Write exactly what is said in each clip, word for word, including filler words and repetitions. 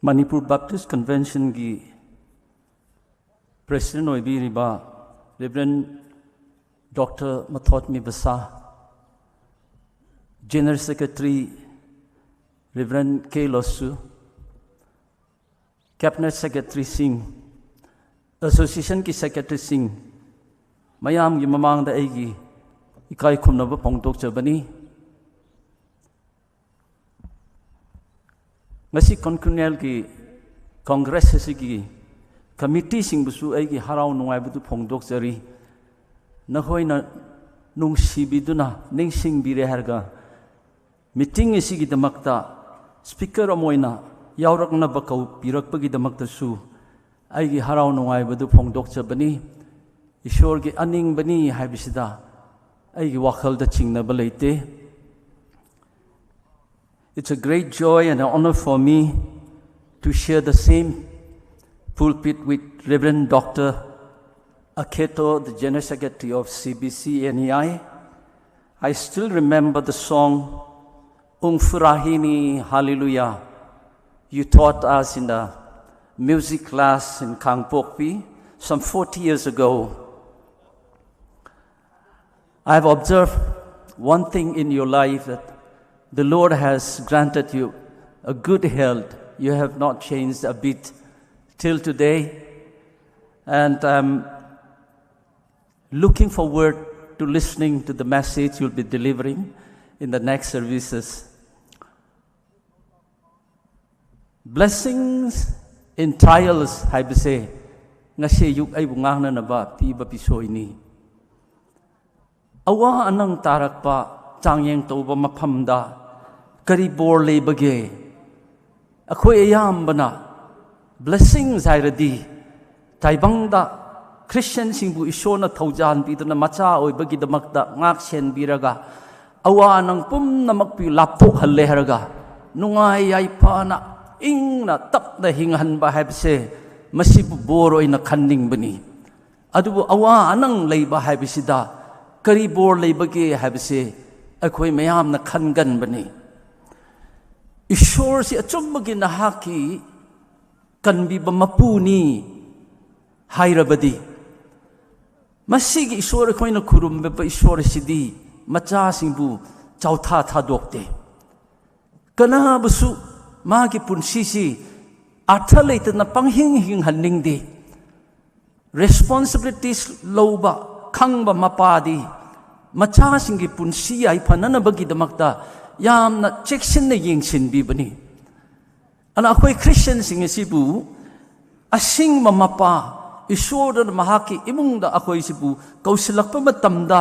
Manipur baptist ꯀꯟꯚꯦꯟꯁꯟꯒꯤ president ꯑꯣꯏꯕꯤꯔꯤꯕ reverend doctor ꯃꯊꯣꯠ ꯃꯤꯕꯁꯥ, ꯖꯦꯅꯔꯦꯜ ꯁꯦꯀ꯭ꯔꯦꯇꯔꯤ ꯔꯦꯚꯔꯦꯟ ꯀꯦ ꯂꯣꯁꯨ, ꯀꯦꯕꯤꯅꯦꯠ ꯁꯦꯀ꯭ꯔꯦꯇꯔꯤꯁꯤꯡ, ꯑꯦꯁꯣꯁꯤꯌꯦꯁꯟꯒꯤ ꯁꯦꯀ꯭ꯔꯦꯇꯔꯤꯁꯤꯡ, ꯃꯌꯥꯝꯒꯤ ꯃꯃꯥꯡꯗ ꯑꯩꯒꯤ ꯏꯀꯥꯏ ꯈꯨꯝꯅꯕ ꯐꯣꯡꯗꯣꯛꯆꯕꯅꯤ꯫ ꯉꯁꯤ ꯀꯣꯟꯀ꯭ꯔꯨꯅꯦꯜꯒꯤ ꯀꯣꯡꯒ꯭ꯔꯦꯁ ꯑꯁꯤꯒꯤ ꯀꯃꯤꯇꯤꯁꯤꯡꯕꯨꯁꯨ ꯑꯩꯒꯤ ꯍꯔꯥꯎ ꯅꯨꯡꯉꯥꯏꯕꯗꯨ ꯐꯣꯡꯗꯣꯛꯆꯔꯤ꯫ ꯅꯈꯣꯏꯅ ꯅꯨꯡꯁꯤꯕꯤꯗꯨꯅ ꯅꯤꯡꯁꯤꯡꯕꯤꯔꯦ ꯍꯥꯏꯔꯒ, ꯃꯤꯇꯤꯡ ꯑꯁꯤꯒꯤꯗꯃꯛꯇ ꯁ꯭ꯄꯤꯀꯔ ꯑꯃ ꯑꯣꯏꯅ ꯌꯥꯎꯔꯛꯅꯕ ꯀꯧꯕꯤꯔꯛꯄꯒꯤꯗꯃꯛꯇꯁꯨ ꯑꯩꯒꯤ ꯍꯔꯥꯎ ꯅꯨꯡꯉꯥꯏꯕꯗꯨ ꯐꯣꯡꯗꯣꯛꯆꯕꯅꯤ꯫ ꯏꯁꯣꯔꯒꯤ ꯑꯅꯤꯡꯕꯅꯤ ꯍꯥꯏꯕꯁꯤꯗ ꯑꯩꯒꯤ ꯋꯥꯈꯜꯗ ꯆꯤꯡꯅꯕ ꯂꯩꯇꯦ꯫ It's a great joy and an honor for me to share the same pulpit with Reverend Doctor Aketo, the General Secretary of C B C N E I. I still remember the song Ungfurahini Hallelujah you taught us in the music class in Kangpokpi some forty years ago. I have observed one thing in your life, that the Lord has granted you a good health. You have not changed a bit till today. And I'm looking forward to listening to the message you'll be delivering in the next services. Blessings in trials ꯍꯥꯏꯕꯁꯦ ꯉꯁꯤ ꯑꯌꯨꯛ ꯑꯩꯕꯨ ꯉꯥꯡꯅꯅꯕ ꯄꯤꯕ ꯄꯤꯁꯣꯏꯅꯤ꯫ ꯑꯋꯥ ꯑꯅꯪ ꯇꯥꯔꯛꯄ ꯆꯥꯡꯌꯦꯡ ꯇꯧꯕ ꯃꯐꯝꯗ ꯀꯔꯤ ꯕꯣꯔ ꯂꯩꯕꯒꯦ? ꯑꯩꯈꯣꯏ ꯑꯌꯥꯝꯕꯅ blessings ꯍꯥꯏꯔꯗꯤ ꯇꯥꯏꯕꯪꯗ ꯈ꯭ꯔꯤꯁꯇꯤꯌꯟꯁꯤꯡꯕꯨ ꯏꯁꯣꯔꯅ ꯊꯧꯖꯥꯟ ꯄꯤꯗꯨꯅ ꯃꯆꯥ ꯑꯣꯏꯕꯒꯤꯗꯃꯛꯇ ꯉꯥꯛ ꯁꯦꯟꯕꯤꯔꯒ, ꯑꯋꯥ ꯑꯅꯪ ꯄꯨꯝꯅꯃꯛꯄꯨ ꯂꯥꯞꯊꯣꯛꯍꯜꯂꯦ ꯍꯥꯏꯔꯒ ꯅꯨꯡꯉꯥꯏ ꯌꯥꯏꯐꯅ ꯏꯪꯅ ꯇꯞꯅ ꯍꯤꯡꯍꯟꯕ ꯍꯥꯏꯕꯁꯦ ꯃꯁꯤꯕꯨ ꯕꯣꯔ ꯑꯣꯏꯅ ꯈꯟꯅꯤꯡꯕꯅꯤ꯫ ꯑꯗꯨꯕꯨ ꯑꯋꯥ ꯑꯅꯪ ꯂꯩꯕ ꯍꯥꯏꯕꯁꯤꯗ ꯀꯔꯤ ꯕꯣꯔ ꯂꯩꯕꯒꯦ ꯍꯥꯏꯕꯁꯦ ꯑꯩꯈꯣꯏ ꯃꯌꯥꯝꯅ ꯈꯟꯒꯟꯕꯅꯤ꯫ ꯏꯁꯣꯔꯁꯤ ꯑꯆꯨꯝꯕꯒꯤ ꯅꯍꯥꯛꯀꯤ ꯀꯟꯕꯤꯕ ꯃꯄꯨꯅꯤ ꯍꯥꯏꯔꯕꯗꯤ, ꯃꯁꯤꯒꯤ ꯏꯁꯣꯔ, ꯑꯩꯈꯣꯏꯅ ꯈꯨꯔꯨꯝꯕ ꯏꯁꯣꯔ ꯑꯁꯤꯗꯤ ꯃꯆꯥꯁꯤꯡꯕꯨ ꯆꯥꯎꯊꯥ ꯊꯥꯗꯣꯛꯇꯦ꯫ ꯀꯅꯥꯕꯨꯁꯨ ꯃꯥꯒꯤ ꯄꯨꯟꯁꯤꯁꯤ ꯑꯔꯊ ꯂꯩꯇꯅ ꯄꯪꯍꯤꯡ ꯍꯤꯡꯍꯟꯅꯤꯡꯗꯦ꯫ ꯔꯦꯁꯄꯣꯟꯁꯤꯕꯤꯂꯤꯇꯤꯁ ꯂꯧꯕ ꯈꯪꯕ ꯃꯄꯥꯗꯤ ꯃꯆꯥꯁꯤꯡꯒꯤ ꯄꯨꯟꯁꯤ ꯌꯥꯏꯐꯅꯅꯕꯒꯤꯗꯃꯛꯇ ꯌꯥꯝꯅ ꯆꯦꯛꯁꯤꯟꯅ ꯌꯦꯡꯁꯤꯟꯕꯤꯕꯅꯤ꯫ ꯑꯗꯨꯅ ꯑꯩꯈꯣꯏ ꯈ꯭ꯔꯤꯁꯇꯤꯌꯟꯁꯤꯡ ꯑꯁꯤꯕꯨ ꯑꯁꯤꯡꯕ ꯃꯄꯥ ꯏꯁꯣꯔꯗꯨꯅ ꯃꯍꯥꯛꯀꯤ ꯏꯃꯨꯡꯗ ꯑꯩꯈꯣꯏꯁꯤꯕꯨ ꯀꯧꯁꯤꯜꯂꯛꯄ ꯃꯇꯝꯗ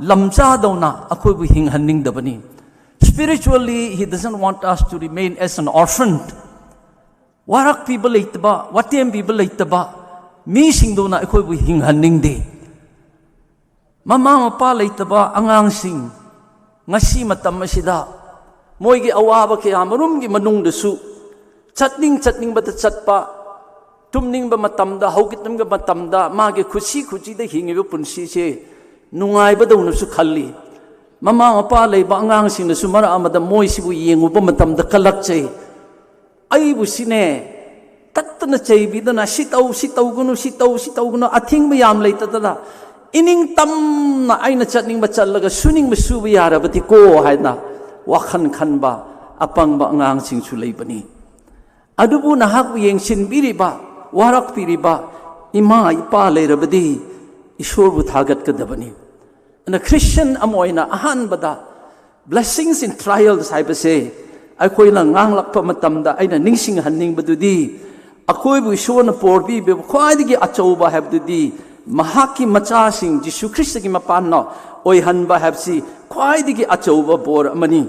ꯂꯝꯆꯥꯗꯧꯅ ꯑꯩꯈꯣꯏꯕꯨ ꯍꯤꯡꯍꯟꯅꯤꯡꯗꯕꯅꯤ꯫ Spiritually, he doesn't want us to remain as an orphan. ꯋꯥꯔꯛꯄꯤꯕ ꯂꯩꯇꯕ, ꯋꯥꯇꯦꯝꯕꯤꯕ ꯂꯩꯇꯕ ꯃꯤꯁꯤꯡꯗꯧꯅ ꯑꯩꯈꯣꯏꯕꯨ ꯍꯤꯡꯍꯟꯅꯤꯡꯗꯦ꯫ ꯃꯃꯥ ꯃꯄꯥ ꯂꯩꯇꯕ ꯑꯉꯥꯡꯁꯤꯡ ꯉꯁꯤ ꯃꯇꯝ ꯑꯁꯤꯗ ꯃꯣꯏꯒꯤ ꯑꯋꯥꯕ ꯀꯌꯥ ꯃꯔꯨꯝꯒꯤ ꯃꯅꯨꯡꯗꯁꯨ ꯆꯠꯅꯤꯡ ꯆꯠꯅꯤꯡꯕꯗ ꯆꯠꯄ, ꯇꯨꯝꯅꯤꯡꯕ ꯃꯇꯝꯗ, ꯍꯧꯒꯠꯅꯤꯡꯕ ꯃꯇꯝꯗ ꯃꯥꯒꯤ ꯈꯨꯠꯁꯤ ꯈꯨꯠꯁꯤꯗ ꯍꯤꯡꯉꯤꯕ ꯄꯨꯟꯁꯤꯁꯦ ꯅꯨꯡꯉꯥꯏꯕꯗꯧꯅꯁꯨ ꯈꯜꯂꯤ꯫ ꯃꯃꯥ ꯃꯄꯥ ꯂꯩꯕ ꯑꯉꯥꯡꯁꯤꯡꯅꯁꯨ ꯃꯔꯛ ꯑꯃꯗ ꯃꯣꯏꯁꯤꯕꯨ ꯌꯦꯡꯉꯨꯕ ꯃꯇꯝꯗ ꯀꯜꯂꯛꯆꯩ꯫ ꯑꯩꯕꯨ ꯁꯤꯅꯦ ꯇꯠꯇꯅ ꯆꯩꯕꯤꯗꯅ, "ꯁꯤ ꯇꯧ, ꯁꯤ ꯇꯧꯒꯅꯨ, ꯁꯤ ꯇꯧ, ꯁꯤ ꯇꯧꯒꯅꯨ", ꯑꯊꯤꯡꯕ ꯌꯥꯝ ꯂꯩꯇꯗꯅ ꯏꯅꯤꯡ ꯇꯝꯅ ꯑꯩꯅ ꯆꯠꯅꯤꯡꯕ ꯆꯠꯂꯒ ꯁꯨꯅꯤꯡꯕ ꯁꯨꯕ ꯌꯥꯔꯕꯗꯤꯀꯣ ꯍꯥꯏꯅ ꯋꯥꯈꯜ ꯈꯟꯕ ꯑꯄꯪꯕ ꯑꯉꯥꯡꯁꯤꯡꯁꯨ ꯂꯩꯕꯅꯤ꯫ ꯑꯗꯨꯕꯨ ꯅꯍꯥꯛꯄꯨ ꯌꯦꯡꯁꯤꯟꯕꯤꯔꯤꯕ, ꯋꯥꯔꯛꯄꯤꯔꯤꯕ ꯏꯃꯥ ꯏꯄꯥ ꯂꯩꯔꯕꯗꯤ ꯏꯁꯣꯔꯕꯨ ꯊꯥꯒꯠꯀꯗꯕꯅꯤ꯫ ꯑꯗꯨꯅ ꯈ꯭ꯔꯤꯁꯇꯤꯌꯟ ꯑꯃ ꯑꯣꯏꯅ ꯑꯍꯥꯟꯕꯗ blessings in trials ꯍꯥꯏꯕꯁꯦ ꯑꯩꯈꯣꯏꯅ ꯉꯥꯡꯂꯛꯄ ꯃꯇꯝꯗ ꯑꯩꯅ ꯅꯤꯡꯁꯤꯡꯍꯟꯅꯤꯡꯕꯗꯨꯗꯤ, ꯑꯩꯈꯣꯏꯕꯨ ꯏꯁꯣꯔꯅ ꯄꯣꯔꯕꯤꯕ ꯈ꯭ꯋꯥꯏꯗꯒꯤ ꯑꯆꯧꯕ ꯍꯥꯏꯕꯗꯨꯗꯤ ꯃꯍꯥꯛꯀꯤ ꯃꯆꯥꯁꯤꯡ ꯖꯤꯁꯨ ꯈ꯭ꯔꯤꯁꯇꯒꯤ ꯃꯄꯥꯟꯅ ꯑꯣꯏꯍꯟꯕ ꯍꯥꯏꯕꯁꯤ ꯈ꯭ꯋꯥꯏꯗꯒꯤ ꯑꯆꯧꯕ ꯕꯣꯔ ꯑꯃꯅꯤ꯫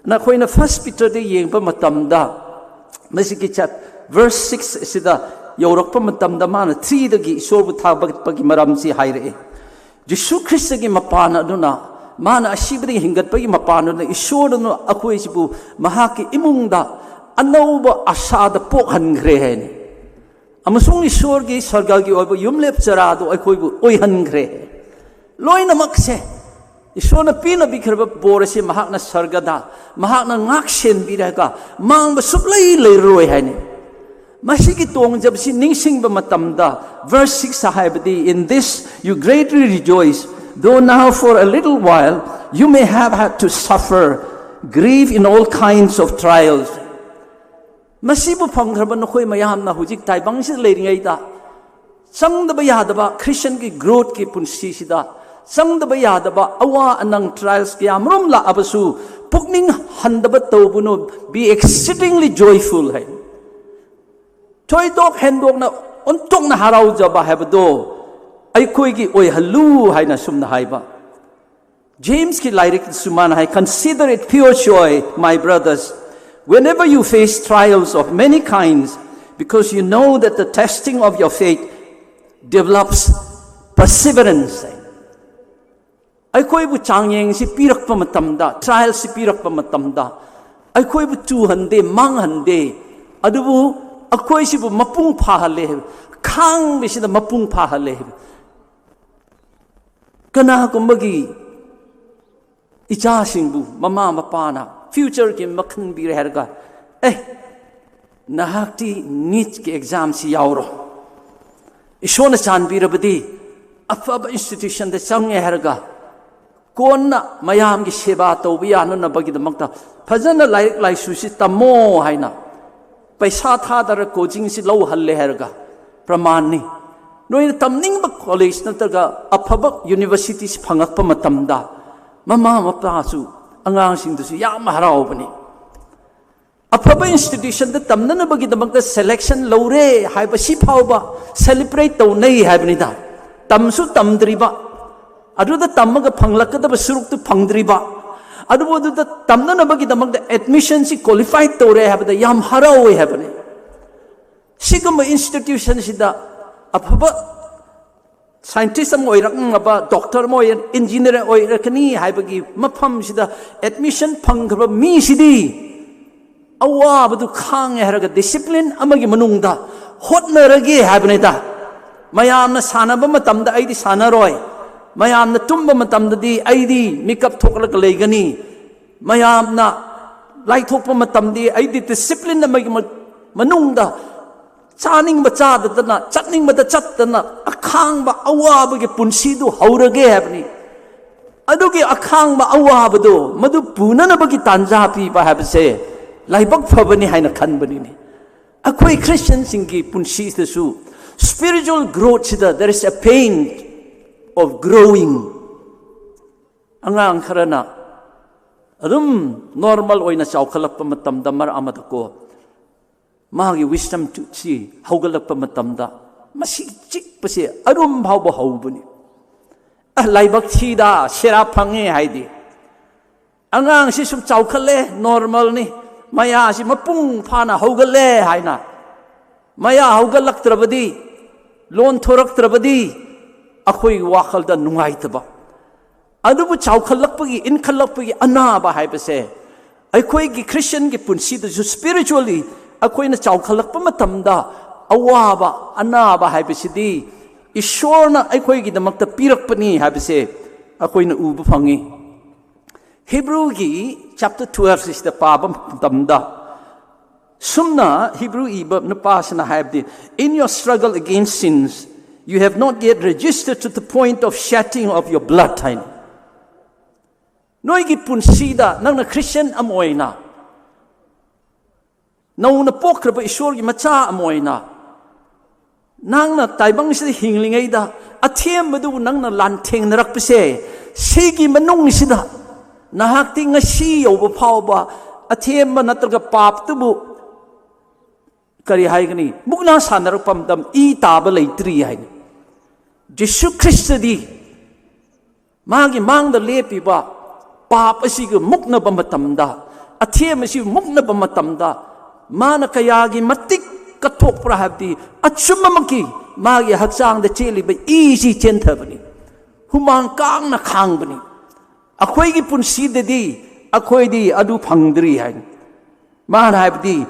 ꯅꯈꯣꯏꯅ ꯐꯥꯔꯁ ꯄꯤꯇꯔꯗ ꯌꯦꯡꯕ ꯃꯇꯝꯗ, ꯃꯁꯤꯒꯤ ꯆꯦꯞ-, ꯚꯔꯁ ꯁꯤꯛꯁ ꯑꯁꯤꯗ ꯌꯧꯔꯛꯄ ꯃꯇꯝꯗ ꯃꯥꯅ ꯊ꯭ꯔꯤꯗꯒꯤ ꯏꯁꯣꯔꯕꯨ ꯊꯥꯒꯠꯄꯒꯤ ꯃꯔꯝꯁꯤ ꯍꯥꯏꯔꯛꯏ꯫ ꯖꯤꯁꯨ ꯈ꯭ꯔꯤꯁꯇꯒꯤ ꯃꯄꯥꯟ ꯑꯗꯨꯅ, ꯃꯥꯅ ꯑꯁꯤꯕꯗꯒꯤ ꯍꯤꯡꯒꯠꯄꯒꯤ ꯃꯄꯥꯟ ꯑꯗꯨꯅ ꯏꯁꯣꯔꯗꯨꯅ ꯑꯩꯈꯣꯏꯁꯤꯕꯨ ꯃꯍꯥꯛꯀꯤ ꯏꯃꯨꯡꯗ ꯑꯅꯧꯕ ꯑꯁꯥꯗ ꯄꯣꯛꯍꯟꯈ꯭ꯔꯦ ꯍꯥꯏꯅꯤ꯫ ꯑꯃꯁꯨꯡ ꯏꯁꯣꯔꯒꯤ ꯁꯔꯒꯒꯤ ꯑꯣꯏꯕ ꯌꯨꯝꯂꯦꯞ ꯆꯔꯥꯗꯨ ꯑꯩꯈꯣꯏꯕꯨ ꯑꯣꯏꯍꯟꯈ꯭ꯔꯦ꯫ ꯂꯣꯏꯅꯃꯛꯁꯦ ꯏꯁꯣꯔꯅ ꯄꯤꯅꯕꯤꯈ꯭ꯔꯕ ꯕꯣꯔ ꯑꯁꯤ ꯃꯍꯥꯛꯅ ꯁꯔꯒꯗ ꯃꯍꯥꯛꯅ ꯉꯥꯛ ꯁꯦꯟꯕꯤꯔꯒ ꯃꯥꯡꯕ ꯁꯨꯛꯂꯩ ꯂꯩꯔꯔꯣꯏ ꯍꯥꯏꯅꯤ꯫ ꯃꯁꯤꯒꯤ ꯇꯣꯡꯖꯕꯁꯤ ꯅꯤꯡꯁꯤꯡꯕ ꯃꯇꯝꯗ, verse six ꯍꯥꯏꯕꯗꯤ, "In this you greatly rejoice, though now for a little while you may have had to suffer grief in all kinds of trials." ꯃꯁꯤꯕꯨ ꯐꯪꯈ꯭ꯔꯕ ꯅꯈꯣꯏ ꯃꯌꯥꯝꯅ ꯍꯧꯖꯤꯛ ꯇꯥꯏꯕꯪꯁꯤꯗ ꯂꯩꯔꯤꯉꯩꯗ ꯆꯪꯗꯕ ꯌꯥꯗꯕ ꯈ꯭ꯔꯤꯁꯇꯟꯒꯤ ꯒ꯭ꯔꯣꯊꯀꯤ ꯄꯨꯟꯁꯤꯁꯤꯗ ꯆꯪꯗꯕ ꯌꯥꯗꯕ ꯑꯋꯥ ꯑꯅꯪ, trials ꯀꯌꯥ ꯃꯔꯨꯝ ꯂꯥꯛꯑꯕꯁꯨ ꯄꯨꯛꯅꯤꯡ ꯍꯟꯗꯕ ꯇꯧꯕꯅꯨ, be exceedingly joyful ꯍꯥꯏ꯫ ꯊꯣꯏꯗꯣꯛ ꯍꯦꯟꯗꯣꯛꯅ ꯑꯣꯟꯊꯣꯛꯅ ꯍꯔꯥꯎꯖꯕ ꯍꯥꯏꯕꯗꯣ ꯑꯩꯈꯣꯏꯒꯤ ꯑꯣꯏꯍꯜꯂꯨ ꯍꯥꯏꯅ ꯁꯨꯝꯅ ꯍꯥꯏꯕ꯫ ꯖꯦꯝꯁꯀꯤ ꯂꯥꯏꯔꯤꯛꯇꯁꯨ ꯃꯥꯅ ꯍꯥꯏ, "Consider it pure joy, my brothers, whenever you face trials of many kinds, because you know that the testing of your faith develops perseverance." ꯑꯩꯈꯣꯏꯕꯨ ꯆꯥꯡꯌꯦꯡꯁꯤ ꯄꯤꯔꯛꯄ ꯃꯇꯝꯗ, ꯇ꯭ꯔꯥꯏꯜꯁꯤ ꯄꯤꯔꯛꯄ ꯃꯇꯝꯗ ꯑꯩꯈꯣꯏꯕꯨ ꯇꯨꯍꯟꯗꯦ, ꯃꯥꯡꯍꯟꯗꯦ, ꯑꯗꯨꯕꯨ ꯑꯩꯈꯣꯏꯁꯤꯕꯨ ꯃꯄꯨꯡ ꯐꯥꯍꯜꯂꯦ ꯍꯥꯏꯕ, ꯈꯥꯡꯕꯁꯤꯗ ꯃꯄꯨꯡ ꯐꯥꯍꯜꯂꯦ ꯍꯥꯏꯕ꯫ ꯀꯅꯥꯒꯨꯝꯕꯒꯤ ꯏꯆꯥꯁꯤꯡꯕꯨ ꯃꯃꯥ ꯃꯄꯥꯅ ꯐ꯭ꯌꯨꯆꯔꯒꯤ ꯃꯈꯟꯕꯤꯔꯦ ꯍꯥꯏꯔꯒ, "ꯑꯦ, ꯅꯍꯥꯛꯇꯤ ꯅꯤꯠꯀꯤ ꯑꯦꯛꯖꯥꯝꯁꯤ ꯌꯥꯎꯔꯣ, ꯏꯁꯣꯔꯅ ꯆꯥꯟꯕꯤꯔꯕꯗꯤ ꯑꯐꯕ ꯏꯟꯁꯇꯤꯇ꯭ꯌꯨꯁꯟꯗ ꯆꯪꯉꯦ" ꯍꯥꯏꯔꯒ, ꯀꯣꯟꯅ ꯃꯌꯥꯝꯒꯤ ꯁꯦꯕꯥ ꯇꯧꯕ ꯌꯥꯅꯅꯕꯒꯤꯗꯃꯛꯇ ꯐꯖꯅ ꯂꯥꯏꯔꯤꯛ ꯂꯥꯏꯁꯨꯁꯤ ꯇꯝꯃꯣ ꯍꯥꯏꯅ ꯄꯩꯁꯥ ꯊꯥꯗꯔ ꯀꯣꯆꯤꯡꯁꯤ ꯂꯧꯍꯜꯂꯦ ꯍꯥꯏꯔꯒ ꯄ꯭ꯔꯃꯥꯟꯅꯤ꯫ ꯅꯣꯏꯅ ꯇꯝꯅꯤꯡꯕ ꯀꯣꯂꯦꯖ ꯅꯠꯇ꯭ꯔꯒ ꯑꯐꯕ ꯌꯨꯅꯤꯚꯔꯁꯤꯇꯤꯁꯤ ꯐꯪꯉꯛꯄ ꯃꯇꯝꯗ ꯃꯃꯥ ꯃꯄꯥꯁꯨ ꯑꯉꯥꯡꯁꯤꯡꯗꯨꯁꯨ ꯌꯥꯝ ꯍꯔꯥꯎꯕꯅꯤ꯫ ꯑꯐꯕ ꯏꯟꯁꯇꯤꯇ꯭ꯌꯨꯁꯟꯗ ꯇꯝꯅꯅꯕꯒꯤꯗꯃꯛꯇ ꯁꯦꯂꯦꯛꯁꯟ ꯂꯧꯔꯦ ꯍꯥꯏꯕꯁꯤ ꯐꯥꯎꯕ ꯁꯦꯂꯤꯕ꯭ꯔꯦꯠ ꯇꯧꯅꯩ ꯍꯥꯏꯕꯅꯤꯗ꯫ ꯇꯝꯁꯨ ꯇꯝꯗ꯭ꯔꯤꯕ, ꯑꯗꯨꯗ ꯇꯝꯃꯒ ꯐꯪꯂꯛꯀꯗꯕ ꯁꯔꯨꯛꯇꯨ ꯐꯪꯗ꯭ꯔꯤꯕ, ꯑꯗꯨꯕꯨ ꯑꯗꯨꯗ ꯇꯝꯅꯅꯕꯒꯤꯗꯃꯛꯇ ꯑꯦꯗꯃꯤꯁꯟꯁꯤ ꯀ꯭ꯋꯥꯂꯤꯐꯥꯏ ꯇꯧꯔꯦ ꯍꯥꯏꯕꯗ ꯌꯥꯝ ꯍꯔꯥꯎꯋꯦ ꯍꯥꯏꯕꯅꯤ꯫ ꯁꯤꯒꯨꯝꯕ ꯏꯟꯁꯇꯤꯇ꯭ꯌꯨꯁꯟꯁꯤꯗ ꯑꯐꯕ ꯁꯥꯏꯟꯇꯤꯁ ꯑꯃ ꯑꯣꯏꯔꯛꯅꯕ, ꯗꯣꯛꯇꯔ ꯑꯃ ꯑꯣꯏ, ꯏꯟꯖꯤꯅꯤꯌꯔ ꯑꯣꯏꯔꯛꯀꯅꯤ ꯍꯥꯏꯕꯒꯤ ꯃꯐꯝꯁꯤꯗ ꯑꯦꯗꯃꯤꯁꯟ ꯐꯪꯈ꯭ꯔꯕ ꯃꯤꯁꯤꯗꯤ ꯑꯋꯥꯕꯗꯨ ꯈꯥꯡꯉꯦ ꯍꯥꯏꯔꯒ ꯗꯤꯁꯤꯄ꯭ꯂꯤꯟ ꯑꯃꯒꯤ ꯃꯅꯨꯡꯗ ꯍꯣꯠꯅꯔꯒꯦ ꯍꯥꯏꯕꯅꯤꯗ꯫ ꯃꯌꯥꯝꯅ ꯁꯥꯟꯅꯕ ꯃꯇꯝꯗ ꯑꯩꯗꯤ ꯁꯥꯟꯅꯔꯣꯏ, ꯃꯌꯥꯝꯅ ꯇꯨꯝꯕ ꯃꯇꯝꯗꯗꯤ ꯑꯩꯗꯤ ꯃꯤꯀꯞ ꯊꯣꯛꯂꯒ ꯂꯩꯒꯅꯤ꯫ ꯃꯌꯥꯝꯅ ꯂꯥꯏꯊꯣꯛꯄ ꯃꯇꯝꯗꯤ ꯑꯩꯗꯤ ꯗꯤꯁꯤꯄ꯭ꯂꯤꯟ ꯑꯃꯒꯤ ꯃ- ꯃꯅꯨꯡꯗ ꯆꯥꯅꯤꯡꯕ ꯆꯥꯗꯗꯅ, ꯆꯠꯅꯤꯡꯕꯗ ꯆꯠꯇꯅ, ꯑꯈꯥꯡꯕ ꯑꯋꯥꯕꯒꯤ ꯄꯨꯟꯁꯤꯗꯨ ꯍꯧꯔꯒꯦ ꯍꯥꯏꯕꯅꯤ꯫ ꯑꯗꯨꯒꯤ ꯑꯈꯥꯡꯕ ꯑꯋꯥꯕꯗꯣ ꯃꯗꯨ ꯄꯨꯅꯅꯕꯒꯤ ꯇꯥꯟꯖꯥ ꯄꯤꯕ ꯍꯥꯏꯕꯁꯦ ꯂꯥꯏꯕꯛ ꯐꯕꯅꯤ ꯍꯥꯏꯅ ꯈꯟꯕꯅꯤꯅꯦ꯫ ꯑꯩꯈꯣꯏ ꯈ꯭ꯔꯤꯁꯇꯤꯌꯟꯁꯤꯡꯒꯤ ꯄꯨꯟꯁꯤꯗꯁꯨ spiritual growthꯁꯤꯗ there is a pain of growing꯫ ꯑꯉꯥꯡ ꯈꯔꯅ ꯑꯗꯨꯝ ꯅꯣꯔꯃꯦꯜ ꯑꯣꯏꯅ ꯆꯥꯎꯈꯠꯂꯛꯄ ꯃꯇꯝꯗ, ꯃꯔꯛ ꯑꯃꯗꯀꯣ, ꯃꯥꯒꯤ wisdom toothꯁꯤ ꯍꯧꯒꯠꯂꯛꯄ ꯃꯇꯝꯗ, ꯃꯁꯤ ꯆꯤꯛꯄꯁꯦ ꯑꯔꯨꯝ ꯐꯥꯎꯕ ꯍꯧꯕꯅꯤ꯫ ꯑ, ꯂꯥꯏꯕꯛ ꯊꯤꯗ, ꯁꯦꯔꯥ ꯐꯪꯉꯦ ꯍꯥꯏꯗꯤ꯫ ꯑꯉꯥꯡꯁꯤ ꯁꯨꯝ ꯆꯥꯎꯈꯠꯂꯦ, ꯅꯣꯔꯃꯦꯜꯅꯤ, ꯃꯌꯥꯁꯤ ꯃꯄꯨꯡ ꯐꯥꯅ ꯍꯧꯒꯠꯂꯦ ꯍꯥꯏꯅ, ꯃꯌꯥ ꯍꯧꯒꯠꯂꯛꯇ꯭ꯔꯕꯗꯤ, ꯂꯣꯟ ꯊꯣꯔꯛꯇ꯭ꯔꯕꯗꯤ, ꯑꯩꯈꯣꯏꯒꯤ ꯋꯥꯈꯜꯗ ꯅꯨꯡꯉꯥꯏꯇꯕ꯫ ꯑꯗꯨꯕꯨ ꯆꯥꯎꯈꯠꯂꯛꯄꯒꯤ, ꯏꯟꯈꯠꯂꯛꯄꯒꯤ ꯑꯅꯥꯕ ꯍꯥꯏꯕꯁꯦ, ꯑꯩꯈꯣꯏꯒꯤ ꯈ꯭ꯔꯤꯁꯇꯤꯌꯟꯒꯤ ꯄꯨꯟꯁꯤꯗꯁꯨ spiritually ꯑꯩꯈꯣꯏꯅ ꯆꯥꯎꯈꯠꯂꯛꯄ ꯃꯇꯝꯗ ꯑꯋꯥꯕ, ꯑꯅꯥꯕ ꯍꯥꯏꯕꯁꯤꯗꯤ ꯏꯁꯣꯔꯅ ꯑꯩꯈꯣꯏꯒꯤꯗꯃꯛꯇ ꯄꯤꯔꯛꯄꯅꯤ ꯍꯥꯏꯕꯁꯦ ꯑꯩꯈꯣꯏꯅ ꯎꯕ ꯐꯪꯉꯤ꯫ ꯍꯤꯕ꯭ꯔꯨꯒꯤ chapter twelve ꯁꯤꯗ ꯄꯥꯕ ꯃꯇꯝꯗ, ꯁꯨꯝꯅ ꯍꯤꯕ꯭ꯔꯨ ꯏꯕ ꯅꯨꯄꯥꯁꯤꯅ ꯍꯥꯏꯕꯗꯤ, "In your struggle against sins, you have not yet registered to the point of shedding of your blood" ꯍꯥꯏꯅ꯫ ꯅꯣꯏꯒꯤ ꯄꯨꯟꯁꯤꯗ ꯅꯪꯅ ꯈ꯭ꯔꯤꯁꯇꯤꯌꯟ ꯑꯃ ꯑꯣꯏꯅ, ꯅꯧꯅ ꯄꯣꯛꯈ꯭ꯔꯕ ꯏꯁꯣꯔꯒꯤ ꯃꯆꯥ ꯑꯃ ꯑꯣꯏꯅ, ꯅꯪꯅ ꯇꯥꯏꯕꯪꯁꯤꯗ ꯍꯤꯡꯂꯤꯉꯩꯗ ꯑꯊꯦꯝꯕꯗꯨꯕꯨ ꯅꯪꯅ ꯂꯥꯟꯊꯦꯡꯅꯔꯛꯄꯁꯦ, ꯁꯤꯒꯤ ꯃꯅꯨꯡꯁꯤꯗ ꯅꯍꯥꯛꯇꯤ ꯉꯁꯤ ꯌꯧꯕ ꯐꯥꯎꯕ ꯑꯊꯦꯝꯕ ꯅꯠꯇ꯭ꯔꯒ ꯄꯥꯞꯇꯨꯕꯨ, ꯀꯔꯤ ꯍꯥꯏꯒꯅꯤ, ꯃꯨꯛꯅꯥ ꯁꯥꯟꯅꯔꯛꯄ ꯃꯇꯝ ꯏ ꯇꯥꯕ ꯂꯩꯇ꯭ꯔꯤ ꯍꯥꯏꯅ꯫ ꯖꯤꯁꯨ ꯈ꯭ꯔꯤꯁꯇꯗꯤ ꯃꯥꯒꯤ ꯃꯥꯡꯗ ꯂꯦꯞꯄꯤꯕ ꯄꯥꯞ ꯑꯁꯤꯒ ꯃꯨꯛꯅꯕ ꯃꯇꯝꯗ, ꯑꯊꯦꯝ ꯑꯁꯤꯒ ꯃꯨꯛꯅꯕ ꯃꯇꯝꯗ, ꯃꯥꯅ ꯀꯌꯥꯒꯤ ꯃꯇꯤꯛ ꯀꯠꯊꯣꯛꯄ꯭ꯔꯥ ꯍꯥꯏꯕꯗꯤ, ꯑꯆꯨꯝꯕꯃꯛꯀꯤ ꯃꯥꯒꯤ ꯍꯛꯆꯥꯡꯗ ꯆꯦꯜꯂꯤꯕ ꯏꯁꯤ ꯆꯦꯟꯊꯕꯅꯤ, ꯍꯨꯃꯥꯡ ꯀꯥꯡꯅ ꯈꯥꯡꯕꯅꯤ꯫ ꯑꯩꯈꯣꯏꯒꯤ ꯄꯨꯟꯁꯤꯗꯗꯤ ꯑꯩꯈꯣꯏꯗꯤ ꯑꯗꯨ ꯐꯪꯗ꯭ꯔꯤ ꯍꯥꯏꯅ꯫ ꯃꯥꯅ ꯍꯥꯏꯕꯗꯤ,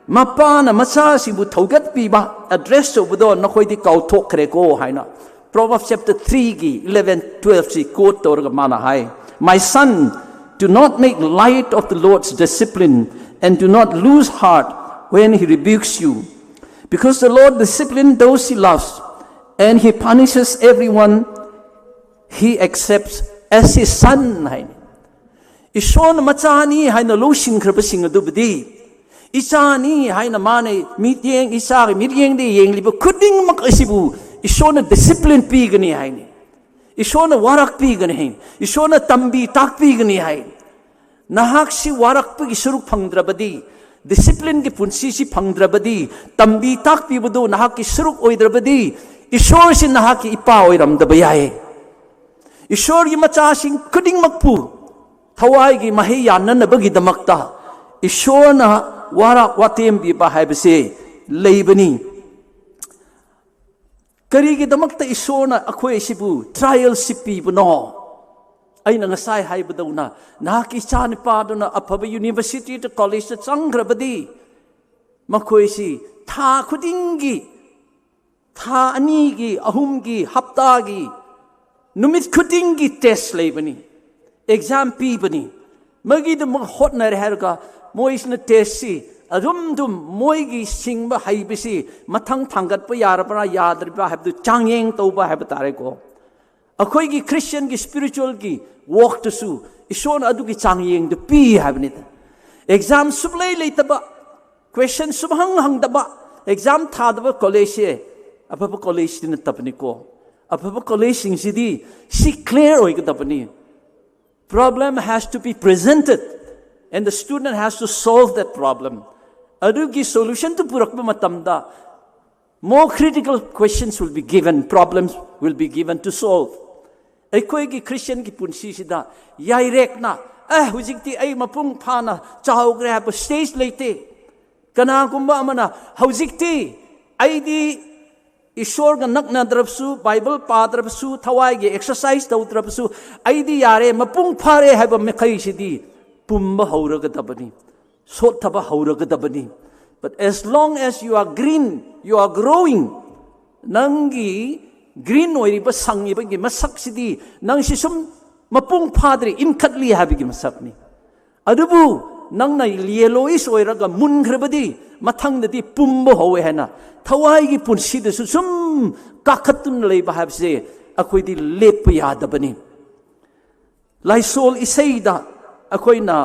ꯃꯄꯥꯅ ꯃꯆꯥꯁꯤꯡꯕꯨ ꯊꯧꯒꯠꯄꯤꯕ, ꯑꯦꯗ꯭ꯔꯦꯁ ꯇꯧꯕꯗꯣ ꯅꯈꯣꯏꯗꯤ ꯀꯥꯎꯊꯣꯛꯈ꯭ꯔꯦꯀꯣ ꯍꯥꯏꯅ꯫ Proverbs chapter three ꯒꯤ eleven, twelve ꯁꯤ quote ꯇꯧꯔꯒ ꯃꯥꯅ ꯍꯥꯏ, "My son, do not make light of the Lord's discipline, and do not lose heart when he rebukes you. Because the Lord disciplines those he loves, and he punishes everyone he accepts as his son," ꯍꯥꯏꯅꯤ꯫ ꯏꯁꯣꯔꯅ ꯃꯆꯥꯅꯤ ꯍꯥꯏꯅ ꯂꯧꯁꯤꯟꯈ꯭ꯔꯕꯁꯤꯡ ꯑꯗꯨꯕꯨꯗꯤ, ꯏꯆꯥꯅꯤ ꯍꯥꯏꯅ ꯃꯥꯅ ꯃꯤꯠꯌꯦꯡ, ꯏꯆꯥꯒꯤ ꯃꯤꯠꯌꯦꯡꯗ ꯌꯦꯡꯂꯤꯕ ꯈꯨꯗꯤꯡꯃꯛ ꯑꯁꯤꯕꯨ ꯏꯁꯣꯔꯅ discipline ꯄꯤꯒꯅꯤ ꯍꯥꯏꯅꯤ꯫ ꯏꯁꯣꯔꯅ ꯋꯥꯔꯛꯄꯤꯒꯅꯤ ꯍꯥꯏꯅꯤ꯫ ꯏꯁꯣꯔꯅ ꯇꯝꯕꯤ ꯇꯥꯛꯄꯤꯒꯅꯤ ꯍꯥꯏꯅꯤ꯫ ꯅꯍꯥꯛꯁꯤ ꯋꯥꯔꯛꯄꯒꯤ ꯁꯔꯨꯛ ꯐꯪꯗ꯭ꯔꯕꯗꯤ, discipline ꯒꯤ ꯄꯨꯟꯁꯤꯁꯤ ꯐꯪꯗ꯭ꯔꯕꯗꯤ, ꯇꯝꯕꯤ ꯇꯥꯛꯄꯤꯕꯗꯨ ꯅꯍꯥꯛꯀꯤ ꯁꯔꯨꯛ ꯑꯣꯏꯗ꯭ꯔꯕꯗꯤ, ꯏꯁꯣꯔꯁꯤ ꯅꯍꯥꯛꯀꯤ ꯏꯄꯥ ꯑꯣꯏꯔꯝꯗꯕ ꯌꯥꯏ꯫ ꯏꯁꯣꯔꯒꯤ ꯃꯆꯥꯁꯤꯡ ꯈꯨꯗꯤꯡꯃꯛꯄꯨ ꯊꯋꯥꯏꯒꯤ ꯃꯍꯩ ꯌꯥꯟꯅꯅꯕꯒꯤꯗꯃꯛꯇ ꯏꯁꯣꯔꯅ ꯋꯥꯔꯛ ꯋꯥꯇꯦꯝꯕꯤꯕ ꯍꯥꯏꯕꯁꯦ ꯂꯩꯕꯅꯤ꯫ ꯀꯔꯤꯒꯤꯗꯃꯛꯇ ꯏꯁꯣꯔꯅ ꯑꯩꯈꯣꯏ ꯑꯁꯤꯕꯨ trial ꯁꯤ ꯄꯤꯕꯅꯣ? ꯑꯩꯅ ꯉꯁꯥꯏ ꯍꯥꯏꯕꯗꯧꯅ, ꯅꯍꯥꯛꯀꯤ ꯏꯆꯥꯅꯨꯄꯥꯗꯨꯅ ꯑꯐꯕ university ꯗ, college ꯇ ꯆꯪꯈ꯭ꯔꯕꯗꯤ, ꯃꯈꯣꯏꯁꯤ ꯊꯥ ꯈꯨꯗꯤꯡꯒꯤ, ꯊꯥ ꯑꯅꯤꯒꯤ, ꯑꯍꯨꯝꯒꯤ, ꯍꯞꯇꯥꯒꯤ, ꯅꯨꯃꯤꯠ ꯈꯨꯗꯤꯡꯒꯤ test ꯂꯩꯕꯅꯤ, exam ꯄꯤꯕꯅꯤ꯫ ꯃꯒꯤꯗꯃꯛ ꯍꯣꯠꯅꯔꯦ ꯍꯥꯏꯔꯒ ꯃꯣꯏꯁꯤꯅ test ꯁꯤ ꯑꯗꯨꯝ ꯑꯗꯨꯝ ꯃꯣꯏꯒꯤ ꯁꯤꯡꯕ ꯍꯩꯕꯁꯤ ꯃꯊꯪ ꯊꯥꯡꯒꯠꯄ ꯌꯥꯔꯕ꯭ꯔꯥ ꯌꯥꯗ꯭ꯔꯤꯕ꯭ꯔꯥ ꯍꯥꯏꯕꯗꯨ ꯆꯥꯡꯌꯦꯡ ꯇꯧꯕ ꯍꯥꯏꯕ ꯇꯥꯔꯦꯀꯣ꯫ ꯑꯩꯈꯣꯏꯒꯤ Christian ꯒꯤ spiritual ꯒꯤ walk ꯇꯁꯨ ꯏꯁꯣꯔꯅ ꯑꯗꯨꯒꯤ ꯆꯥꯡꯌꯦꯡꯗꯨ ꯄꯤ ꯍꯥꯏꯕꯅꯤꯗ꯫ Exam ꯁꯨꯛꯂꯩ ꯂꯩꯇꯕ, question ꯁꯨꯛꯍꯪ ꯍꯪꯗꯕ, exam ꯊꯥꯗꯕ college ꯁꯦ ꯑꯐꯕ college ꯇꯤ ꯅꯠꯇꯕꯅꯤꯀꯣ꯫ ꯑꯐꯕ college ꯁꯤꯡꯁꯤꯗꯤ ꯁꯤ clear ꯑꯣꯏꯒꯗꯕꯅꯤ꯫ Problem has to be presented, and the student has to solve that problem. ꯑꯗꯨꯒꯤ solution ꯗꯨ ꯄꯨꯔꯛꯄ ꯃꯇꯝꯗ, more critical questions will be given, problems will be given to solve. ꯑꯩꯈꯣꯏꯒꯤ Christian ꯒꯤ ꯄꯨꯟꯁꯤꯁꯤꯗ ꯌꯥꯏꯔꯦꯛꯅ, "ꯑꯦ, ꯍꯧꯖꯤꯛꯇꯤ ꯑꯩ ꯃꯄꯨꯡ ꯐꯥꯅ ꯆꯥꯎꯈ꯭ꯔꯦ" ꯍꯥꯏꯕ stage ꯂꯩꯇꯦ꯫ ꯀꯅꯥꯒꯨꯝꯕ ꯑꯃꯅ, "ꯍꯧꯖꯤꯛꯇꯤ ꯑꯩꯗꯤ ꯏꯁꯣꯔꯒ ꯅꯛꯅꯗ꯭ꯔꯕꯁꯨ, Bible ꯄꯥꯗ꯭ꯔꯕꯁꯨ, ꯊꯋꯥꯏꯒꯤ exercise ꯇꯧꯗ꯭ꯔꯕꯁꯨ, ꯑꯩꯗꯤ ꯌꯥꯔꯦ, ꯃꯄꯨꯡ ꯐꯥꯔꯦ" ꯍꯥꯏꯕ ꯃꯈꯩꯁꯤꯗꯤ ꯄꯨꯝꯕ ꯍꯧꯔꯒꯗꯕꯅꯤ, ꯁꯣꯠꯊꯕ ꯍꯧꯔꯒꯗꯕꯅꯤ꯫ But as long as you are green, you are growing, ꯅꯪꯒꯤ ꯒ꯭ꯔꯤꯟ ꯑꯣꯏꯔꯤꯕ ꯁꯪꯉꯤꯕꯒꯤ ꯃꯁꯛꯁꯤꯗꯤ ꯅꯪꯁꯤ ꯁꯨꯝ ꯃꯄꯨꯡ ꯐꯥꯗ꯭ꯔꯤ, ꯏꯟꯈꯠꯂꯤ ꯍꯥꯏꯕꯒꯤ ꯃꯁꯛꯅꯤ꯫ ꯑꯗꯨꯕꯨ ꯅꯪꯅ ꯌꯦꯂꯣꯏꯁ ꯑꯣꯏꯔꯒ ꯃꯨꯟꯈ꯭ꯔꯕꯗꯤ ꯃꯊꯪꯗꯗꯤ ꯄꯨꯝꯕ ꯍꯧꯋꯦ ꯍꯥꯏꯅ ꯊꯋꯥꯏꯒꯤ ꯄꯨꯟꯁꯤꯗꯁꯨ ꯁꯨꯝ ꯀꯥꯈꯠꯇꯨꯅ ꯂꯩꯕ ꯍꯥꯏꯕꯁꯦ ꯑꯩꯈꯣꯏꯗꯤ ꯂꯦꯞꯄ ꯌꯥꯗꯕꯅꯤ꯫ ꯂꯥꯏꯁꯣꯜ ꯏꯁꯩꯗ ꯑꯩꯈꯣꯏꯅ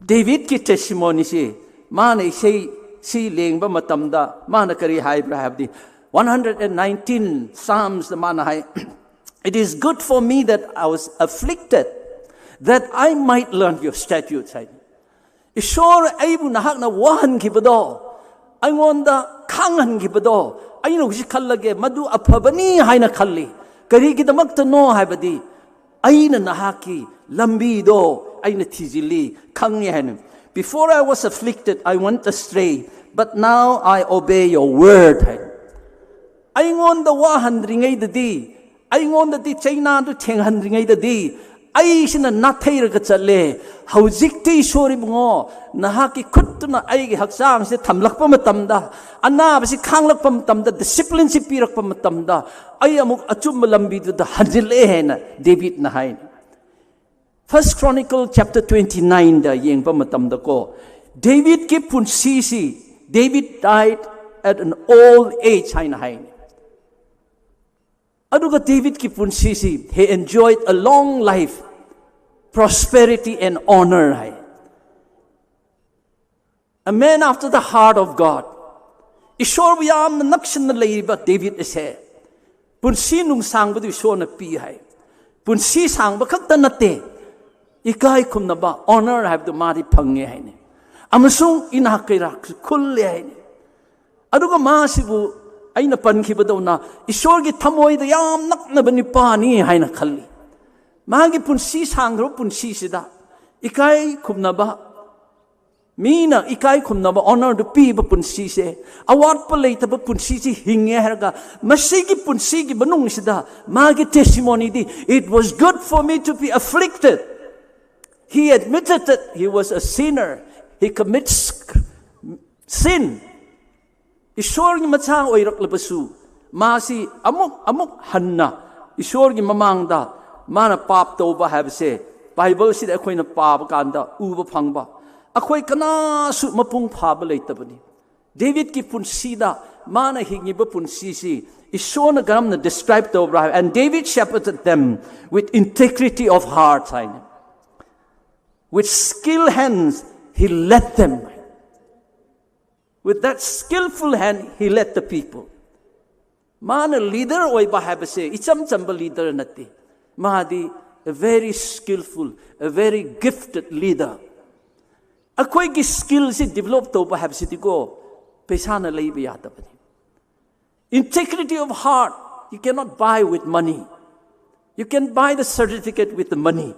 ꯗꯦꯕꯤꯠꯀꯤ ꯇꯦꯁꯤꯃꯣꯅꯤꯁꯤ, ꯃꯥꯅ ꯏꯁꯩ ꯁꯤ ꯂꯦꯡꯕ ꯃꯇꯝꯗ ꯃꯥꯅ ꯀꯔꯤ ꯍꯥꯏꯕ꯭ꯔꯥ ꯍꯥꯏꯕꯗꯤ, one hundred and nineteen Psalmsꯇ ꯃꯥꯅ ꯍꯥꯏ, "It is good for me that I was afflicted, that I might learn your statutes," ꯍꯥꯏ꯫ "ꯏꯁꯣꯔ, ꯑꯩꯕꯨ ꯅꯍꯥꯛꯅ ꯋꯥꯍꯟꯈꯤꯕꯗꯣ, ꯑꯩꯉꯣꯟꯗ ꯈꯥꯡꯍꯟꯈꯤꯕꯗꯣ, ꯑꯩꯅ ꯍꯧꯖꯤꯛ ꯈꯜꯂꯒꯦ, ꯃꯗꯨ ꯑꯐꯕꯅꯤ ꯍꯥꯏꯅ ꯈꯜꯂꯤ꯫ ꯀꯔꯤꯒꯤꯗꯃꯛꯇꯅꯣ ꯍꯥꯏꯕꯗꯤ, ꯑꯩꯅ ꯅꯍꯥꯛꯀꯤ ꯂꯝꯕꯤꯗꯣ ꯑꯩꯅ ꯊꯤꯖꯤꯜꯂꯤ, ꯈꯪꯉꯦ" ꯍꯥꯏꯅ꯫ "Before I was afflicted, I went astray, but now I obey your word" ꯍꯥꯏ꯫ ꯑꯩꯉꯣꯟꯗ ꯋꯥꯍꯟꯗ꯭ꯔꯤꯉꯩꯗꯗꯤ, ꯑꯩꯉꯣꯟꯗꯗꯤ ꯆꯩꯅꯥꯗꯨ ꯊꯦꯡꯍꯟꯗ꯭ꯔꯤꯉꯩꯗꯗꯤ ꯑꯩꯁꯤꯅ ꯅꯥꯊꯩꯔꯒ ꯆꯠꯂꯦ꯫ ꯍꯧꯖꯤꯛꯇꯤ ꯏꯁꯣꯔ ꯏꯕꯨꯡꯉꯣ, ꯅꯍꯥꯛꯀꯤ ꯈꯨꯠꯇꯨꯅ ꯑꯩꯒꯤ ꯍꯛꯆꯥꯡꯁꯦ ꯊꯝꯂꯛꯄ ꯃꯇꯝꯗ, ꯑꯅꯥꯕꯁꯤ ꯈꯥꯡꯂꯛꯄ ꯃꯇꯝꯗ, ꯗꯤꯁꯤꯄ꯭ꯂꯤꯟꯁꯤ ꯄꯤꯔꯛꯄ ꯃꯇꯝꯗ, ꯑꯩ ꯑꯃꯨꯛ ꯑꯆꯨꯝꯕ ꯂꯝꯕꯤꯗꯨꯗ ꯍꯟꯖꯤꯜꯂꯛꯑꯦ ꯍꯥꯏꯅ ꯗꯦꯕꯤꯠꯅ ꯍꯥꯏ꯫ First Chronicle chapter twenty nineꯗ ꯌꯦꯡꯕ ꯃꯇꯝꯗꯀꯣ, ꯗꯦꯕꯤꯠꯀꯤ ꯄꯨꯟꯁꯤꯁꯤ, "David died at an old age" ꯍꯥꯏꯅ ꯍꯥꯏꯅꯤ꯫ ꯑꯗꯨꯒ ꯗꯦꯕꯤꯠꯀꯤ ꯄꯨꯟꯁꯤꯁꯤ, "He enjoyed a long life, prosperity and honor" high. "A man after the heart of God." ꯏꯁꯣꯔꯕꯨ ꯌꯥꯝꯅ ꯅꯛꯁꯤꯟꯅ ꯂꯩꯔꯤꯕ ꯗꯦꯕꯤꯠ ꯑꯁꯦ ꯄꯨꯟꯁꯤ ꯅꯨꯡꯁꯥꯡꯕꯗꯨ ꯏꯁꯣꯔꯅ ꯄꯤ ꯍꯥꯏ꯫ ꯄꯨꯟꯁꯤ ꯁꯥꯡꯕ ꯈꯛꯇ ꯅꯠꯇꯦ, ꯏꯀꯥꯏ ꯈꯨꯝꯅꯕ, ꯑꯣꯅꯔ ꯍꯥꯏꯕꯗꯨ ꯃꯥꯗꯤ ꯐꯪꯉꯦ ꯍꯥꯏꯅꯤ꯫ ꯑꯃꯁꯨꯡ ꯏꯅꯥꯛ ꯀꯩꯔꯥꯛꯁꯨ ꯈꯨꯜꯂꯦ ꯍꯥꯏꯅꯤ꯫ ꯑꯗꯨꯒ ꯃꯥꯁꯤꯕꯨ ꯑꯩꯅ ꯄꯟꯈꯤꯕꯗꯧꯅ ꯏꯁꯣꯔꯒꯤ ꯊꯃꯣꯏꯗ ꯌꯥꯝ ꯅꯛꯅꯕ ꯅꯨꯄꯥꯅꯤ ꯍꯥꯏꯅ ꯈꯜꯂꯤ꯫ ꯃꯥꯒꯤ ꯄꯨꯟꯁꯤ ꯁꯥꯡꯈ꯭ꯔꯕ ꯄꯨꯟꯁꯤꯁꯤꯗ ꯏꯀꯥꯏ ꯈꯨꯝꯅꯕ, ꯃꯤꯅ ꯏꯀꯥꯏ ꯈꯨꯝꯅꯕ, ꯑꯣꯅꯔꯗꯨ ꯄꯤꯕ ꯄꯨꯟꯁꯤꯁꯦ, ꯑꯋꯥꯠꯄ ꯂꯩꯇꯕ ꯄꯨꯟꯁꯤꯁꯤ ꯍꯤꯡꯉꯦ ꯍꯥꯏꯔꯒ, ꯃꯁꯤꯒꯤ ꯄꯨꯟꯁꯤꯒꯤ ꯃꯅꯨꯡꯁꯤꯗ ꯃꯥꯒꯤ ꯇꯦꯁꯤꯃꯣꯅꯤꯗꯤ, "It was good for me to be afflicted." He admitted that he was a sinner. He commits sin. ꯏꯁꯣꯔꯒꯤ ꯃꯆꯥ ꯑꯣꯏꯔꯛꯂꯕꯁꯨ, ꯃꯥꯁꯤ ꯑꯃꯨꯛ ꯑꯃꯨꯛ ꯍꯟꯅ ꯏꯁꯣꯔꯒꯤ ꯃꯃꯥꯡꯗ ꯃꯥꯅ ꯄꯥꯞ ꯇꯧꯕ ꯍꯥꯏꯕꯁꯦ ꯕꯥꯏꯕꯜꯁꯤꯗ ꯑꯩꯈꯣꯏꯅ ꯄꯥꯕ ꯀꯥꯟꯗ ꯎꯕ ꯐꯪꯕ꯫ ꯑꯩꯈꯣꯏ ꯀꯅꯥꯁꯨ ꯃꯄꯨꯡ ꯐꯥꯕ ꯂꯩꯇꯕꯅꯤ꯫ ꯗꯦꯕꯤꯠꯀꯤ ꯄꯨꯟꯁꯤꯗ ꯃꯥꯅ ꯍꯤꯡꯉꯤꯕ ꯄꯨꯟꯁꯤꯁꯤ ꯏꯁꯣꯔꯅ ꯀꯔꯝꯅ describe ꯇꯧꯕ꯭ꯔꯥ ꯍꯥꯏꯕ, "And David shepherded them with integrity of heart" ꯍꯥꯏꯅ, "With skill hands he led them." With that skillful hand, he led the people. ꯃꯥꯅ ꯂꯤꯗꯔ ꯑꯣꯏꯕ ꯍꯥꯏꯕꯁꯦ ꯏꯆꯝ ꯆꯝꯕ ꯂꯤꯗꯔ ꯅꯠꯇꯦ꯫ ꯃꯥꯗꯤ a very skillful, a very gifted leader. ꯑꯩꯈꯣꯏꯒꯤ ꯁ꯭ꯀꯤꯜꯁꯤ develop ꯇꯧꯕ ꯍꯥꯏꯕꯁꯤꯗꯤꯀꯣ, ꯄꯩꯁꯥꯅ ꯂꯩꯕ ꯌꯥꯗꯕꯅꯤ꯫ Integrity of heart, you cannot buy with money. You can buy the certificate with the money.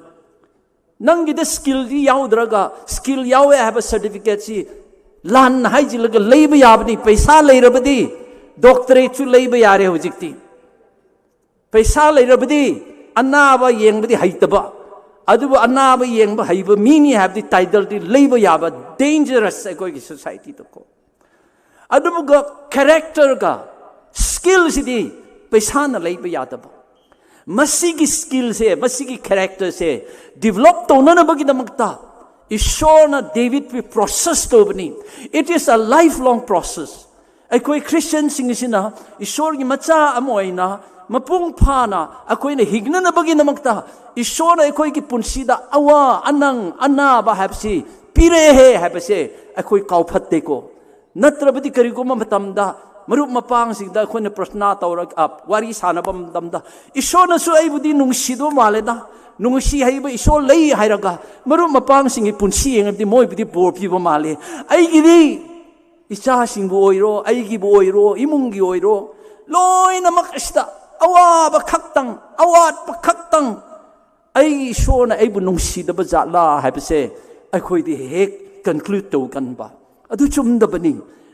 ꯅꯪꯒꯤꯗ ꯁ꯭ꯀꯤꯜꯗꯤ ꯌꯥꯎꯗ꯭ꯔꯒ ꯁ꯭ꯀꯤꯜ ꯌꯥꯎꯋꯦ ꯍꯥꯏꯕ ꯁꯔꯇꯤꯐꯤꯀꯦꯠꯁꯤ ꯂꯥꯟꯅ ꯍꯥꯏꯖꯤꯜꯂꯒ ꯂꯩꯕ ꯌꯥꯕꯅꯤ꯫ ꯄꯩꯁꯥ ꯂꯩꯔꯕꯗꯤ ꯗꯣꯛꯇꯔꯦꯠꯁꯨ ꯂꯩꯕ ꯌꯥꯔꯦ ꯍꯧꯖꯤꯛꯇꯤ꯫ ꯄꯩꯁꯥ ꯂꯩꯔꯕꯗꯤ ꯑꯅꯥꯕ ꯌꯦꯡꯕꯗꯤ ꯍꯩꯇꯕ, ꯑꯗꯨꯕꯨ ꯑꯅꯥꯕ ꯌꯦꯡꯕ ꯍꯩꯕ ꯃꯤꯅꯤ ꯍꯥꯏꯕꯗꯤ ꯇꯥꯏꯇꯜꯗꯤ ꯂꯩꯕ ꯌꯥꯕ꯫ Dangerous ꯑꯩꯈꯣꯏꯒꯤ ꯁꯣꯁꯥꯏꯇꯤꯗꯀꯣ꯫ ꯑꯗꯨꯒ ꯀꯦꯔꯦꯛꯇꯔꯒ ꯁ꯭ꯀꯤꯜꯁꯤꯗꯤ ꯄꯩꯁꯥꯅ ꯂꯩꯕ ꯌꯥꯗꯕ꯫ ꯃꯁꯤꯒꯤ ꯁ꯭ꯀꯤꯜꯁꯦ, ꯃꯁꯤꯒꯤ ꯀꯦꯔꯦꯛꯇꯔꯁꯦ ꯗꯤꯕꯂꯞ ꯇꯧꯅꯅꯕꯒꯤꯗꯃꯛꯇ ꯏꯁꯣꯔꯅ ꯗꯦꯕꯤꯠꯄꯨ ꯄ꯭ꯔꯣꯁꯦꯁ ꯇꯧꯕꯅꯤ꯫ It is a lifelong process. ꯑꯩꯈꯣꯏ ꯈ꯭ꯔꯤꯁꯇꯤꯌꯟꯁꯤꯡ ꯑꯁꯤꯅ ꯏꯁꯣꯔꯒꯤ ꯃꯆꯥ ꯑꯃ ꯑꯣꯏꯅ ꯃꯄꯨꯡ ꯐꯥꯅ ꯑꯩꯈꯣꯏꯅ ꯍꯤꯡꯅꯅꯕꯒꯤꯗꯃꯛꯇ ꯏꯁꯣꯔꯅ ꯑꯩꯈꯣꯏꯒꯤ ꯄꯨꯟꯁꯤꯗ ꯑꯋꯥ ꯑꯅꯪ ꯑꯅꯥꯕ ꯍꯥꯏꯕꯁꯤ ꯄꯤꯔꯛꯑꯦ ꯍꯥꯏꯕꯁꯦ ꯑꯩꯈꯣꯏ ꯀꯥꯎꯐꯠꯇꯦꯀꯣ꯫ ꯅꯠꯇ꯭ꯔꯕꯗꯤ ꯀꯔꯤꯒꯨꯝꯕ ꯃꯇꯝꯗ ꯃꯔꯨꯞ ꯃꯄꯥꯡꯁꯤꯡꯗ ꯑꯩꯈꯣꯏꯅ ꯄ꯭ꯔꯊꯅꯥ ꯇꯧꯔꯒ, ꯋꯥꯔꯤ ꯁꯥꯟꯅꯕ ꯃꯇꯝꯗ, "ꯏꯁꯣꯔꯅꯁꯨ ꯑꯩꯕꯨꯗꯤ ꯅꯨꯡꯁꯤꯗꯕ ꯃꯥꯜꯂꯦꯗ, ꯅꯨꯡꯁꯤ ꯍꯩꯕ ꯏꯁꯣꯔ ꯂꯩ" ꯍꯥꯏꯔꯒ ꯃꯔꯨꯞ ꯃꯄꯥꯡꯁꯤꯡꯒꯤ ꯄꯨꯟꯁꯤ ꯌꯦꯡꯉꯕꯗꯤ ꯃꯣꯏꯕꯨꯗꯤ ꯕꯣꯔ ꯄꯤꯕ ꯃꯥꯜꯂꯦ꯫ ꯑꯩꯒꯤꯗꯤ ꯏꯆꯥꯁꯤꯡꯕꯨ ꯑꯣꯏꯔꯣ, ꯑꯩꯒꯤꯕꯨ ꯑꯣꯏꯔꯣ, ꯏꯃꯨꯡꯒꯤ ꯑꯣꯏꯔꯣ, ꯂꯣꯏꯅꯃꯛ ꯑꯁꯤꯗ ꯑꯋꯥꯕ ꯈꯛꯇꯪ, ꯑꯋꯥꯠꯄ ꯈꯛꯇꯪ, ꯑꯩꯒꯤ ꯏꯁꯣꯔꯅ ꯑꯩꯕꯨ ꯅꯨꯡꯁꯤꯗꯕ ꯖꯥꯠꯂꯥ ꯍꯥꯏꯕꯁꯦ ꯑꯩꯈꯣꯏꯗꯤ ꯍꯦꯛ ꯀꯟꯀ꯭ꯂꯨꯗ ꯇꯧꯒꯟꯕ꯫ ꯑꯗꯨ ꯆꯨꯝꯗꯕꯅꯤ꯫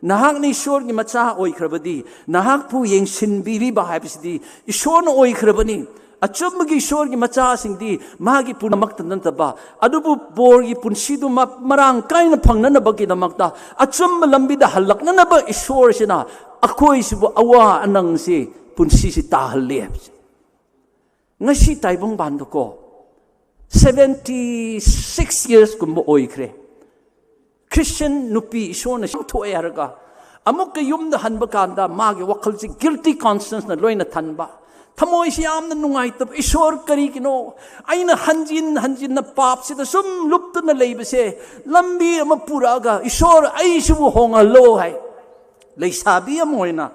ꯅꯍꯥꯛꯅ ꯏꯁꯣꯔꯒꯤ ꯃꯆꯥ ꯑꯣꯏꯈ꯭ꯔꯕꯗꯤ, ꯅꯍꯥꯛꯄꯨ ꯌꯦꯡꯁꯤꯟꯕꯤꯔꯤꯕ ꯍꯥꯏꯕꯁꯤꯗꯤ ꯏꯁꯣꯔꯅ ꯑꯣꯏꯈ꯭ꯔꯕꯅꯤ꯫ ꯑꯆꯨꯝꯕꯒꯤ ꯏꯁꯣꯔꯒꯤ ꯃꯆꯥꯁꯤꯡꯗꯤ ꯃꯥꯒꯤ ꯄꯨꯝꯅꯃꯛꯇ ꯅꯠꯇꯕ, ꯑꯗꯨꯕꯨ ꯕꯣꯔꯒꯤ ꯄꯨꯟꯁꯤꯗꯨ ꯃ-, ꯃꯔꯥꯡ ꯀꯥꯏꯅ ꯐꯪꯅꯅꯕꯒꯤꯗꯃꯛꯇ, ꯑꯆꯨꯝꯕ ꯂꯝꯕꯤꯗ ꯍꯜꯂꯛꯅꯅꯕ ꯏꯁꯣꯔꯁꯤꯅ ꯑꯩꯈꯣꯏꯁꯤꯕꯨ ꯑꯋꯥ ꯑꯅꯪꯁꯤ ꯄꯨꯟꯁꯤꯁꯤ ꯇꯥꯍꯜꯂꯦ ꯍꯥꯏꯕꯁꯦ꯫ ꯉꯁꯤ ꯇꯥꯏꯕꯪꯕꯥꯟꯗꯀꯣ, ꯁꯚꯦꯟꯇꯤ ꯁꯤꯛꯁ ꯌꯔꯁꯀꯨꯝꯕ ꯑꯣꯏꯈ꯭ꯔꯦ꯫ ꯈ꯭ꯔꯤꯁꯇꯤꯌꯟ ꯅꯨꯄꯤ ꯏꯁꯣꯔꯅ ꯁꯦꯝꯊꯣꯛꯑꯦ ꯍꯥꯏꯔꯒ, ꯑꯃꯨꯛꯀ ꯌꯨꯝꯗ ꯍꯟꯕ ꯀꯥꯟꯗ ꯃꯥꯒꯤ ꯋꯥꯈꯜꯁꯤ ꯒꯤꯜꯇꯤ ꯀꯣꯟꯁꯤꯌꯟꯁꯅ ꯂꯣꯏꯅ ꯊꯟꯕ, ꯊꯃꯣꯏꯁꯤ ꯌꯥꯝꯅ ꯅꯨꯡꯉꯥꯏꯇꯕ꯫ "ꯏꯁꯣꯔ, ꯀꯔꯤꯒꯤꯅꯣ ꯑꯩꯅ ꯍꯟꯖꯤꯟ ꯍꯟꯖꯤꯟꯅ ꯄꯥꯞꯁꯤꯗ ꯁꯨꯝ ꯂꯨꯞꯇꯨꯅ ꯂꯩꯕꯁꯦ?" ꯂꯝꯕꯤ ꯑꯃ ꯄꯨꯔꯛꯑꯒ, "ꯏꯁꯣꯔ, ꯑꯩꯁꯤꯕꯨ ꯍꯣꯡꯍꯜꯂꯣ" ꯍꯥꯏ꯫ ꯂꯩꯁꯥꯕꯤ ꯑꯃ ꯑꯣꯏꯅ,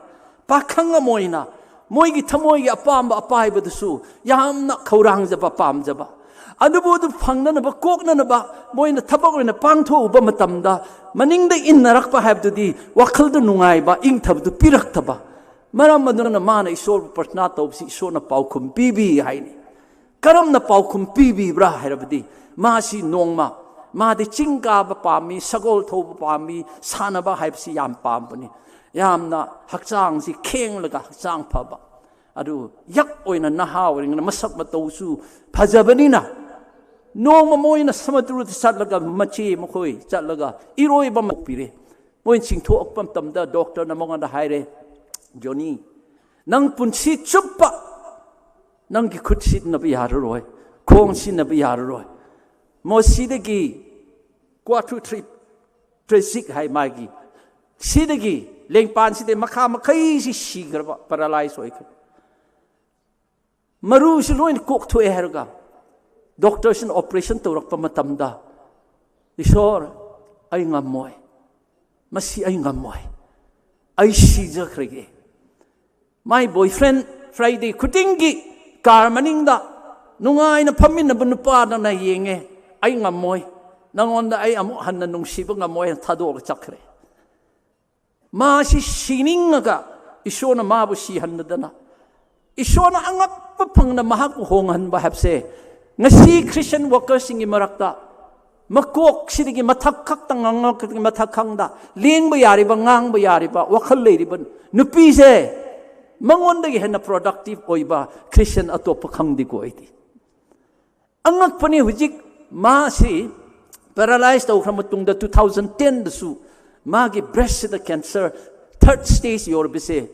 ꯄꯥꯈꯪ ꯑꯃ ꯑꯣꯏꯅ, ꯃꯣꯏꯒꯤ ꯊꯃꯣꯏꯒꯤ ꯑꯄꯥꯝꯕ ꯑꯄꯥꯏꯕꯗꯨꯁꯨ ꯌꯥꯝꯅ ꯈꯧꯔꯥꯡꯖꯕ, ꯄꯥꯝꯖꯕ꯫ ꯑꯗꯨꯕꯨ ꯑꯗꯨ ꯐꯪꯅꯅꯕ, ꯀꯣꯛꯅꯅꯕ ꯃꯣꯏꯅ ꯊꯕꯛ ꯑꯣꯏꯅ ꯄꯥꯡꯊꯣꯛꯎꯕ ꯃꯇꯝꯗ, ꯃꯅꯤꯡꯗ ꯏꯟꯅꯔꯛꯄ ꯍꯥꯏꯕꯗꯨꯗꯤ ꯋꯥꯈꯜꯗ ꯅꯨꯡꯉꯥꯏꯕ, ꯏꯪꯊꯕꯗꯨ ꯄꯤꯔꯛꯇꯕ꯫ ꯃꯔꯝ ꯑꯗꯨꯅ ꯃꯥꯅ ꯏꯁꯣꯔꯕꯨ ꯄ꯭ꯔꯊꯅꯥ ꯇꯧꯕꯁꯤ ꯏꯁꯣꯔꯅ ꯄꯥꯎꯈꯨꯝ ꯄꯤꯕꯤ ꯍꯥꯏꯅꯤ꯫ ꯀꯔꯝꯅ ꯄꯥꯎꯈꯨꯝ ꯄꯤꯕꯤꯕ꯭ꯔꯥ ꯍꯥꯏꯔꯕꯗꯤ, ꯃꯥꯁꯤ ꯅꯣꯡꯃ, ꯃꯥꯗꯤ ꯆꯤꯡ ꯀꯥꯕ ꯄꯥꯝꯃꯤ, ꯁꯒꯣꯜ ꯊꯧꯕ ꯄꯥꯝꯃꯤ, ꯁꯥꯟꯅꯕ ꯍꯥꯏꯕꯁꯤ ꯌꯥꯝ ꯄꯥꯝꯕꯅꯤ꯫ ꯌꯥꯝꯅ ꯍꯛꯆꯥꯡꯁꯤ ꯈꯦꯡꯂꯒ ꯍꯛꯆꯥꯡ ꯐꯕ, ꯑꯗꯨ ꯌꯛ ꯑꯣꯏꯅ ꯅꯍꯥ ꯑꯣꯏꯔꯤꯉꯩꯗ ꯃꯁꯛ ꯃꯇꯧꯁꯨ ꯐꯖꯕꯅꯤꯅ, ꯅꯣꯡꯃ ꯃꯣꯏꯅ ꯁꯃꯨꯗ꯭ꯔꯗ ꯆꯠꯂꯒ ꯃꯆꯦ ꯃꯈꯣꯏ ꯆꯠꯂꯒ ꯏꯔꯣꯏꯕ ꯑꯃ ꯄꯤꯔꯦ꯫ ꯃꯣꯏꯅ ꯆꯤꯡꯊꯣꯛꯂꯛꯄ ꯃꯇꯝꯗ ꯗꯣꯛꯇꯔꯅ ꯃꯉꯣꯟꯗ ꯍꯥꯏꯔꯦ, "ꯖꯣꯅꯤ, ꯅꯪ ꯄꯨꯟꯁꯤ ꯆꯨꯞꯄ ꯅꯪꯒꯤ ꯈꯨꯠ ꯁꯤꯖꯤꯟꯅꯕ ꯌꯥꯔꯔꯣꯏ, ꯈꯣꯡ ꯁꯤꯖꯤꯟꯅꯕ ꯌꯥꯔꯔꯣꯏ꯫ ꯃꯁꯤꯗꯒꯤ ꯀ꯭ꯋꯥꯗ꯭ꯔꯤꯄ꯭ꯂꯦꯖꯤꯛ ꯍꯥꯏ ꯃꯥꯒꯤ, ꯁꯤꯗꯒꯤ ꯂꯦꯡꯄꯥꯟꯁꯤꯗꯒꯤ ꯃꯈꯥ ꯃꯈꯩꯁꯤ ꯁꯤꯈ꯭ꯔꯕ, ꯄꯦꯔꯥꯂꯥꯏꯁ ꯑꯣꯏꯈ꯭ꯔꯕ, ꯃꯔꯨꯁꯤ ꯂꯣꯏꯅ ꯀꯣꯛꯊꯣꯛꯑꯦ" ꯍꯥꯏꯔꯒ ꯗꯣꯛꯇꯔꯁꯤꯅ ꯑꯣꯄꯔꯦꯁꯟ ꯇꯧꯔꯛꯄ ꯃꯇꯝꯗ, "ꯏꯁꯣꯔ, ꯑꯩ ꯉꯝꯃꯣꯏ, ꯃꯁꯤ ꯑꯩ ꯉꯝꯃꯣꯏ, ꯑꯩ ꯁꯤꯖꯈ꯭ꯔꯒꯦ"꯫ My boyfriend Friday ꯈꯨꯗꯤꯡꯒꯤ ꯀꯥꯔ ꯃꯅꯤꯡꯗ ꯅꯨꯡꯉꯥꯏꯅ ꯐꯝꯃꯤꯟꯅꯕ ꯅꯨꯄꯥꯗꯨꯅ ꯌꯦꯡꯉꯦ, "ꯑꯩ ꯉꯝꯃꯣꯏ, ꯅꯉꯣꯟꯗ ꯑꯩ ꯑꯃꯨꯛ ꯍꯟꯅ ꯅꯨꯡꯁꯤꯕ ꯉꯝꯃꯣꯏ" ꯍꯥꯏꯅ ꯊꯥꯗꯣꯛꯑꯒ ꯆꯠꯈ꯭ꯔꯦ꯫ ꯃꯥꯁꯤ ꯁꯤꯅꯤꯡꯉꯒ ꯏꯁꯣꯔꯅ ꯃꯥꯕꯨ ꯁꯤꯍꯟꯗꯗꯅ, ꯏꯁꯣꯔꯅ ꯑꯉꯛꯄ ꯐꯪꯅ ꯃꯍꯥꯛꯄꯨ ꯍꯣꯡꯍꯟꯕ ꯍꯥꯏꯕꯁꯦ, ꯉꯁꯤ ꯈ꯭ꯔꯤꯁꯇꯤꯌꯟ ꯋꯥꯔꯀꯔꯁꯤꯡꯒꯤ ꯃꯔꯛꯇ ꯃꯀꯣꯛꯁꯤꯗꯒꯤ ꯃꯊꯛ ꯈꯛꯇ, ꯉꯥꯡꯉꯛꯇꯒꯤ ꯃꯊꯛ ꯈꯪꯗ ꯂꯦꯡꯕ ꯌꯥꯔꯤꯕ, ꯉꯥꯡꯕ ꯌꯥꯔꯤꯕ, ꯋꯥꯈꯜ ꯂꯩꯔꯤꯕ ꯅꯨꯄꯤꯁꯦ ꯃꯉꯣꯟꯗꯒꯤ ꯍꯦꯟꯅ ꯄ꯭ꯔꯣꯗꯛꯇꯤꯚ ꯑꯣꯏꯕ ꯈ꯭ꯔꯤꯁꯇꯤꯌꯟ ꯑꯇꯣꯞꯄ ꯈꯪꯗꯦꯀꯣ ꯑꯩꯗꯤ꯫ ꯑꯉꯛꯄꯅꯤ, ꯍꯧꯖꯤꯛ ꯃꯥꯁꯤ ꯄꯦꯔꯥꯂꯥꯏꯁ ꯇꯧꯈ꯭ꯔ ꯃꯇꯨꯡꯗ ꯇꯨ ꯊꯥꯎꯖꯟ ꯇꯦꯟꯗꯁꯨ ꯃꯥꯒꯤ ꯕ꯭ꯔꯦꯁꯁꯤꯗ ꯀꯦꯟꯁꯔ ꯊꯥꯔꯠ ꯁ꯭ꯇꯦꯖ ꯌꯧꯔꯕꯁꯦ,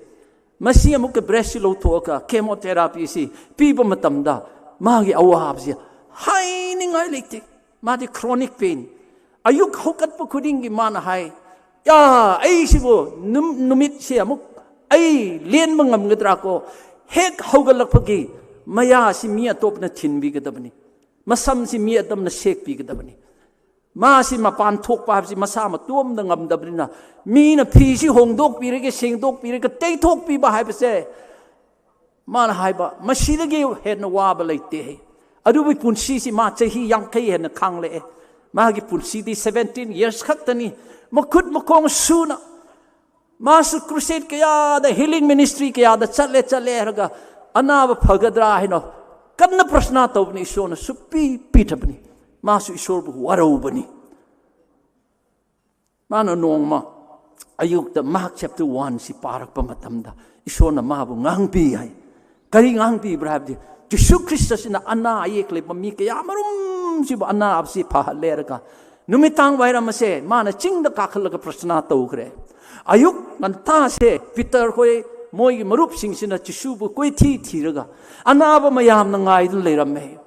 ꯃꯁꯤ ꯑꯃꯨꯛꯀ ꯕ꯭ꯔꯦꯁꯁꯤ ꯂꯧꯊꯣꯛꯑꯒ ꯀꯦꯃꯣꯊꯦꯔꯥꯄꯤꯁꯤ ꯄꯤꯕ ꯃꯇꯝꯗ ꯃꯥꯒꯤ ꯑꯋꯥꯕꯁꯤ ꯍꯥꯏꯅꯤꯡꯉꯥꯏ ꯂꯩꯇꯦ꯫ ꯃꯥꯗꯤ ꯀ꯭ꯔꯣꯅꯤꯛ ꯄꯦꯟ꯫ ꯑꯌꯨꯛ ꯍꯧꯒꯠꯄ ꯈꯨꯗꯤꯡꯒꯤ ꯃꯥꯅ ꯍꯥꯏ, "ꯌꯥ, ꯑꯩꯁꯤꯕꯨ ꯅꯨꯝ-, ꯅꯨꯃꯤꯠꯁꯦ ꯑꯃꯨꯛ ꯑꯩ ꯂꯦꯟꯕ ꯉꯝꯒꯗ꯭ꯔꯥ ꯀꯣ?" ꯍꯦꯛ ꯍꯧꯒꯠꯂꯛꯄꯒꯤ ꯃꯌꯥꯁꯤ ꯃꯤ ꯑꯇꯣꯞꯄꯅ ꯊꯤꯟꯕꯤꯒꯗꯕꯅꯤ, ꯃꯁꯝꯁꯤ ꯃꯤ ꯑꯇꯣꯞꯄꯅ ꯁꯦꯠꯄꯤꯒꯗꯕꯅꯤ꯫ ꯃꯥꯁꯤ ꯃꯄꯥꯟ ꯊꯣꯛꯄ ꯍꯥꯏꯕꯁꯤ ꯃꯁꯥ ꯃꯇꯣꯝꯗ ꯉꯝꯗꯕꯅꯤꯅ, ꯃꯤꯅ ꯐꯤꯁꯤ ꯍꯣꯡꯗꯣꯛꯄꯤꯔꯒ, ꯁꯦꯡꯗꯣꯛꯄꯤꯔꯒ, ꯇꯩꯊꯣꯛꯄꯤꯕ ꯍꯥꯏꯕꯁꯦ, ꯃꯥꯅ ꯍꯥꯏꯕ, ꯃꯁꯤꯗꯒꯤ ꯍꯦꯟꯅ ꯋꯥꯕ ꯂꯩꯇꯦ꯫ ꯑꯗꯨꯕꯨ ꯄꯨꯟꯁꯤꯁꯤ ꯃꯥ ꯆꯍꯤ ꯌꯥꯡꯈꯩ ꯍꯦꯟꯅ ꯈꯥꯡꯂꯛꯑꯦ꯫ ꯃꯥꯒꯤ ꯄꯨꯟꯁꯤꯗꯤ ꯁꯚꯦꯟꯇꯤꯟ ꯌꯔꯁ ꯈꯛꯇꯅꯤ꯫ ꯃꯈꯨꯠ ꯃꯈꯣꯡ ꯁꯨꯅ ꯃꯥꯁꯨ ꯀ꯭ꯔꯨꯁꯦꯠ ꯀꯌꯥꯗ, ꯍꯤꯂꯤꯡ ꯃꯤꯅꯤꯁꯇ꯭ꯔꯤ ꯀꯌꯥꯗ ꯆꯠꯂꯦ, ꯆꯠꯂꯦ ꯍꯥꯏꯔꯒ ꯑꯅꯥꯕ ꯐꯒꯗ꯭ꯔꯥ ꯍꯥꯏꯅ ꯀꯟꯅ ꯄ꯭ꯔꯁꯅꯥ ꯇꯧꯕꯅꯤ, ꯏꯁꯣꯔꯅ ꯁꯨꯛꯄꯤ ꯄꯤꯗꯕꯅꯤ꯫ ꯃꯥꯁꯨ ꯏꯁꯣꯔꯕꯨ ꯋꯥꯔꯧꯕꯅꯤ꯫ ꯃꯥꯅ ꯅꯣꯡꯃ ꯑꯌꯨꯛꯇ ꯃꯥꯔꯛ ꯆꯦꯞꯇꯔ ꯋꯥꯟꯁꯤ ꯄꯥꯔꯛꯄ ꯃꯇꯝꯗ ꯏꯁꯣꯔꯅ ꯃꯥꯕꯨ ꯉꯥꯡꯕꯤ ꯍꯥꯏ꯫ ꯀꯔꯤ ꯉꯥꯡꯕꯤꯕ꯭ꯔꯥ ꯍꯥꯏꯕꯗꯤ, ꯖꯤꯁꯨ ꯈ꯭ꯔꯤꯁꯇꯁꯤꯅ ꯑꯅꯥ ꯑꯌꯦꯛ ꯂꯩꯕ ꯃꯤ ꯀꯌꯥ ꯃꯔꯨꯝꯁꯤꯕꯨ ꯑꯅꯥꯕꯁꯤ ꯐꯍꯜꯂꯦ ꯍꯥꯏꯔꯒ, ꯅꯨꯃꯤꯗꯥꯡ ꯋꯥꯏꯔꯝ ꯑꯁꯦ ꯃꯥꯅ ꯆꯤꯡꯗ ꯀꯥꯈꯠꯂꯒ ꯄ꯭ꯔꯁꯅꯥ ꯇꯧꯈ꯭ꯔꯦ꯫ ꯑꯌꯨꯛ ꯉꯟꯇꯥꯁꯦ ꯄꯤꯇꯔ ꯍꯣꯏ, ꯃꯣꯏꯒꯤ ꯃꯔꯨꯞꯁꯤꯡꯁꯤꯅ ꯖꯤꯁꯨꯕꯨ ꯀꯣꯏꯊꯤ ꯊꯤꯔꯒ, ꯑꯅꯥꯕ ꯃꯌꯥꯝꯅ ꯉꯥꯏꯗꯨꯅ ꯂꯩꯔꯝꯃꯦ꯫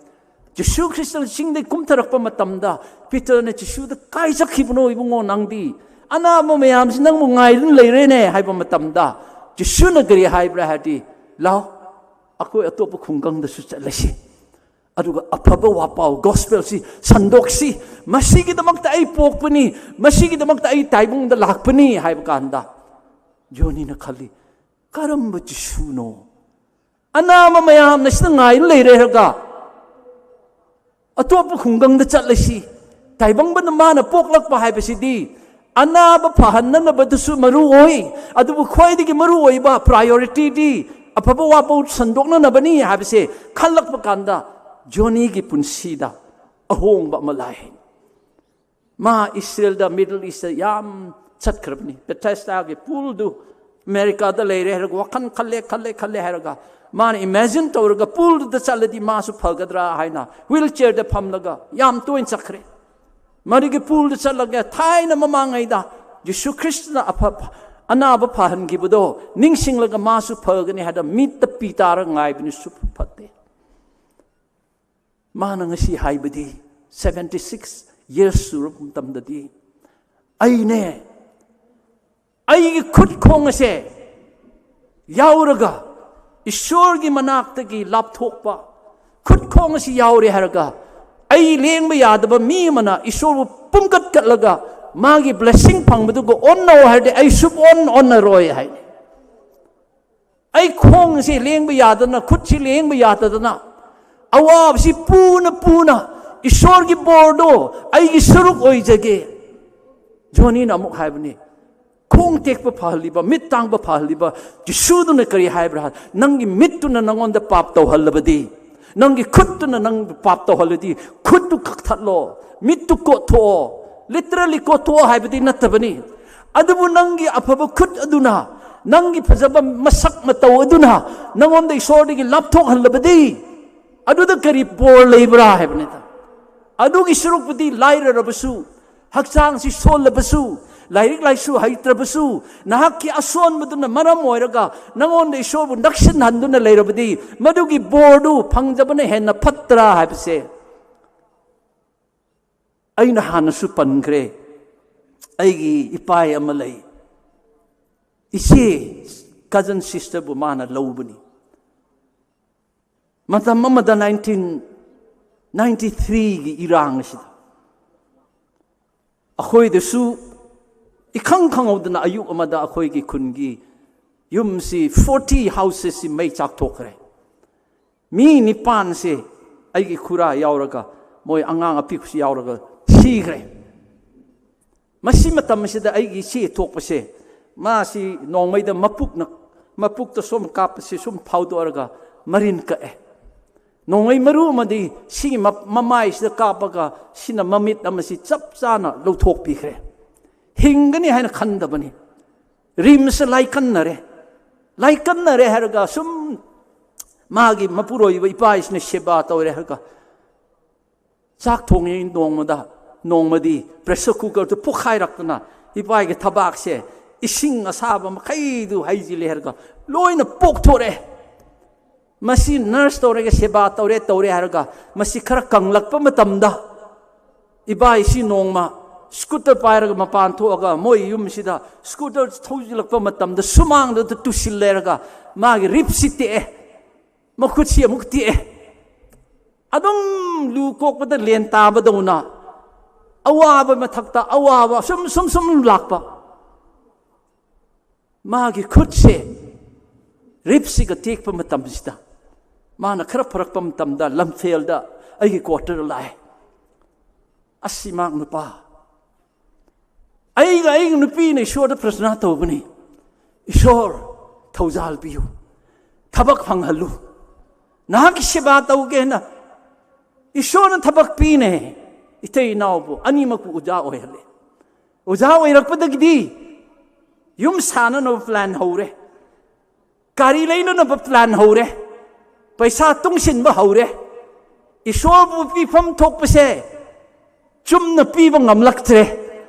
ꯖꯤꯁꯨ ꯈ꯭ꯔꯤꯁꯇꯅ ꯆꯤꯡꯗꯒꯤ ꯀꯨꯝꯊꯔꯛꯄ ꯃꯇꯝꯗ ꯄꯤꯇꯔꯅ ꯖꯤꯁꯨꯗ, "ꯀꯥꯏ ꯆꯠꯈꯤꯕꯅꯣ ꯏꯕꯨꯡꯉꯣ ꯅꯪꯗꯤ? ꯑꯅꯥꯕ ꯃꯌꯥꯝꯁꯤ ꯅꯪꯕꯨ ꯉꯥꯏꯗꯨꯅ ꯂꯩꯔꯦꯅꯦ" ꯍꯥꯏꯕ ꯃꯇꯝꯗ, ꯖꯤꯁꯨꯅ ꯀꯔꯤ ꯍꯥꯏꯕ꯭ꯔꯥ ꯍꯥꯏꯔꯗꯤ, "ꯂꯥꯎ, ꯑꯩꯈꯣꯏ ꯑꯇꯣꯞꯄ ꯈꯨꯡꯒꯪꯗꯁꯨ ꯆꯠꯂꯁꯤ, ꯑꯗꯨꯒ ꯑꯐꯕ ꯋꯥꯄꯥꯎ, ꯒꯣꯁꯄꯦꯜꯁꯤ ꯁꯟꯗꯣꯛꯁꯤ꯫ ꯃꯁꯤꯒꯤꯗꯃꯛꯇ ꯑꯩ ꯄꯣꯛꯄꯅꯤ, ꯃꯁꯤꯒꯤꯗꯃꯛꯇ ꯑꯩ ꯇꯥꯏꯕꯪꯗ ꯂꯥꯛꯄꯅꯤ" ꯍꯥꯏꯕ ꯀꯥꯟꯗ, ꯖꯣꯅꯤꯅ ꯈꯜꯂꯤ, "ꯀꯔꯝꯕ ꯖꯤꯁꯨꯅꯣ? ꯑꯅꯥꯕ ꯃꯌꯥꯝꯅ ꯁꯤꯗ ꯉꯥꯏꯅ ꯂꯩꯔꯦ ꯍꯥꯏꯔꯒ, ꯑꯇꯣꯞꯄ ꯈꯨꯡꯒꯪꯗ ꯆꯠꯂꯁꯤ꯫ ꯇꯥꯏꯕꯪꯕꯅ ꯃꯥꯅ ꯄꯣꯛꯂꯛꯄ ꯍꯥꯏꯕꯁꯤꯗꯤ ꯑꯅꯥꯕ ꯐꯍꯟꯅꯅꯕꯗꯨꯁꯨ ꯃꯔꯨ ꯑꯣꯏ, ꯑꯗꯨꯕꯨ ꯈ꯭ꯋꯥꯏꯗꯒꯤ ꯃꯔꯨ ꯑꯣꯏꯕ ꯄ꯭ꯔꯥꯏꯌꯣꯔꯤꯇꯤꯗꯤ ꯑꯐꯕ ꯋꯥꯄꯥꯎ ꯁꯟꯗꯣꯛꯅꯅꯕꯅꯤ" ꯍꯥꯏꯕꯁꯦ ꯈꯜꯂꯛꯄ ꯀꯥꯟꯗ, ꯖꯣꯅꯤꯒꯤ ꯄꯨꯟꯁꯤꯗ ꯑꯍꯣꯡꯕ ꯑꯃ ꯂꯥꯛꯏ꯫ ꯃꯥ ꯏꯁꯔꯦꯜꯗ, ꯃꯤꯗꯜ ꯏꯁꯇ ꯌꯥꯝ ꯆꯠꯈ꯭ꯔꯕꯅꯤ꯫ ꯕꯦꯊꯦꯁꯗꯥꯒꯤ ꯄꯨꯜꯗꯨ ꯑꯃꯦꯔꯤꯀꯥꯗ ꯂꯩꯔꯦ ꯍꯥꯏꯔꯒ ꯋꯥꯈꯜ ꯈꯜꯂꯦ, ꯈꯜꯂꯦ, ꯈꯜꯂꯦ ꯍꯥꯏꯔꯒ, ꯃꯥꯅ ꯏꯃꯦꯖꯤꯟ ꯇꯧꯔꯒ, ꯄꯨꯜꯗꯨꯗ ꯆꯠꯂꯗꯤ ꯃꯥꯁꯨ ꯐꯒꯗ꯭ꯔꯥ ꯍꯥꯏꯅ ꯋꯤꯜ ꯆꯤꯌꯔꯗ ꯐꯝꯂꯒ ꯌꯥꯝ ꯇꯣꯏꯅ ꯆꯠꯈ꯭ꯔꯦ꯫ ꯃꯗꯨꯒꯤ ꯄꯨꯜꯗ ꯆꯠꯂꯒ, ꯊꯥꯏꯅ ꯃꯃꯥꯡꯉꯩꯗ ꯖꯤꯁꯨ ꯈ꯭ꯔꯤꯁꯇꯅ ꯑꯐ-, ꯑꯅꯥꯕ ꯐꯍꯟꯈꯤꯕꯗꯣ ꯅꯤꯡꯁꯤꯡꯂꯒ ꯃꯥꯁꯨ ꯐꯒꯅꯤ ꯍꯥꯏꯗꯅ ꯃꯤꯠꯇ ꯄꯤ ꯇꯥꯔꯒ ꯉꯥꯏꯕꯅꯤ, ꯁꯨꯐ ꯐꯠꯇꯦ꯫ ꯃꯥꯅ ꯉꯁꯤ ꯍꯥꯏꯕꯗꯤ, seventy six years ꯁꯨꯔꯕ ꯃꯇꯝꯗꯗꯤ, "ꯑꯩꯅꯦ, ꯑꯩꯒꯤ ꯈꯨꯠ ꯈꯣꯡ ꯑꯁꯦ ꯌꯥꯎꯔꯒ, ꯏꯁꯣꯔꯒꯤ ꯃꯅꯥꯛꯇꯒꯤ ꯂꯥꯞꯊꯣꯛꯄ ꯈꯨꯠ ꯈꯣꯡ ꯑꯁꯤ ꯌꯥꯎꯔꯦ ꯍꯥꯏꯔꯒ, ꯑꯩ ꯂꯦꯡꯕ ꯌꯥꯗꯕ ꯃꯤ ꯑꯃꯅ ꯏꯁꯣꯔꯕꯨ ꯄꯨꯝꯀꯠ ꯀꯠꯂꯒ ꯃꯥꯒꯤ blessing ꯐꯪꯕꯗꯨꯒ ꯑꯣꯟꯅꯧ ꯍꯥꯏꯔꯗꯤ, ꯑꯩ ꯁꯨꯛꯑꯣꯟ ꯑꯣꯟꯅꯔꯣꯏ" ꯍꯥꯏꯅꯤ꯫ ꯑꯩ ꯈꯣꯡꯁꯤ ꯂꯦꯡꯕ ꯌꯥꯗꯅ, ꯈꯨꯠꯁꯤ ꯂꯦꯡꯕ ꯌꯥꯗꯗꯅ, ꯑꯋꯥꯕꯁꯤ ꯄꯨꯅ ꯄꯨꯅ ꯏꯁꯣꯔꯒꯤ ꯕꯣꯔꯗꯣ ꯑꯩꯒꯤ ꯁꯔꯨꯛ ꯑꯣꯏꯖꯒꯦ꯫ ꯖꯣꯅꯤꯅ ꯑꯃꯨꯛ ꯍꯥꯏꯕꯅꯤ, ꯈꯣꯡ ꯇꯦꯛꯄ ꯐꯍꯜꯂꯤꯕ, ꯃꯤꯠ ꯇꯥꯡꯕ ꯐꯍꯜꯂꯤꯕ ꯖꯤꯁꯨꯗꯨꯅ ꯀꯔꯤ ꯍꯥꯏꯕ꯭ꯔꯥ? "ꯅꯪꯒꯤ ꯃꯤꯠꯇꯨꯅ ꯅꯪꯉꯣꯟꯗ ꯄꯥꯞ ꯇꯧꯍꯜꯂꯕꯗꯤ, ꯅꯪꯒꯤ ꯈꯨꯠꯇꯨꯅ ꯅꯪꯕꯨ ꯄꯥꯞ ꯇꯧꯍꯜꯂꯗꯤ, ꯈꯨꯠꯇꯨ ꯀꯛꯊꯠꯂꯣ, ꯃꯤꯠꯇꯨ ꯀꯣꯠꯊꯣꯛꯑꯣ꯫" Literally ꯀꯣꯠꯊꯣꯛꯑꯣ ꯍꯥꯏꯕꯗꯤ ꯅꯠꯇꯕꯅꯤ, ꯑꯗꯨꯕꯨ ꯅꯪꯒꯤ ꯑꯐꯕ ꯈꯨꯠ ꯑꯗꯨꯅ, ꯅꯪꯒꯤ ꯐꯖꯕ ꯃꯁꯛ ꯃꯇꯧ ꯑꯗꯨꯅ ꯅꯪꯉꯣꯟꯗ ꯏꯁꯣꯔꯗꯒꯤ ꯂꯥꯞꯊꯣꯛꯍꯜꯂꯕꯗꯤ, ꯑꯗꯨꯗ ꯀꯔꯤ ꯕꯣꯔ ꯂꯩꯕ꯭ꯔꯥ ꯍꯥꯏꯕꯅꯤꯗ꯫ ꯑꯗꯨꯒꯤ ꯁꯔꯨꯛꯄꯨꯗꯤ ꯂꯥꯏꯔꯔꯕꯁꯨ, ꯍꯛꯆꯥꯡꯁꯤ ꯁꯣꯜꯂꯕꯁꯨ, ꯂꯥꯏꯔꯤꯛ ꯂꯥꯏꯁꯨ ꯍꯩꯇ꯭ꯔꯕꯁꯨ, ꯅꯍꯥꯛꯀꯤ ꯑꯁꯣꯟꯕꯗꯨꯅ ꯃꯔꯝ ꯑꯣꯏꯔꯒ ꯅꯪꯉꯣꯟꯗ ꯏꯁꯣꯔꯕꯨ ꯅꯛꯁꯤꯟꯍꯟꯗꯨꯅ ꯂꯩꯔꯕꯗꯤ, ꯃꯗꯨꯒꯤ ꯕꯣꯔꯗꯨ ꯐꯪꯖꯕꯅ ꯍꯦꯟꯅ ꯐꯠꯇ꯭ꯔꯥ ꯍꯥꯏꯕꯁꯦ꯫ ꯑꯩꯅ ꯍꯥꯟꯅꯁꯨ ꯄꯟꯈ꯭ꯔꯦ, ꯑꯩꯒꯤ ꯏꯄꯥ ꯑꯃ ꯂꯩ, ꯏꯆꯦ, cousin sisterꯕꯨ ꯃꯥꯅ ꯂꯧꯕꯅꯤ꯫ ꯃꯇꯝ ꯑꯃꯗ nineteen ninety threeꯒꯤ ꯏꯔꯥꯡ ꯑꯁꯤꯗ ꯑꯩꯈꯣꯏꯗꯁꯨ ꯏꯈꯪ ꯈꯪꯍꯧꯗꯅ ꯑꯌꯨꯛ ꯑꯃꯗ ꯑꯩꯈꯣꯏꯒꯤ ꯈꯨꯟꯒꯤ ꯌꯨꯝꯁꯤ, forty houses ꯁꯤ ꯃꯩ ꯆꯥꯛꯊꯣꯛꯈ꯭ꯔꯦ꯫ ꯃꯤ ꯅꯤꯄꯥꯟꯁꯦ, ꯑꯩꯒꯤ ꯈꯨꯔꯥ ꯌꯥꯎꯔꯒ, ꯃꯣꯏ ꯑꯉꯥꯡ ꯑꯄꯤꯛꯄꯁꯨ ꯌꯥꯎꯔꯒ ꯁꯤꯈ꯭ꯔꯦ꯫ ꯃꯁꯤ ꯃꯇꯝ ꯑꯁꯤꯗ ꯑꯩꯒꯤ ꯏꯆꯦ ꯊꯣꯛꯄꯁꯦ, ꯃꯥꯁꯤ ꯅꯣꯡꯃꯩꯗ ꯃꯄꯨꯛꯅ, ꯃꯄꯨꯛꯇ ꯁꯨꯝ ꯀꯥꯞꯄꯁꯦ ꯁꯨꯝ ꯐꯥꯎꯗꯣꯛꯑꯒ ꯃꯔꯤꯟ ꯀꯛꯑꯦ꯫ ꯅꯣꯡꯃꯩ ꯃꯔꯨ ꯑꯃꯗꯤ ꯁꯤꯒꯤ ꯃ-, ꯃꯃꯥꯏꯁꯤꯗ ꯀꯥꯞꯄꯒ ꯁꯤꯅ ꯃꯃꯤꯠ ꯑꯃꯁꯤ ꯆꯞ ꯆꯥꯅ ꯂꯧꯊꯣꯛꯄꯤꯈ꯭ꯔꯦ꯫ ꯍꯤꯡꯒꯅꯤ ꯍꯥꯏꯅ ꯈꯟꯗꯕꯅꯤ꯫ ꯔꯤꯝꯁ ꯂꯥꯏꯀꯟꯅꯔꯦ꯫ ꯂꯥꯏꯀꯟꯅꯔꯦ ꯍꯥꯏꯔꯒ ꯁꯨꯝ ꯃꯥꯒꯤ ꯃꯄꯨꯔꯣꯏꯕ ꯏꯄꯥꯁꯤꯅ ꯁꯦꯕꯥ ꯇꯧꯔꯦ ꯍꯥꯏꯔꯒ ꯆꯥꯛ ꯊꯣꯡꯉꯤ ꯅꯣꯡꯃꯗ, ꯅꯣꯡꯃꯗꯤ pressure cookerꯗꯨ ꯄꯣꯛꯈꯥꯏꯔꯛꯇꯅ ꯏꯄꯥꯒꯤ ꯊꯕꯥꯛꯁꯦ ꯏꯁꯤꯡ ꯑꯁꯥꯕ ꯃꯈꯩꯗꯨ ꯍꯩꯖꯤꯜꯂꯦ ꯍꯥꯏꯔꯒ ꯂꯣꯏꯅ ꯄꯣꯛꯊꯣꯔꯛꯑꯦ꯫ ꯃꯁꯤ ꯅꯔꯁ ꯇꯧꯔꯒ ꯁꯦꯕꯥ ꯇꯧꯔꯦ, ꯇꯧꯔꯦ ꯍꯥꯏꯔꯒ ꯃꯁꯤ ꯈꯔ ꯀꯪꯂꯛꯄ ꯃꯇꯝꯗ ꯏꯕꯥꯏꯁꯤ ꯅꯣꯡꯃ ꯁ꯭ꯀꯨꯇꯔ ꯄꯥꯏꯔꯒ ꯃꯄꯥꯟ ꯊꯣꯛꯑꯒ ꯃꯣꯏ ꯌꯨꯝꯁꯤꯗ ꯁ꯭ꯀꯨꯇꯔ ꯊꯧꯖꯤꯜꯂꯛꯄ ꯃꯇꯝꯗ ꯁꯨꯃꯥꯡꯗꯨꯗ ꯇꯨꯁꯤꯜ ꯂꯩꯔꯒ ꯃꯥꯒꯤ ꯔꯤꯞꯁꯤ ꯇꯦꯛꯑꯦ, ꯃꯈꯨꯠꯁꯤ ꯑꯃꯨꯛ ꯇꯦꯛꯑꯦ꯫ ꯑꯗꯨꯝ ꯂꯨ ꯀꯣꯛꯄꯗ ꯂꯦꯟ ꯇꯥꯕꯗꯧꯅ ꯑꯋꯥꯕ ꯃꯊꯛꯇ ꯑꯋꯥꯕ ꯁꯨꯝ ꯁꯨꯝ ꯁꯨꯝ ꯂꯥꯛꯄ꯫ ꯃꯥꯒꯤ ꯈꯨꯠꯁꯦ ꯔꯤꯞꯁꯤꯒ ꯇꯦꯛꯄ ꯃꯇꯝꯁꯤꯗ ꯃꯥꯅ ꯈꯔ ꯐꯔꯛꯄ ꯃꯇꯝꯗ ꯂꯝꯐꯦꯜꯗ ꯑꯩꯒꯤ ꯀ꯭ꯋꯥꯇꯔꯗ ꯂꯥꯛꯑꯦ꯫ ꯑꯁ, ꯏꯃꯥ ꯅꯨꯄꯥ, ꯑꯩꯒ ꯑꯩꯒꯤ ꯅꯨꯄꯤꯅ ꯏꯁꯣꯔꯗ ꯄ꯭ꯔꯊꯅꯥ ꯇꯧꯕꯅꯤ, "ꯏꯁꯣꯔ, ꯊꯧꯖꯥꯜ ꯄꯤꯌꯨ, ꯊꯕꯛ ꯐꯪꯍꯜꯂꯨ, ꯅꯍꯥꯛꯀꯤ ꯁꯦꯕꯥ ꯇꯧꯒꯦꯅ ꯏꯁꯣꯔꯅ ꯊꯕꯛ ꯄꯤꯅꯦ꯫" ꯏꯇꯩ ꯏꯅꯥꯎꯕꯨ ꯑꯅꯤꯃꯛꯄꯨ ꯑꯣꯖꯥ ꯑꯣꯏꯍꯜꯂꯦ꯫ ꯑꯣꯖꯥ ꯑꯣꯏꯔꯛꯄꯗꯒꯤꯗꯤ ꯌꯨꯝ ꯁꯥꯅꯅꯕ ꯄ꯭ꯂꯥꯟ ꯍꯧꯔꯦ, ꯒꯥꯔꯤ ꯂꯩꯅꯅꯕ ꯄ꯭ꯂꯥꯟ ꯍꯧꯔꯦ, ꯄꯩꯁꯥ ꯇꯨꯡꯁꯤꯟꯕ ꯍꯧꯔꯦ꯫ ꯏꯁꯣꯔꯕꯨ ꯄꯤꯐꯝ ꯊꯣꯛꯄꯁꯦ ꯆꯨꯝꯅ ꯄꯤꯕ ꯉꯝꯂꯛꯇ꯭ꯔꯦ꯫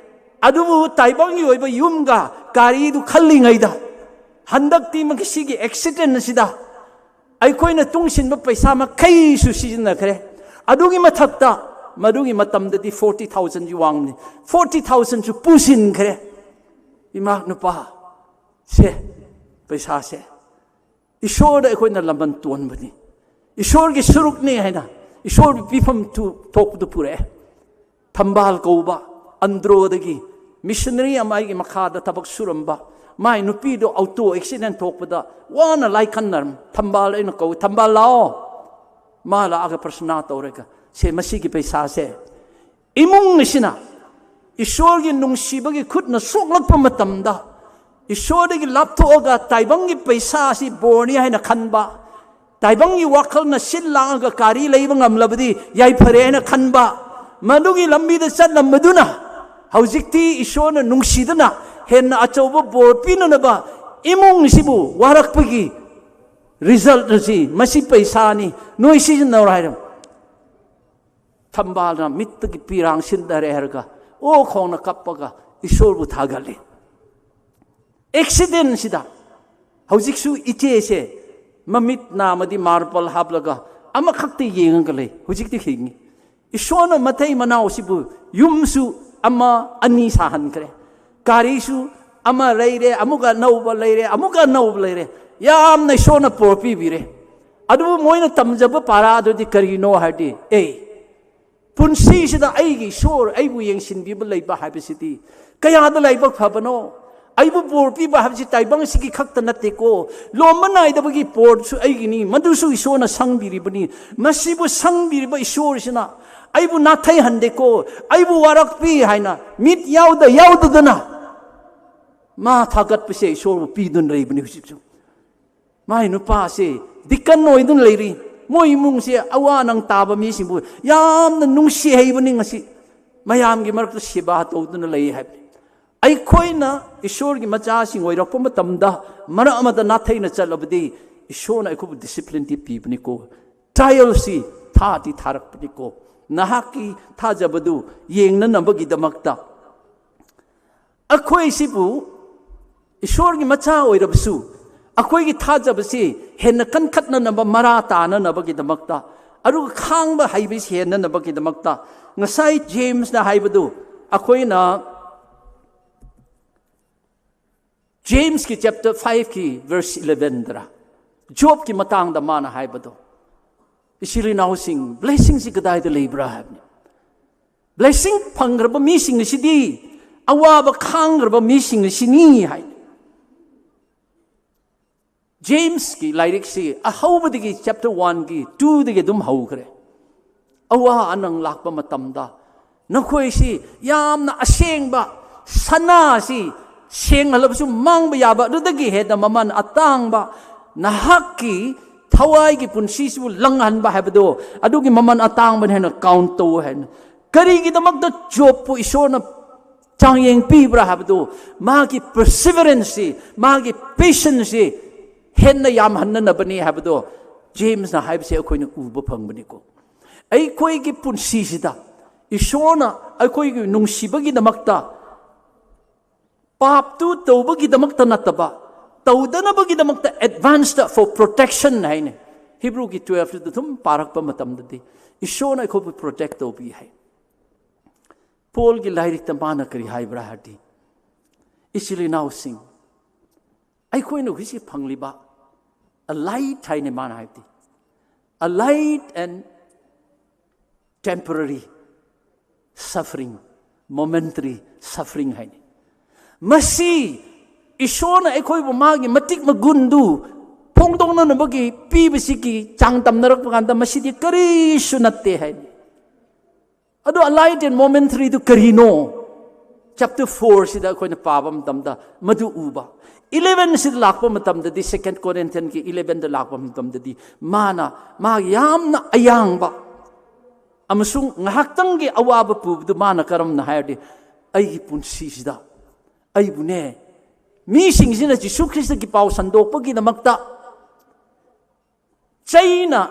ꯑꯗꯨꯕꯨ ꯇꯥꯏꯕꯪꯒꯤ ꯑꯣꯏꯕ ꯌꯨꯝꯒ ꯒꯥꯔꯤꯗꯨ ꯈꯜꯂꯤꯉꯩꯗ ꯍꯟꯗꯛꯇꯤ ꯃꯁꯤꯒꯤ ꯑꯦꯛꯁꯤꯗꯦꯟ ꯑꯁꯤꯗ ꯑꯩꯈꯣꯏꯅ ꯇꯨꯡꯁꯤꯟꯕ ꯄꯩꯁꯥ ꯃꯈꯩꯁꯨ ꯁꯤꯖꯤꯟꯅꯈ꯭ꯔꯦ꯫ ꯑꯗꯨꯒꯤ ꯃꯊꯛꯇ ꯃꯗꯨꯒꯤ ꯃꯇꯝꯗꯗꯤ ꯐꯣꯔꯇꯤ ꯊꯥꯎꯖꯟꯁꯨ ꯋꯥꯡꯕꯅꯤ, ꯐꯣꯔꯇꯤ ꯊꯥꯎꯖꯟꯁꯨ ꯄꯨꯁꯤꯟꯈ꯭ꯔꯦ꯫ ꯏꯃꯥ ꯅꯨꯄꯥ, ꯁꯦ, ꯄꯩꯁꯥꯁꯦ ꯏꯁꯣꯔꯗ ꯑꯩꯈꯣꯏꯅ ꯂꯃꯟ ꯇꯣꯟꯕꯅꯤ, ꯏꯁꯣꯔꯒꯤ ꯁꯔꯨꯛꯅꯤ ꯍꯥꯏꯅ ꯏꯁꯣꯔꯒꯤ ꯄꯤꯐꯝ ꯊꯨ-, ꯊꯣꯛꯄꯗꯨ ꯄꯨꯔꯛꯑꯦ꯫ ꯊꯝꯕꯥꯜ ꯀꯧꯕ ꯑꯟꯗ꯭ꯔꯣꯗꯒꯤ ꯃꯤꯁꯅꯔꯤ ꯑꯃ ꯑꯩꯒꯤ ꯃꯈꯥꯗ ꯊꯕꯛ ꯁꯨꯔꯝꯕ, ꯃꯥꯏ ꯅꯨꯄꯤꯗꯣ ꯑꯣꯇꯣ ꯑꯦꯛꯁꯤꯗꯦꯟ ꯊꯣꯛꯄꯗ ꯋꯥꯅ ꯂꯥꯏꯈꯟꯅꯔꯝ꯫ ꯊꯝꯕꯥꯜ ꯑꯩꯅ ꯀꯧꯏ, "ꯊꯝꯕꯥꯜ, ꯂꯥꯛꯑꯣ꯫" ꯃꯥ ꯂꯥꯛꯑꯒ ꯄ꯭ꯔꯁꯅꯥ ꯇꯧꯔꯒ, "ꯁꯦ, ꯃꯁꯤꯒꯤ ꯄꯩꯁꯥꯁꯦ ꯏꯃꯨꯡ ꯑꯁꯤꯅ ꯏꯁꯣꯔꯒꯤ ꯅꯨꯡꯁꯤꯕꯒꯤ ꯈꯨꯠꯅ ꯁꯣꯛꯂꯛꯄ ꯃꯇꯝꯗ ꯏꯁꯣꯔꯗꯒꯤ ꯂꯥꯞꯊꯣꯛꯑꯒ ꯇꯥꯏꯕꯪꯒꯤ ꯄꯩꯁꯥ ꯑꯁꯤ ꯕꯣꯔꯅꯤ ꯍꯥꯏꯅ ꯈꯟꯕ, ꯇꯥꯏꯕꯪꯒꯤ ꯋꯥꯈꯜꯅ ꯁꯤꯜ ꯂꯥꯡꯉꯒ ꯒꯥꯔꯤ ꯂꯩꯕ ꯉꯝꯂꯕꯗꯤ ꯌꯥꯏꯐꯔꯦ ꯍꯥꯏꯅ ꯈꯟꯕ, ꯃꯗꯨꯒꯤ ꯂꯝꯕꯤꯗ ꯆꯠꯂꯝꯕꯗꯨꯅ ꯍꯧꯖꯤꯛꯇꯤ ꯏꯁꯣꯔꯅ ꯅꯨꯡꯁꯤꯗꯨꯅ ꯍꯦꯟꯅ ꯑꯆꯧꯕ ꯕꯣꯔ ꯄꯤꯅꯅꯕ ꯏꯃꯨꯡꯁꯤꯕꯨ ꯋꯥꯔꯛꯄꯒꯤ ꯔꯤꯖꯜꯠ ꯑꯁꯤ ꯃꯁꯤ ꯄꯩꯁꯥꯅꯤ, ꯅꯣꯏ ꯁꯤꯖꯤꯟꯅꯧ" ꯍꯥꯏꯔꯝ꯫ ꯊꯝꯕꯥꯜꯅ ꯃꯤꯠꯇꯒꯤ ꯄꯤꯔꯥꯡ ꯁꯤꯟꯊꯔꯦ ꯍꯥꯏꯔꯒ ꯑꯣ ꯈꯣꯡꯅ ꯀꯞꯄꯒ ꯏꯁꯣꯔꯕꯨ ꯊꯥꯒꯠꯂꯤ꯫ ꯑꯦꯛꯁꯤꯗꯦꯟꯁꯤꯗ ꯍꯧꯖꯤꯛꯁꯨ ꯏꯆꯦꯁꯦ ꯃꯃꯤꯠ ꯅꯥꯃꯗꯤ ꯃꯥꯔꯕꯜ ꯍꯥꯞꯂꯒ ꯑꯃꯈꯛꯇ ꯌꯦꯡꯉꯒ ꯂꯩ꯫ ꯍꯧꯖꯤꯛꯇꯤ ꯍꯤꯡꯉꯤ꯫ ꯏꯁꯣꯔꯅ ꯃꯇꯩ ꯃꯅꯥꯎꯁꯤꯕꯨ ꯌꯨꯝꯁꯨ ꯑꯃ ꯑꯅꯤ ꯁꯥꯍꯟꯈ꯭ꯔꯦ, ꯒꯥꯔꯤꯁꯨ ꯑꯃ ꯂꯩꯔꯦ, ꯑꯃꯨꯛꯀ ꯑꯅꯧꯕ ꯂꯩꯔꯦ, ꯑꯃꯨꯛꯀ ꯑꯅꯧꯕ ꯂꯩꯔꯦ꯫ ꯌꯥꯝꯅ ꯏꯁꯣꯔꯅ ꯄꯣꯔ ꯄꯤꯕꯤꯔꯦ꯫ ꯑꯗꯨꯕꯨ ꯃꯣꯏꯅ ꯇꯝꯖꯕ ꯄꯥꯔꯥ ꯑꯗꯨꯗꯤ ꯀꯔꯤꯅꯣ ꯍꯥꯏꯔꯗꯤ, ꯑꯦ, ꯄꯨꯟꯁꯤꯁꯤꯗ ꯑꯩꯒꯤ ꯏꯁꯣꯔ ꯑꯩꯕꯨ ꯌꯦꯡꯁꯤꯟꯕꯤꯕ ꯂꯩꯕ ꯍꯥꯏꯕꯁꯤꯗꯤ ꯀꯌꯥꯗ ꯂꯥꯏꯕꯛ ꯐꯕꯅꯣ꯫ ꯑꯩꯕꯨ ꯄꯣꯔ ꯄꯤꯕ ꯍꯥꯏꯕꯁꯤ ꯇꯥꯏꯕꯪꯁꯤꯒꯤ ꯈꯛꯇ ꯅꯠꯇꯦꯀꯣ꯫ ꯂꯣꯝꯕ ꯅꯥꯏꯗꯕꯒꯤ ꯄꯣꯔꯁꯨ ꯑꯩꯒꯤꯅꯤ, ꯃꯗꯨꯁꯨ ꯏꯁꯣꯔꯅ ꯁꯪꯕꯤꯔꯤꯕꯅꯤ꯫ ꯃꯁꯤꯕꯨ ꯁꯪꯕꯤꯔꯤꯕ ꯏꯁꯣꯔꯁꯤꯅ ꯑꯩꯕꯨ ꯅꯥꯊꯩꯍꯟꯗꯦꯀꯣ, ꯑꯩꯕꯨ ꯋꯥꯔꯛꯄꯤ ꯍꯥꯏꯅ ꯃꯤꯠ ꯌꯥꯎꯗ ꯌꯥꯎꯗꯗꯅ ꯃꯥ ꯊꯥꯒꯠꯄꯁꯦ ꯏꯁꯣꯔꯕꯨ ꯄꯤꯗꯨꯅ ꯂꯩꯕꯅꯤ ꯍꯧꯖꯤꯛꯁꯨ꯫ ꯃꯥꯏ ꯅꯨꯄꯥꯁꯦ ꯗꯤꯀꯟ ꯑꯣꯏꯗꯨꯅ ꯂꯩꯔꯤ꯫ ꯃꯣꯏ ꯏꯃꯨꯡꯁꯦ ꯑꯋꯥ ꯅꯪ ꯇꯥꯕ ꯃꯤꯁꯤꯡꯕꯨ ꯌꯥꯝꯅ ꯅꯨꯡꯁꯤ ꯍꯩꯕꯅꯤ꯫ ꯉꯁꯤ ꯃꯌꯥꯝꯒꯤ ꯃꯔꯛꯇ ꯁꯦꯕꯥ ꯇꯧꯗꯨꯅ ꯂꯩ ꯍꯥꯏꯕꯅꯤ꯫ ꯑꯩꯈꯣꯏꯅ ꯏꯁꯣꯔꯒꯤ ꯃꯆꯥꯁꯤꯡ ꯑꯣꯏꯔꯛꯄ ꯃꯇꯝꯗ ꯃꯔꯛ ꯑꯃꯗ ꯅꯥꯊꯩꯅ ꯆꯠꯂꯕꯗꯤ ꯏꯁꯣꯔꯅ ꯑꯩꯈꯣꯏꯕꯨ ꯗꯤꯁꯤꯄ꯭ꯂꯤꯟꯗꯤ ꯄꯤꯕꯅꯤꯀꯣ, ꯇ꯭ꯔꯥꯏꯌꯦꯜꯁꯤ ꯊꯥꯗꯤ ꯊꯥꯔꯛꯄꯅꯤꯀꯣ꯫ ꯅꯍꯥꯛꯀꯤ ꯊꯥꯖꯕꯗꯨ ꯌꯦꯡꯅꯅꯕꯒꯤꯗꯃꯛꯇ ꯑꯩꯈꯣꯏꯁꯤꯕꯨ ꯏꯁꯣꯔꯒꯤ ꯃꯆꯥ ꯑꯣꯏꯔꯕꯁꯨ ꯑꯩꯈꯣꯏꯒꯤ ꯊꯥꯖꯕꯁꯤ ꯍꯦꯟꯅ ꯀꯟꯈꯠꯅꯅꯕ, ꯃꯔꯥ ꯇꯥꯅꯅꯕꯒꯤꯗꯃꯛꯇ, ꯑꯗꯨꯒ ꯈꯥꯡꯕ ꯍꯩꯕꯁꯤ ꯍꯦꯟꯅꯅꯕꯒꯤꯗꯃꯛꯇ ꯉꯁꯥꯏ ꯖꯦꯝꯁꯅ ꯍꯥꯏꯕꯗꯨ ꯑꯩꯈꯣꯏꯅ ꯖꯦꯝꯁꯀꯤ ꯆꯦꯞꯇꯔ ꯐꯥꯏꯚꯀꯤ ꯚꯔꯁ ꯏꯂꯦꯚꯦꯟꯗꯔ ꯖꯣꯕꯀꯤ ꯃꯇꯥꯡꯗ ꯃꯥꯅ ꯍꯥꯏꯕꯗꯣ, ꯏꯆꯤꯜ ꯏꯅꯥꯎꯁꯤꯡ, ꯕ꯭ꯂꯦꯁꯤꯡꯁꯤ ꯀꯗꯥꯏꯗ ꯂꯩꯕ꯭ꯔꯥ ꯍꯥꯏꯕꯅꯤ꯫ ꯕ꯭ꯂꯦꯁꯤꯡ ꯐꯪꯈ꯭ꯔꯕ ꯃꯤꯁꯤꯡ ꯑꯁꯤꯗꯤ ꯑꯋꯥꯕ ꯈꯥꯡꯈ꯭ꯔꯕ ꯃꯤꯁꯤꯡ ꯑꯁꯤꯅꯤ ꯍꯥꯏ꯫ ꯖꯦꯝꯁꯀꯤ ꯂꯥꯏꯔꯤꯛꯁꯤ ꯑꯍꯧꯕꯗꯒꯤ ꯆꯦꯞꯇꯔ ꯋꯥꯟꯒꯤ ꯇꯨꯗꯒꯤ ꯑꯗꯨꯝ ꯍꯧꯈ꯭ꯔꯦ꯫ ꯑꯋꯥ ꯑꯅꯪ ꯂꯥꯛꯄ ꯃꯇꯝꯗ ꯅꯈꯣꯏꯁꯤ ꯌꯥꯝꯅ ꯑꯁꯦꯡꯕ ꯁꯅꯥꯁꯤ ꯁꯦꯡꯍꯜꯂꯕꯁꯨ ꯃꯥꯡꯕ ꯌꯥꯕ, ꯑꯗꯨꯗꯒꯤ ꯍꯦꯟꯅ ꯃꯃꯜ ꯑꯇꯥꯡꯕ ꯅꯍꯥꯛꯀꯤ ꯊꯋꯥꯏꯒꯤ ꯄꯨꯟꯁꯤꯁꯤꯕꯨ ꯂꯪꯍꯟꯕ ꯍꯥꯏꯕꯗꯣ, ꯑꯗꯨꯒꯤ ꯃꯃꯜ ꯑꯇꯥꯡꯕꯅ ꯍꯦꯟꯅ ꯀꯥꯎꯟ ꯇꯧ ꯍꯥꯏꯅ꯫ ꯀꯔꯤꯒꯤꯗꯃꯛꯇ ꯖꯣꯕꯄꯨ ꯏꯁꯣꯔꯅ ꯆꯥꯡꯌꯦꯡ ꯄꯤꯕ꯭ꯔꯥ ꯍꯥꯏꯕꯗꯨ, ꯃꯥꯒꯤ ꯄꯔꯁꯤꯚꯔꯦꯟꯁꯁꯤ, ꯃꯥꯒꯤ ꯄꯦꯁꯟꯁꯁꯤ ꯍꯦꯟꯅ ꯌꯥꯝꯍꯟꯅꯅꯕꯅꯤ ꯍꯥꯏꯕꯗꯣ ꯖꯦꯝꯁꯅ ꯍꯥꯏꯕꯁꯦ ꯑꯩꯈꯣꯏꯅ ꯎꯕ ꯐꯪꯕꯅꯤꯀꯣ꯫ ꯑꯩꯈꯣꯏꯒꯤ ꯄꯨꯟꯁꯤꯁꯤꯗ ꯏꯁꯣꯔꯅ ꯑꯩꯈꯣꯏꯒꯤ ꯅꯨꯡꯁꯤꯕꯒꯤꯗꯃꯛꯇ ꯄꯥꯞꯇꯨ ꯇꯧꯕꯒꯤꯗꯃꯛꯇ ꯅꯠꯇꯕ, ꯇꯧꯗꯅꯕꯒꯤꯗꯃꯛꯇ advance for protection ꯍꯥꯏꯅꯤ꯫ ꯍꯤꯕ꯭ꯔꯨꯒꯤ twelve ꯇꯨ ꯑꯗꯨꯝ ꯄꯥꯔꯛꯄ ꯃꯇꯝꯗꯗꯤ ꯏꯁꯣꯔꯅ ꯑꯩꯈꯣꯏꯕꯨ protect ꯇꯧꯕꯤ ꯍꯥꯏ꯫ ꯄꯣꯜꯒꯤ ꯂꯥꯏꯔꯤꯛꯇ ꯃꯥꯅ ꯀꯔꯤ ꯍꯥꯏꯕ꯭ꯔꯥ ꯍꯥꯏꯔꯗꯤ, ꯏꯆꯤꯜ ꯏꯅꯥꯎꯁꯤꯡ, ꯑꯩꯈꯣꯏꯅ ꯍꯧꯖꯤꯛ ꯐꯪꯂꯤꯕ a light ꯍꯥꯏꯅꯤ ꯃꯥꯅ ꯍꯥꯏꯕꯗꯤ, a light and temporary suffering, momentary suffering ꯍꯥꯏꯅꯤ꯫ ꯃꯁꯤ ꯏꯁꯣꯔꯅ ꯑꯩꯈꯣꯏꯕꯨ ꯃꯥꯒꯤ ꯃꯇꯤꯛ ꯃꯒꯨꯟꯗꯨ ꯐꯣꯡꯗꯣꯛꯅꯅꯕꯒꯤ ꯄꯤꯕꯁꯤꯒꯤ ꯆꯥꯡ ꯇꯝꯅꯔꯛꯄ ꯀꯥꯟꯗ ꯃꯁꯤꯗꯤ ꯀꯔꯤꯁꯨ ꯅꯠꯇꯦ ꯍꯥꯏꯅꯤ꯫ ꯑꯗꯣ a light and momentaryꯗꯨ ꯀꯔꯤꯅꯣ? Chapter four ꯁꯤꯗ ꯑꯩꯈꯣꯏꯅ ꯄꯥꯕ ꯃꯇꯝꯗ ꯃꯗꯨ ꯎꯕ꯫ Eleven ꯁꯤꯗ ꯂꯥꯛꯄ ꯃꯇꯝꯗꯗꯤ, Second Corinthiansꯀꯤ elevenꯗ ꯂꯥꯛꯄ ꯃꯇꯝꯗꯗꯤ ꯃꯥꯅ ꯃꯥꯒꯤ ꯌꯥꯝꯅ ꯑꯌꯥꯡꯕ ꯑꯃꯁꯨꯡ ꯉꯥꯏꯍꯥꯛꯇꯪꯒꯤ ꯑꯋꯥꯕ ꯄꯨꯕꯗꯨ ꯃꯥꯅ ꯀꯔꯝꯅ ꯍꯥꯏꯔꯗꯤ, ꯑꯩꯒꯤ ꯄꯨꯟꯁꯤꯁꯤꯗ ꯑꯩꯕꯨꯅꯦ, ꯃꯤꯁꯤꯡꯁꯤꯅ ꯖꯤꯁꯨ ꯈ꯭ꯔꯤꯁꯇꯒꯤ ꯄꯥꯎ ꯁꯟꯗꯣꯛꯄꯒꯤꯗꯃꯛꯇ ꯆꯩꯅ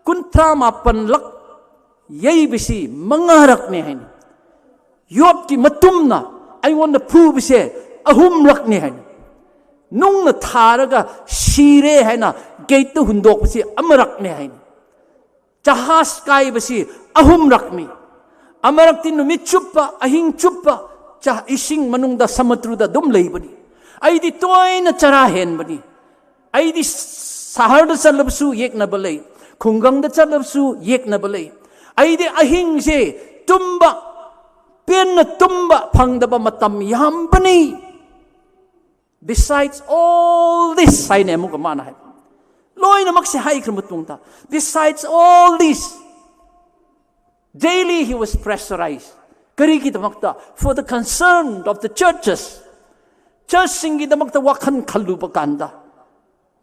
ꯀꯨꯟꯊ꯭ꯔꯥ ꯃꯥꯄꯟꯂꯛ ꯌꯩꯕꯁꯤ ꯃꯉꯥꯔꯛꯅꯦ ꯍꯥꯏꯅ, ꯌꯣꯠꯀꯤ ꯃꯇꯨꯝꯅ ꯑꯩꯉꯣꯟꯗ ꯐꯨꯕꯁꯦ ꯑꯍꯨꯝꯂꯛꯅꯦ ꯍꯥꯏꯅ, ꯅꯨꯡꯅ ꯊꯥꯔꯒ ꯁꯤꯔꯦ ꯍꯥꯏꯅ ꯒꯦꯠꯇ ꯍꯨꯟꯗꯣꯛꯄꯁꯤ ꯑꯃꯔꯛꯅꯦ ꯍꯥꯏꯅ, ꯖꯍꯥꯖ ꯀꯥꯏꯕꯁꯤ ꯑꯍꯨꯝꯔꯛꯅꯤ꯫ ꯑꯃꯔꯛꯇꯤ ꯅꯨꯃꯤꯠ ꯆꯨꯞꯄ, ꯑꯍꯤꯡ ꯆꯨꯞꯄ ꯆ-, ꯏꯁꯤꯡ ꯃꯅꯨꯡꯗ, ꯁꯃꯨꯗ꯭ꯔꯗ ꯑꯗꯨꯝ ꯂꯩꯕꯅꯤ꯫ ꯑꯩꯗꯤ ꯇꯣꯏꯅ ꯆꯔꯥ ꯍꯦꯟꯕꯅꯤ꯫ ꯑꯩꯗꯤ ꯁꯍꯔꯗ ꯆꯠꯂꯕꯁꯨ ꯌꯦꯛꯅꯕ ꯂꯩ, ꯈꯨꯡꯒꯪꯗ ꯆꯠꯂꯕꯁꯨ ꯌꯦꯛꯅꯕ ꯂꯩ꯫ ꯑꯩꯗꯤ ꯑꯍꯤꯡꯁꯦ ꯇꯨꯝꯕ, ꯄꯦꯟꯅ ꯇꯨꯝꯕ ꯐꯪꯗꯕ ꯃꯇꯝ ꯌꯥꯝꯕꯅꯤ꯫ Besides all this ꯍꯥꯏꯅꯦ ꯑꯃꯨꯛꯀ ꯃꯥꯅ ꯍꯥꯏꯕ꯫ ꯂꯣꯏꯅꯃꯛꯁꯦ ꯍꯥꯏꯈ꯭ꯔ ꯃꯇꯨꯡꯗ, besides all this, daily he was pressurized. ꯀꯔꯤꯒꯤꯗꯃꯛꯇ? For the concern of the churches. Churchꯁꯤꯡꯒꯤꯗꯃꯛꯇ ꯋꯥꯈꯜ ꯈꯜꯂꯨꯕ ꯀꯥꯟꯗ,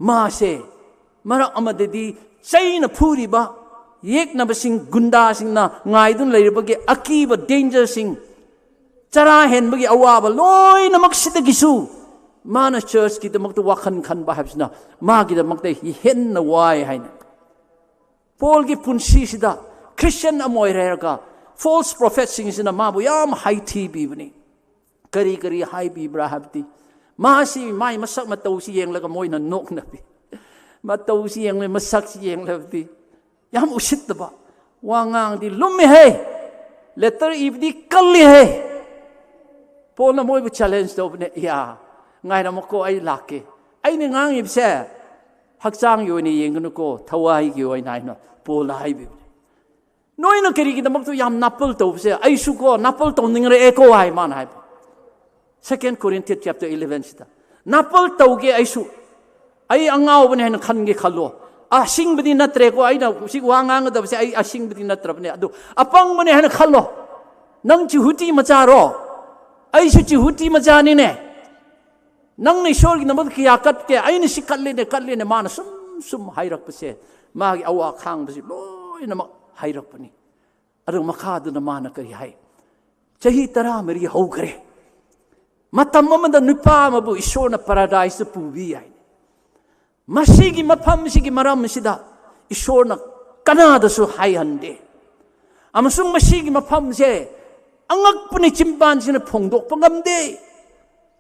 ꯃꯥꯁꯦ ꯃꯔꯛ ꯑꯃꯗꯗꯤ ꯆꯩꯅ ꯐꯨꯔꯤꯕ ꯌꯦꯛꯅꯕꯁꯤꯡ, ꯒꯨꯟꯗꯥꯁꯤꯡꯅ ꯉꯥꯏꯗꯨꯅ ꯂꯩꯔꯤꯕꯒꯤ ꯑꯀꯤꯕ, dangerꯁꯤꯡ, ꯆꯔꯥ ꯍꯦꯟꯕꯒꯤ ꯑꯋꯥꯕ ꯂꯣꯏꯅꯃꯛꯁꯤꯗꯒꯤꯁꯨ ꯃꯥꯅ churchꯀꯤꯗꯃꯛꯇ ꯋꯥꯈꯜ ꯈꯟꯕ ꯍꯥꯏꯕꯁꯤꯅ ꯃꯥꯒꯤꯗꯃꯛꯇ ꯍꯦꯟꯅ ꯋꯥꯏ ꯍꯥꯏꯅ꯫ ꯄꯣꯜꯒꯤ ꯄꯨꯟꯁꯤꯁꯤꯗ Christian ꯑꯃ ꯑꯣꯏꯔꯦ ꯍꯥꯏꯔꯒ false prophetꯁꯤꯡꯁꯤꯅ ꯃꯥꯕꯨ ꯌꯥꯝ ꯍꯥꯏꯊꯤꯕꯤꯕꯅꯤ꯫ ꯀꯔꯤ ꯀꯔꯤ ꯍꯥꯏꯕꯤꯕ꯭ꯔꯥ ꯍꯥꯏꯕꯗꯤ, ꯃꯥꯁꯤ, ꯃꯥꯏ ꯃꯁꯛ ꯃꯇꯧꯁꯤ ꯌꯦꯡꯂꯒ ꯃꯣꯏꯅ ꯅꯣꯛꯅꯕꯤ, ꯃꯇꯧꯁꯤ ꯌꯦꯡꯂꯒ, ꯃꯁꯛꯁꯤ ꯌꯦꯡꯂꯕꯗꯤ ꯌꯥꯝ ꯎꯁꯤꯠꯇꯕ ꯋꯥ ꯉꯥꯡꯗꯤ ꯂꯨꯝꯃꯦꯍꯦ, ꯂꯦꯇꯔ ꯏꯕꯗꯤ ꯀꯜꯂꯤꯍꯦ꯫ ꯄꯣꯜꯅ ꯃꯣꯏꯕꯨ ꯆꯦꯂꯦꯟꯖ ꯇꯧꯕꯅꯦ, "ꯏꯌꯥ, ꯉꯥꯏꯔꯝꯃꯨꯀꯣ, ꯑꯩ ꯂꯥꯛꯀꯦ꯫ ꯑꯩꯅ ꯉꯥꯡꯉꯤꯕꯁꯦ ꯍꯛꯆꯥꯡꯒꯤ ꯑꯣꯏꯅ ꯌꯦꯡꯒꯅꯨꯀꯣ, ꯊꯋꯥꯏꯒꯤ ꯑꯣꯏꯅ" ꯍꯥꯏꯅ ꯄꯣꯜꯅ ꯍꯥꯏꯕꯤꯕꯅꯦ꯫ "ꯅꯣꯏꯅ ꯀꯔꯤꯒꯤꯗꯃꯛꯇ ꯌꯥꯝ ꯅꯥꯄꯜ ꯇꯧꯕꯁꯦ, ꯑꯩꯁꯨ ꯀꯣ ꯅꯥꯄꯜ ꯇꯧꯅꯤꯡꯔꯛꯑꯦꯀꯣ" ꯍꯥꯏ ꯃꯥꯅ ꯍꯥꯏꯕ꯫ Second Corinthians chapter eleven ꯁꯤꯗ, "ꯅꯥꯄꯜ ꯇꯧꯒꯦ ꯑꯩꯁꯨ, ꯑꯩ ꯑꯉꯥꯎꯕꯅꯦ ꯍꯥꯏꯅ ꯈꯟꯒꯦ ꯈꯜꯂꯣ꯫ ꯑꯁꯤꯡꯕꯗꯤ ꯅꯠꯇ꯭ꯔꯦꯀꯣ, ꯑꯩꯅ ꯍꯧꯖꯤꯛ ꯋꯥ ꯉꯥꯡꯒꯗꯕꯁꯦ ꯑꯩ ꯑꯁꯤꯡꯕꯗꯤ ꯅꯠꯇ꯭ꯔꯕꯅꯦ, ꯑꯗꯨ ꯑꯄꯪꯕꯅꯦ ꯍꯥꯏꯅ ꯈꯜꯂꯣ꯫ ꯅꯪ ꯆꯤꯍꯨꯇꯤ ꯃꯆꯥꯔꯣ? ꯑꯩꯁꯨ ꯆꯤꯍꯨꯇꯤ ꯃꯆꯥꯅꯤꯅꯦ꯫ ꯅꯪꯅ ꯏꯁꯣꯔꯒꯤꯗꯃꯛ ꯀꯌꯥ ꯀꯠꯀꯦ? ꯑꯩꯅ ꯁꯤ ꯀꯠꯂꯦꯅꯦ, ꯀꯠꯂꯦꯅꯦ", ꯃꯥꯅ ꯁꯨꯝ ꯁꯨꯝ ꯍꯥꯏꯔꯛꯄꯁꯦ, ꯃꯥꯒꯤ ꯑꯋꯥ ꯈꯥꯡꯕꯁꯤ ꯂꯣꯏꯅꯃꯛ ꯍꯥꯏꯔꯛꯄꯅꯤ꯫ ꯑꯗꯨ ꯃꯈꯥꯗꯨꯅ ꯃꯥꯅ ꯀꯔꯤ ꯍꯥꯏ? "ꯆꯍꯤ ꯇꯔꯥꯃꯔꯤ ꯍꯧꯈ꯭ꯔꯦ, ꯃꯇꯝ ꯑꯃꯗ ꯅꯨꯄꯥ ꯑꯃꯕꯨ ꯏꯁꯣꯔꯅ ꯄꯥꯔꯥꯗꯥꯏꯁꯇ ꯄꯨꯕꯤ" ꯍꯥꯏ꯫ "ꯃꯁꯤꯒꯤ ꯃꯐꯝꯁꯤꯒꯤ ꯃꯔꯝꯁꯤꯗ ꯏꯁꯣꯔꯅ ꯀꯅꯥꯗꯁꯨ ꯍꯥꯏꯍꯟꯗꯦ, ꯑꯃꯁꯨꯡ ꯃꯁꯤꯒꯤ ꯃꯐꯝꯁꯦ ꯑꯉꯛꯄꯅꯤ, ꯆꯤꯟꯕꯥꯟꯁꯤꯅ ꯐꯣꯡꯗꯣꯛꯄ ꯉꯝꯗꯦ꯫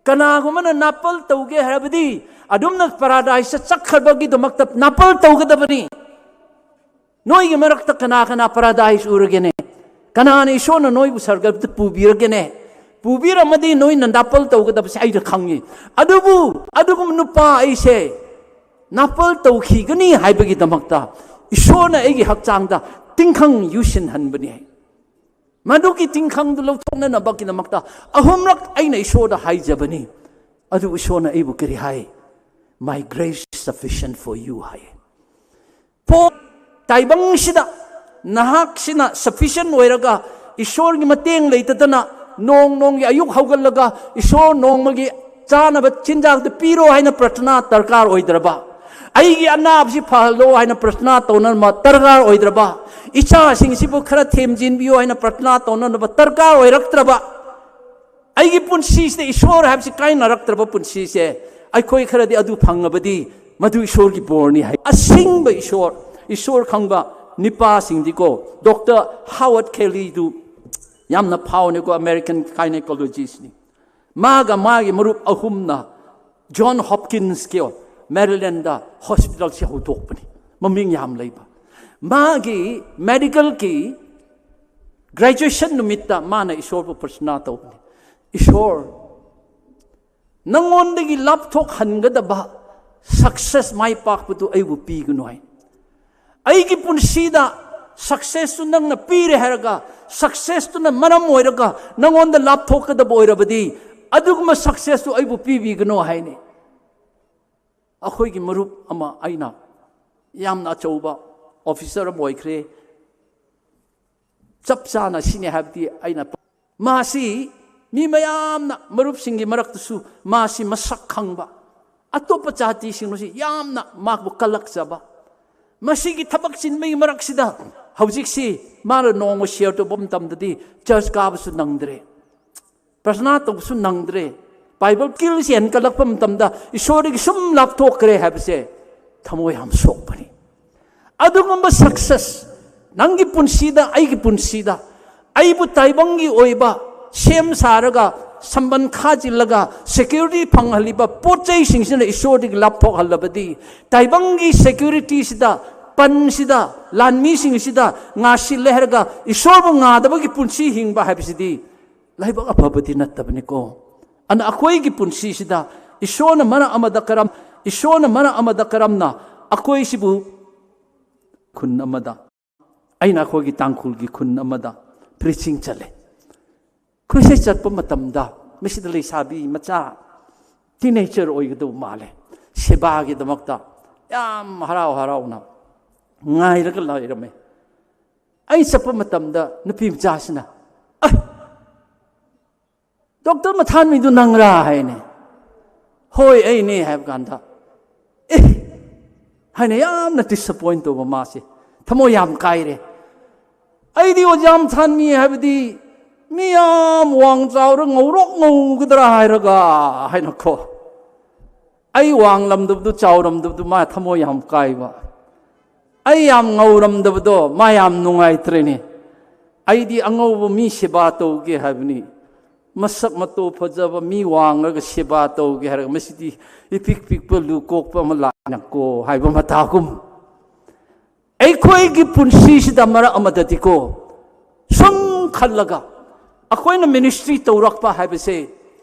ꯀꯅꯥꯒꯨꯝꯕꯅ ꯅꯥꯄꯜ ꯇꯧꯒꯦ ꯍꯥꯏꯔꯕꯗꯤ ꯑꯗꯨꯝꯅ ꯄꯥꯔꯥꯗꯥꯏꯁꯇ ꯆꯠꯈ꯭ꯔꯕꯒꯤꯗꯃꯛꯇ ꯅꯥꯄꯜ ꯇꯧꯒꯗꯕꯅꯤ꯫ ꯅꯣꯏꯒꯤ ꯃꯔꯛꯇ ꯀꯅꯥ ꯀꯅꯥ ꯄꯥꯔꯥꯗꯥꯏꯁ ꯎꯔꯒꯦꯅꯦ? ꯀꯅꯥꯅ ꯏꯁꯣꯔꯅ ꯅꯣꯏꯕꯨ ꯁꯔꯒꯗ ꯄꯨꯕꯤꯔꯒꯦꯅꯦ? ꯄꯨꯕꯤꯔꯝꯃꯗꯤ ꯅꯣꯏꯅ ꯅꯥꯄꯜ ꯇꯧꯒꯗꯕꯁꯦ ꯑꯩꯅ ꯈꯪꯉꯤ꯫ ꯑꯗꯨꯕꯨ ꯑꯗꯨꯒꯨꯝꯕ ꯅꯨꯄꯥ ꯑꯩꯁꯦ ꯅꯥꯄꯜ ꯇꯧꯈꯤꯒꯅꯤ ꯍꯥꯏꯕꯒꯤꯗꯃꯛꯇ ꯏꯁꯣꯔꯅ ꯑꯩꯒꯤ ꯍꯛꯆꯥꯡꯗ ꯇꯤꯡꯈꯪ ꯌꯨꯁꯤꯟꯍꯟꯕꯅꯤ꯫ ꯃꯗꯨꯒꯤ ꯇꯤꯡꯈꯪꯗꯨ ꯂꯧꯊꯣꯛꯅꯅꯕꯒꯤꯗꯃꯛꯇ ꯑꯍꯨꯝꯂꯛ ꯑꯩꯅ ꯏꯁꯣꯔꯗ ꯍꯥꯏꯖꯕꯅꯤ꯫ ꯑꯗꯨ ꯏꯁꯣꯔꯅ ꯑꯩꯕꯨ ꯀꯔꯤ ꯍꯥꯏ? My grace is sufficient for you ꯍꯥꯏ꯫ ꯄꯣ ꯇꯥꯏꯕꯪꯁꯤꯗ ꯅꯍꯥꯛꯁꯤꯅ sufficient ꯑꯣꯏꯔꯒ ꯏꯁꯣꯔꯒꯤ ꯃꯇꯦꯡ ꯂꯩꯇꯗꯅ ꯅꯣꯡ ꯅꯣꯡꯒꯤ ꯑꯌꯨꯛ ꯍꯧꯒꯠꯂꯒ ꯏꯁꯣꯔ ꯅꯣꯡꯃꯒꯤ ꯆꯥꯅꯕ ꯆꯤꯟꯖꯥꯛꯇ ꯄꯤꯔꯣ ꯍꯥꯏꯅ ꯄ꯭ꯔꯊꯅꯥ ꯗꯔꯀꯥꯔ ꯑꯣꯏꯗ꯭ꯔꯕ, ꯑꯩꯒꯤ ꯑꯅꯥꯕꯁꯤ ꯐꯍꯜꯂꯣ ꯍꯥꯏꯅ ꯄ꯭ꯔꯊꯅꯥ ꯇꯧꯅꯕ ꯗꯔꯀꯥꯔ ꯑꯣꯏꯗ꯭ꯔꯕ, ꯏꯆꯥꯁꯤꯡꯁꯤꯕꯨ ꯈꯔ ꯊꯦꯝꯖꯤꯟꯕꯤꯌꯣ ꯍꯥꯏꯅ ꯄ꯭ꯔꯊꯅꯥ ꯇꯧꯅꯅꯕ ꯗꯔꯀꯥꯔ ꯑꯣꯏꯔꯛꯇ꯭ꯔꯕ, ꯑꯩꯒꯤ ꯄꯨꯟꯁꯤꯁꯤꯗ ꯏꯁꯣꯔ ꯍꯥꯏꯕꯁꯤ ꯀꯥꯏꯅꯔꯛꯇ꯭ꯔꯕ ꯄꯨꯟꯁꯤꯁꯦ ꯑꯩꯈꯣꯏ ꯈꯔꯗꯤ ꯑꯗꯨ ꯐꯪꯉꯕꯗꯤ ꯃꯗꯨ ꯏꯁꯣꯔꯒꯤ ꯕꯣꯔꯅꯤ ꯍꯥꯏ꯫ ꯑꯁꯦꯡꯕ ꯏꯁꯣꯔ, ꯏꯁꯣꯔ ꯈꯪꯕ ꯅꯤꯄꯥꯁꯤꯡꯗꯤꯀꯣ, ꯗꯣꯛꯇꯔ ꯍꯥꯋꯔꯗ ꯈꯦꯂꯤꯗꯨ ꯌꯥꯝꯅ ꯐꯥꯎꯅꯤꯀꯣ, American gynecologistꯅꯤ꯫ ꯃꯥꯒ ꯃꯥꯒꯤ ꯃꯔꯨꯞ ꯑꯍꯨꯝꯅ ꯖꯣꯟ ꯍꯣꯞꯀꯤꯟꯁꯀꯤ ꯃꯦꯔꯤꯂꯦꯟꯗ ꯍꯣꯁꯄꯤꯇꯥꯜꯁꯤ ꯍꯧꯗꯣꯛꯄꯅꯤ꯫ ꯃꯃꯤꯡ ꯌꯥꯝ ꯂꯩꯕ꯫ ꯃꯥꯒꯤ ꯃꯦꯗꯤꯀꯦꯜꯒꯤ ꯒ꯭ꯔꯦꯖꯨꯑꯦꯁꯟ ꯅꯨꯃꯤꯠꯇ ꯃꯥꯅ ꯏꯁꯣꯔꯕꯨ ꯄ꯭ꯔꯊꯅꯥ ꯇꯧꯕꯅꯤ, "ꯏꯁꯣꯔ, ꯅꯪꯉꯣꯟꯗꯒꯤ ꯂꯥꯞꯊꯣꯛꯍꯟꯒꯗꯕ ꯁꯛꯁꯦꯁ, ꯃꯥꯏ ꯄꯥꯛꯄꯗꯨ ꯑꯩꯕꯨ ꯄꯤꯒꯅꯨ" ꯍꯥꯏ꯫ "ꯑꯩꯒꯤ ꯄꯨꯟꯁꯤꯗ ꯁꯛꯁꯦꯁꯇꯨ ꯅꯪꯅ ꯄꯤꯔꯦ ꯍꯥꯏꯔꯒ, ꯁꯛꯁꯦꯁꯇꯨꯅ ꯃꯔꯝ ꯑꯣꯏꯔꯒ ꯅꯪꯉꯣꯟꯗ ꯂꯥꯞꯊꯣꯛꯀꯗꯕ ꯑꯣꯏꯔꯕꯗꯤ, ꯑꯗꯨꯒꯨꯝꯕ ꯁꯛꯁꯦꯁꯇꯨ ꯑꯩꯕꯨ ꯄꯤꯕꯤꯒꯅꯨ" ꯍꯥꯏꯅꯤ꯫ ꯑꯩꯈꯣꯏꯒꯤ ꯃꯔꯨꯞ ꯑꯃ, ꯑꯩꯅ ꯌꯥꯝꯅ ꯑꯆꯧꯕ ꯑꯣꯐꯤꯁꯔ ꯑꯃ ꯑꯣꯏꯈ꯭ꯔꯦ, ꯆꯞ ꯆꯥꯅ ꯁꯤꯅꯤ ꯍꯥꯏꯕꯗꯤ ꯑꯩꯅ, ꯃꯥꯁꯤ ꯃꯤ ꯃꯌꯥꯝꯅ, ꯃꯔꯨꯞꯁꯤꯡꯒꯤ ꯃꯔꯛꯇꯁꯨ ꯃꯥꯁꯤ ꯃꯁꯛ ꯈꯪꯕ, ꯑꯇꯣꯞꯄ ꯖꯥꯇꯤꯁꯤꯡꯅꯁꯨ ꯌꯥꯝꯅ ꯃꯥꯕꯨ ꯀꯜꯂꯛꯆꯕ꯫ ꯃꯁꯤꯒꯤ ꯊꯕꯛ ꯆꯤꯟꯕꯒꯤ ꯃꯔꯛꯁꯤꯗ ꯍꯧꯖꯤꯛꯁꯤ ꯃꯥꯅ ꯅꯣꯡꯃ ꯁꯤꯌꯔ ꯇꯧꯕ ꯃꯇꯝꯗꯗꯤ ꯆꯔꯆ ꯀꯥꯕꯁꯨ ꯅꯪꯗ꯭ꯔꯦ, ꯄ꯭ꯔꯊꯅꯥ ꯇꯧꯕꯁꯨ ꯅꯪꯗ꯭ꯔꯦ, ꯕꯥꯏꯕꯜ ꯁ꯭ꯀꯤꯜꯁꯦ ꯍꯦꯟꯒꯠꯂꯛꯄ ꯃꯇꯝꯗ ꯏꯁꯣꯔꯗꯒꯤ ꯁꯨꯝ ꯂꯥꯞꯊꯣꯛꯈ꯭ꯔꯦ ꯍꯥꯏꯕꯁꯦ ꯊꯃꯣꯏ ꯌꯥꯝ ꯁꯣꯛꯄꯅꯤ꯫ ꯑꯗꯨꯒꯨꯝꯕ ꯁꯛꯁꯦꯁ ꯅꯪꯒꯤ ꯄꯨꯟꯁꯤꯗ, ꯑꯩꯒꯤ ꯄꯨꯟꯁꯤꯗ, ꯑꯩꯕꯨ ꯇꯥꯏꯕꯪꯒꯤ ꯑꯣꯏꯕ ꯁꯦꯝ ꯁꯥꯔꯒ, ꯁꯝꯕꯟ ꯈꯥꯖꯤꯜꯂꯒ, ꯁꯦꯀ꯭ꯌꯨꯔꯤꯇꯤ ꯐꯪꯍꯜꯂꯤꯕ ꯄꯣꯠ ꯆꯩꯁꯤꯡꯁꯤꯅ ꯏꯁꯣꯔꯗꯒꯤ ꯂꯥꯞꯊꯣꯛꯍꯜꯂꯕꯗꯤ, ꯇꯥꯏꯕꯪꯒꯤ ꯁꯦꯀ꯭ꯌꯨꯔꯤꯇꯤꯁꯤꯗ, ꯄꯟꯁꯤꯗ, ꯂꯥꯟꯃꯤꯁꯤꯡꯁꯤꯗ ꯉꯥꯁꯤꯜꯂꯦ ꯍꯥꯏꯔꯒ ꯏꯁꯣꯔꯕꯨ ꯉꯥꯗꯕꯒꯤ ꯄꯨꯟꯁꯤ ꯍꯤꯡꯕ ꯍꯥꯏꯕꯁꯤꯗꯤ ꯂꯥꯏꯕꯛ ꯑꯐꯕꯗꯤ ꯅꯠꯇꯕꯅꯤꯀꯣ꯫ ꯑꯗꯨꯅ ꯑꯩꯈꯣꯏꯒꯤ ꯄꯨꯟꯁꯤꯁꯤꯗ ꯏꯁꯣꯔꯅ ꯃꯔꯛ ꯑꯃꯗ ꯀꯔꯝ, ꯏꯁꯣꯔꯅ ꯃꯔꯛ ꯑꯃꯗ ꯀꯔꯝꯅ ꯑꯩꯈꯣꯏꯁꯤꯕꯨ, ꯈꯨꯟ ꯑꯃꯗ, ꯑꯩꯅ ꯑꯩꯈꯣꯏꯒꯤ ꯇꯥꯡꯈꯨꯜꯒꯤ ꯈꯨꯟ ꯑꯃꯗ ꯄ꯭ꯔꯤꯆꯤꯡ ꯆꯠꯂꯦ꯫ ꯑꯩꯈꯣꯏꯁꯦ ꯆꯠꯄ ꯃꯇꯝꯗ ꯃꯁꯤꯗ ꯂꯩꯁꯥꯕꯤ ꯃꯆꯥ, ꯇꯤꯅꯦꯖꯔ ꯑꯣꯏꯒꯗꯧꯕ ꯃꯥꯜꯂꯦ, ꯁꯦꯕꯥꯒꯤꯗꯃꯛꯇ ꯌꯥꯝ ꯍꯔꯥꯎ ꯍꯔꯥꯎꯅ ꯉꯥꯏꯔꯒ ꯂꯩꯔꯝꯃꯦ꯫ ꯑꯩ ꯆꯠꯄ ꯃꯇꯝꯗ ꯅꯨꯄꯤ ꯃꯆꯥꯁꯤꯅ, "ꯑꯩ, ꯗꯣꯛꯇꯔ ꯃꯊꯥꯟꯃꯤꯗꯨ ꯅꯪꯔꯥ?" ꯍꯥꯏꯅꯦ꯫ "ꯍꯣꯏ, ꯑꯩꯅꯦ" ꯍꯥꯏꯕ ꯀꯥꯟꯗ, "ꯑꯦ" ꯍꯥꯏꯅ ꯌꯥꯝꯅ ꯗꯤꯁꯑꯄꯣꯏꯟ ꯇꯧꯕ, ꯃꯥꯁꯦ ꯊꯃꯣꯏ ꯌꯥꯝ ꯀꯥꯏꯔꯦ꯫ ꯑꯩꯗꯤ ꯑꯣꯖꯥ ꯃꯊꯥꯟꯃꯤ ꯍꯥꯏꯕꯗꯤ ꯃꯤ ꯌꯥꯝ ꯋꯥꯡ ꯆꯥꯎꯔ ꯉꯧꯔꯣꯛ ꯉꯧꯒꯗ꯭ꯔꯥ ꯍꯥꯏꯔꯒ ꯍꯥꯏꯅꯀꯣ꯫ ꯑꯩ ꯋꯥꯡꯂꯝꯗꯕꯗꯨ, ꯆꯥꯎꯔꯝꯗꯕꯗꯨ ꯃꯥ ꯊꯃꯣꯏ ꯌꯥꯝ ꯀꯥꯏꯕ꯫ ꯑꯩ ꯌꯥꯝ ꯉꯧꯔꯝꯗꯕꯗꯣ ꯃꯥ ꯌꯥꯝ ꯅꯨꯡꯉꯥꯏꯇ꯭ꯔꯦꯅꯦ꯫ ꯑꯩꯗꯤ ꯑꯉꯧꯕ ꯃꯤ ꯁꯦꯕꯥ ꯇꯧꯒꯦ ꯍꯥꯏꯕꯅꯤ꯫ ꯃꯁꯛ ꯃꯇꯧ ꯐꯖꯕ, ꯃꯤ ꯋꯥꯡꯂꯒ ꯁꯦꯕꯥ ꯇꯧꯒꯦ ꯍꯥꯏꯔꯒ, ꯃꯁꯤꯗꯤ ꯏꯄꯤꯛ ꯄꯤꯛꯄ ꯂꯨ ꯀꯣꯛꯄ ꯑꯃ ꯂꯥꯛꯅꯀꯣ ꯍꯥꯏꯕ ꯃꯇꯥꯒꯨꯝ, ꯑꯩꯈꯣꯏꯒꯤ ꯄꯨꯟꯁꯤꯁꯤꯗ ꯃꯔꯛ ꯑꯃꯗꯗꯤꯀꯣ, ꯁꯨꯝ ꯈꯜꯂꯒ, ꯑꯩꯈꯣꯏꯅ ꯃꯤꯅꯤꯁꯇ꯭ꯔꯤ ꯇꯧꯔꯛꯄ ꯍꯥꯏꯕꯁꯦ,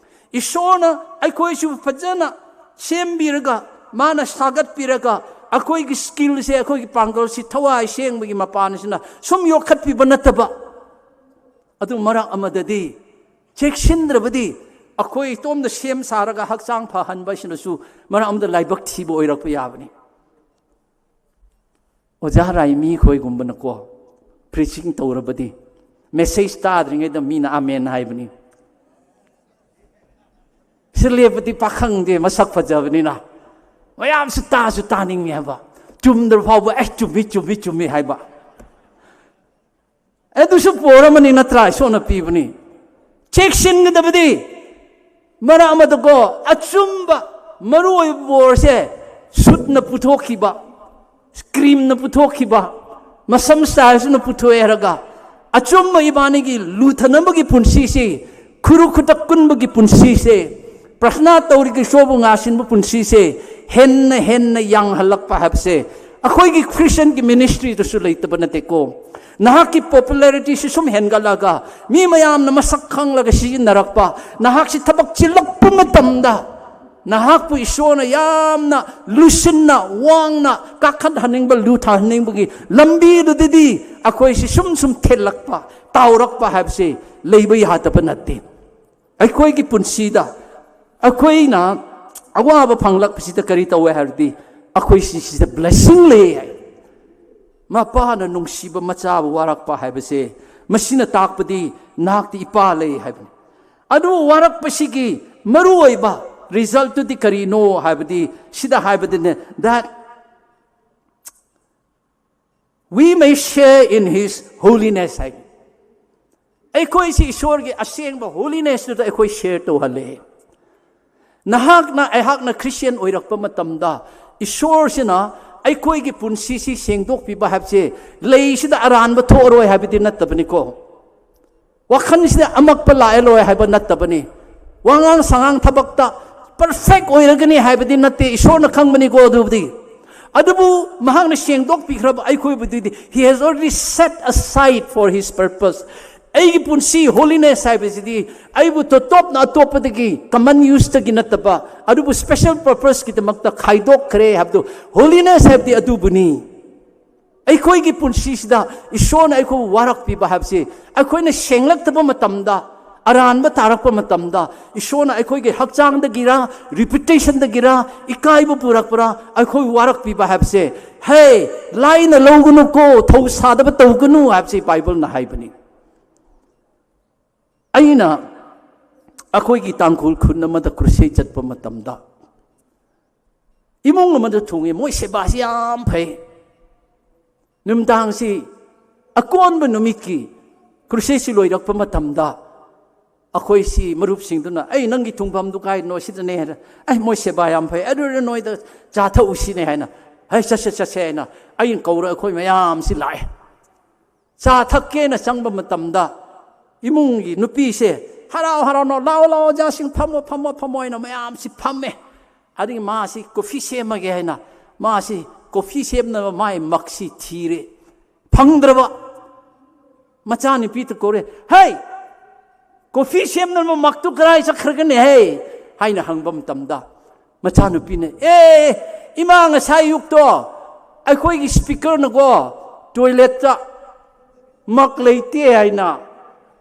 ꯏꯁꯣꯔꯅ ꯑꯩꯈꯣꯏꯁꯨ ꯐꯖꯅ ꯁꯦꯝꯕꯤꯔꯒ, ꯃꯥꯅ ꯁꯥꯒꯠꯄꯤꯔꯒ, ꯑꯩꯈꯣꯏꯒꯤ ꯁ꯭ꯀꯤꯜꯁꯦ, ꯑꯩꯈꯣꯏꯒꯤ ꯄꯥꯡꯒꯜꯁꯤ ꯊꯋꯥꯏ ꯁꯦꯡꯕꯒꯤ ꯃꯄꯥꯟꯁꯤꯅ ꯁꯨꯝ ꯌꯣꯛꯈꯠꯄꯤꯕ ꯅꯠꯇꯕ, ꯑꯗꯨ ꯃꯔꯛ ꯑꯃꯗꯗꯤ ꯆꯦꯛꯁꯤꯟꯗ꯭ꯔꯕꯗꯤ, ꯑꯩꯈꯣꯏ ꯏꯇꯣꯝꯗ ꯁꯦꯝ ꯁꯥꯔꯒ ꯍꯛꯆꯥꯡ ꯐꯍꯟꯕ ꯑꯁꯤꯅꯁꯨ ꯃꯔꯛ ꯑꯃꯗ ꯂꯥꯏꯕꯛ ꯊꯤꯕ ꯑꯣꯏꯔꯛꯄ ꯌꯥꯕꯅꯤ꯫ ꯑꯣꯖꯥ ꯔꯥꯏꯃꯤ ꯈꯣꯏꯒꯨꯝꯕꯅꯀꯣ, ꯄ꯭ꯔꯤꯆꯤꯡ ꯇꯧꯔꯕꯗꯤ, ꯃꯦꯁꯦꯖ ꯇꯥꯗ꯭ꯔꯤꯉꯩꯗ ꯃꯤꯅ "ꯑꯥꯃꯦꯟ" ꯍꯥꯏꯕꯅꯤ꯫ ꯁꯤ ꯂꯦꯞꯄꯗꯤ ꯄꯥꯈꯪꯗꯦ, ꯃꯁꯛ ꯐꯖꯕꯅꯤꯅ꯫ ꯃꯌꯥꯝꯁꯨ ꯇꯥꯁꯨ ꯇꯥꯅꯤꯡꯉꯦ ꯍꯥꯏꯕ꯫ ꯆꯨꯝꯗ꯭ꯔ ꯐꯥꯎꯕ, "ꯑꯦ, ꯆꯨꯝꯃꯤ, ꯆꯨꯝꯃꯤ, ꯆꯨꯝꯃꯤ" ꯍꯥꯏꯕ꯫ ꯑꯗꯨꯁꯨ ꯄꯣꯔꯝꯃꯅꯤ ꯅꯠꯇ꯭ꯔꯥ? ꯏꯁꯣꯔꯅ ꯄꯤꯕꯅꯤ꯫ ꯆꯦꯛꯁꯤꯟꯒꯗꯕꯗꯤ, ꯃꯔꯛ ꯑꯃꯗꯀꯣ, ꯑꯆꯨꯝꯕ ꯃꯔꯨ ꯑꯣꯏꯕ ꯕꯣꯔꯁꯦ ꯁꯨꯠꯅ ꯄꯨꯊꯣꯛꯈꯤꯕ, ꯀ꯭ꯔꯤꯝꯅ ꯄꯨꯊꯣꯛꯈꯤꯕ, ꯃꯁꯝ ꯁ꯭ꯇꯥꯏꯜꯁꯤꯅ ꯄꯨꯊꯣꯛꯑꯦ ꯍꯥꯏꯔꯒ, ꯑꯆꯨꯝꯕ ꯏꯕꯥꯅꯤꯒꯤ ꯂꯨꯊꯅꯕꯒꯤ ꯄꯨꯟꯁꯤꯁꯤ, ꯈꯨꯔꯨ ꯈꯨꯇꯛ ꯀꯨꯟꯕꯒꯤ ꯄꯨꯟꯁꯤꯁꯦ, ꯄ꯭ꯔꯊꯅꯥ ꯇꯧꯔꯤꯒ ꯏꯁꯣꯔꯕꯨ ꯉꯥꯁꯤꯟꯕ ꯄꯨꯟꯁꯤꯁꯦ ꯍꯦꯟꯅ ꯍꯦꯟꯅ ꯌꯥꯡꯍꯜꯂꯛꯄ ꯍꯥꯏꯕꯁꯦ ꯑꯩꯈꯣꯏꯒꯤ ꯈ꯭ꯔꯤꯁꯇꯤꯌꯟꯒꯤ ꯃꯤꯅꯤꯁꯇ꯭ꯔꯤꯗꯁꯨ ꯂꯩꯇꯕ ꯅꯠꯇꯦꯀꯣ꯫ ꯅꯍꯥꯛꯀꯤ ꯄꯣꯄꯨꯂꯔꯤꯇꯤꯁꯤ ꯁꯨꯝ ꯍꯦꯟꯒꯠꯂꯒ, ꯃꯤ ꯃꯌꯥꯝꯅ ꯃꯁꯛ ꯈꯪꯂꯒ ꯁꯤꯖꯤꯟꯅꯔꯛꯄ, ꯅꯍꯥꯛꯁꯤ ꯊꯕꯛ ꯆꯤꯜꯂꯛꯄ ꯃꯇꯝꯗ, ꯅꯍꯥꯛꯄꯨ ꯏꯁꯣꯔꯅ ꯌꯥꯝꯅ ꯂꯨꯁꯤꯟꯅ, ꯋꯥꯡꯅ ꯀꯥꯈꯠꯍꯟꯅꯤꯡꯕ, ꯂꯨꯊꯍꯟꯅꯤꯡꯕꯒꯤ ꯂꯝꯕꯤꯗꯨꯗꯗꯤ ꯑꯩꯈꯣꯏꯁꯤ ꯁꯨꯝ ꯁꯨꯝ ꯊꯦꯜꯂꯛꯄ, ꯇꯥꯎꯔꯛꯄ ꯍꯥꯏꯕꯁꯤ ꯂꯩꯕ ꯌꯥꯗꯕ ꯅꯠꯇꯦ꯫ ꯑꯩꯈꯣꯏꯒꯤ ꯄꯨꯟꯁꯤꯗ ꯑꯩꯈꯣꯏꯅ ꯑꯋꯥꯕ ꯐꯪꯂꯛꯄꯁꯤꯗ ꯀꯔꯤ ꯇꯧꯋꯦ ꯍꯥꯏꯔꯗꯤ, ꯑꯩꯈꯣꯏꯁꯤ ꯁꯤꯗ ꯕ꯭ꯂꯦꯁꯤꯡ ꯂꯩ ꯍꯥꯏ꯫ ꯃꯄꯥꯅ ꯅꯨꯡꯁꯤꯕ ꯃꯆꯥꯕꯨ ꯋꯥꯔꯛꯄ ꯍꯥꯏꯕꯁꯦ, ꯃꯁꯤꯅ ꯇꯥꯛꯄꯗꯤ ꯅꯍꯥꯛꯇꯤ ꯏꯄꯥ ꯂꯩ ꯍꯥꯏꯕꯅꯤ꯫ ꯑꯗꯨ ꯋꯥꯔꯛꯄꯁꯤꯒꯤ ꯃꯔꯨꯑꯣꯏꯕ ꯔꯤꯖꯜꯠꯇꯨꯗꯤ ꯀꯔꯤꯅꯣ ꯍꯥꯏꯕꯗꯤ, ꯁꯤꯗ ꯍꯥꯏꯕꯗꯨꯅꯦ, that we may share in his holiness ꯍꯥꯏ꯫ ꯑꯩꯈꯣꯏꯁꯤ ꯏꯁꯣꯔꯒꯤ ꯑꯁꯦꯡꯕ ꯍꯣꯂꯤꯅꯦꯁꯇꯨꯗ ꯑꯩꯈꯣꯏ ꯁꯦꯌꯔ ꯇꯧꯍꯜꯂꯦ꯫ ꯅꯍꯥꯛꯅ, ꯑꯩꯍꯥꯛꯅ ꯈ꯭ꯔꯤꯁꯇꯤꯌꯟ ꯑꯣꯏꯔꯛꯄ ꯃꯇꯝꯗ, ꯏꯁꯣꯔꯁꯤꯅ ꯑꯩꯈꯣꯏꯒꯤ ꯄꯨꯟꯁꯤꯁꯤ ꯁꯦꯡꯗꯣꯛꯄꯤꯕ ꯍꯥꯏꯕꯁꯦ, ꯂꯩꯁꯤꯗ ꯑꯔꯥꯟꯕ ꯊꯣꯛꯑꯔꯣꯏ ꯍꯥꯏꯕꯗꯤ ꯅꯠꯇꯕꯅꯤꯀꯣ꯫ ꯋꯥꯈꯜꯁꯤꯗ ꯑꯃꯛꯄ ꯂꯥꯛꯑꯦ ꯂꯣꯏ ꯍꯥꯏꯕ ꯅꯠꯇꯕꯅꯤ꯫ ꯋꯥꯉꯥꯡ ꯁꯉꯥꯡ ꯊꯕꯛꯇ perfect ꯑꯣꯏꯔꯒꯅꯤ ꯍꯥꯏꯕꯗꯤ ꯅꯠꯇꯦ, ꯏꯁꯣꯔꯅ ꯈꯪꯕꯅꯤꯀꯣ ꯑꯗꯨꯕꯨꯗꯤ꯫ ꯑꯗꯨꯕꯨ ꯃꯍꯥꯛꯅ ꯁꯦꯡꯗꯣꯛꯄꯤꯈ꯭ꯔꯕ ꯑꯩꯈꯣꯏꯕꯨꯗꯤ, he has already set aside for his purpose꯫ ꯑꯩꯒꯤ ꯄꯨꯟꯁꯤ holiness ꯍꯥꯏꯕꯁꯤꯗꯤ ꯑꯩꯕꯨ ꯇꯣꯇꯣꯞꯅ ꯑꯇꯣꯞꯄꯗꯒꯤ common useꯇꯒꯤ ꯅꯠꯇꯕ, ꯑꯗꯨꯕꯨ special purposeꯀꯤꯗꯃꯛꯇ ꯈꯥꯏꯗꯣꯛꯈ꯭ꯔꯦ ꯍꯥꯏꯕꯗꯨ꯫ Holiness ꯍꯥꯏꯕꯗꯤ ꯑꯗꯨꯕꯨꯅꯤ꯫ ꯑꯩꯈꯣꯏꯒꯤ ꯄꯨꯟꯁꯤꯁꯤꯗ ꯏꯁꯣꯔꯅ ꯑꯩꯈꯣꯏꯕꯨ ꯋꯥꯔꯛꯄꯤꯕ ꯍꯥꯏꯕꯁꯤ, ꯑꯩꯈꯣꯏꯅ ꯁꯦꯡꯂꯛꯇꯕ ꯃꯇꯝꯗ, ꯑꯔꯥꯟꯕ ꯇꯥꯔꯛꯄ ꯃꯇꯝꯗ, ꯏꯁꯣꯔꯅ ꯑꯩꯈꯣꯏꯒꯤ ꯍꯛꯆꯥꯡꯗꯒꯤꯔ, reputationꯗꯒꯤꯔ, ꯏꯀꯥꯏꯕ ꯄꯨꯔꯛꯄ꯭ꯔꯥ, ꯑꯩꯈꯣꯏ ꯋꯥꯔꯛꯄꯤꯕ ꯍꯥꯏꯕꯁꯦ, ꯍꯦ, ꯂꯥꯏꯅ ꯂꯧꯒꯅꯨꯀꯣ, ꯊꯧ ꯁꯥꯗꯕ ꯇꯧꯒꯅꯨ ꯍꯥꯏꯕꯁꯤ ꯕꯥꯏꯕꯜꯅ ꯍꯥꯏꯕꯅꯤ꯫ ꯑꯩꯅ ꯑꯩꯈꯣꯏꯒꯤ ꯇꯥꯡꯈꯨꯜ ꯈꯨꯟ ꯑꯃꯗ crusade ꯆꯠꯄ ꯃꯇꯝꯗ, ꯏꯃꯨꯡ ꯑꯃꯗ ꯊꯨꯡꯉꯤ, ꯃꯣꯏ ꯁꯦꯕꯥꯁꯤ ꯌꯥꯝ ꯐꯩ꯫ ꯅꯨꯃꯤꯗꯥꯡꯁꯤ, ꯑꯀꯣꯟꯕ ꯅꯨꯃꯤꯠꯀꯤ crusadeꯁꯤ ꯂꯣꯏꯔꯛꯄ ꯃꯇꯝꯗ, ꯑꯩꯈꯣꯏꯁꯤ ꯃꯔꯨꯞꯁꯤꯡꯗꯨꯅ, "ꯑꯩ, ꯅꯪꯒꯤ ꯊꯨꯡꯐꯝꯗꯨ ꯀꯥꯏꯗꯅꯣ? ꯁꯤꯗꯅꯦ" ꯍꯥꯏꯅ, "ꯑꯩ, ꯃꯣꯏ ꯁꯦꯕꯥ ꯌꯥꯝ ꯐꯩ, ꯑꯗꯨꯗ ꯅꯣꯏꯗ ꯆꯥ ꯊꯛꯎꯁꯤꯅꯦ" ꯍꯥꯏꯅ, "ꯍꯩ, ꯆꯠꯁꯦ, ꯆꯠꯁꯦ" ꯍꯥꯏꯅ ꯑꯩꯅ ꯀꯧꯔ ꯑꯩꯈꯣꯏ ꯃꯌꯥꯝꯁꯤ ꯂꯥꯛꯑꯦ꯫ ꯆꯥ ꯊꯛꯀꯦꯅ ꯆꯪꯕ ꯃꯇꯝꯗ ꯏꯃꯨꯡꯒꯤ ꯅꯨꯄꯤꯁꯦ ꯍꯔꯥꯎ ꯍꯔꯥꯎꯅ, "ꯂꯥꯛꯑꯣ, ꯂꯥꯛꯑꯣ, ꯑꯣꯖꯥꯁꯤꯡ, ꯐꯝꯃꯣ, ꯐꯝꯃꯣ, ꯐꯝꯃꯣ" ꯍꯥꯏꯅ ꯃꯌꯥꯝꯁꯤ ꯐꯝꯃꯦ꯫ ꯑꯗꯒꯤ ꯃꯥꯁꯤ coffee ꯁꯦꯝꯃꯒꯦ ꯍꯥꯏꯅ, ꯃꯥꯁꯤ coffee ꯁꯦꯝꯅꯕ ꯃꯥꯏ ꯃꯛꯁꯤ ꯊꯤꯔꯦ, ꯐꯪꯗ꯭ꯔꯕ꯫ ꯃꯆꯥꯅꯨꯄꯤꯗ ꯀꯧꯔꯦ, "ꯍꯩ, coffee ꯁꯦꯝꯅꯕ ꯃꯛꯇꯨ ꯀꯗꯥꯏ ꯆꯠꯈ꯭ꯔꯒꯅꯦ ꯍꯦ?" ꯍꯥꯏꯅ ꯍꯪꯕ ꯃꯇꯝꯗ, ꯃꯆꯥꯅꯨꯄꯤꯅ, "ꯑꯦ, ꯏꯃꯥ, ꯉꯁꯥꯏ ꯑꯌꯨꯛꯇꯣ ꯑꯩꯈꯣꯏꯒꯤ speakerꯅꯀꯣ, toiletꯇ ꯃꯛ ꯂꯩꯇꯦ ꯍꯥꯏꯅ,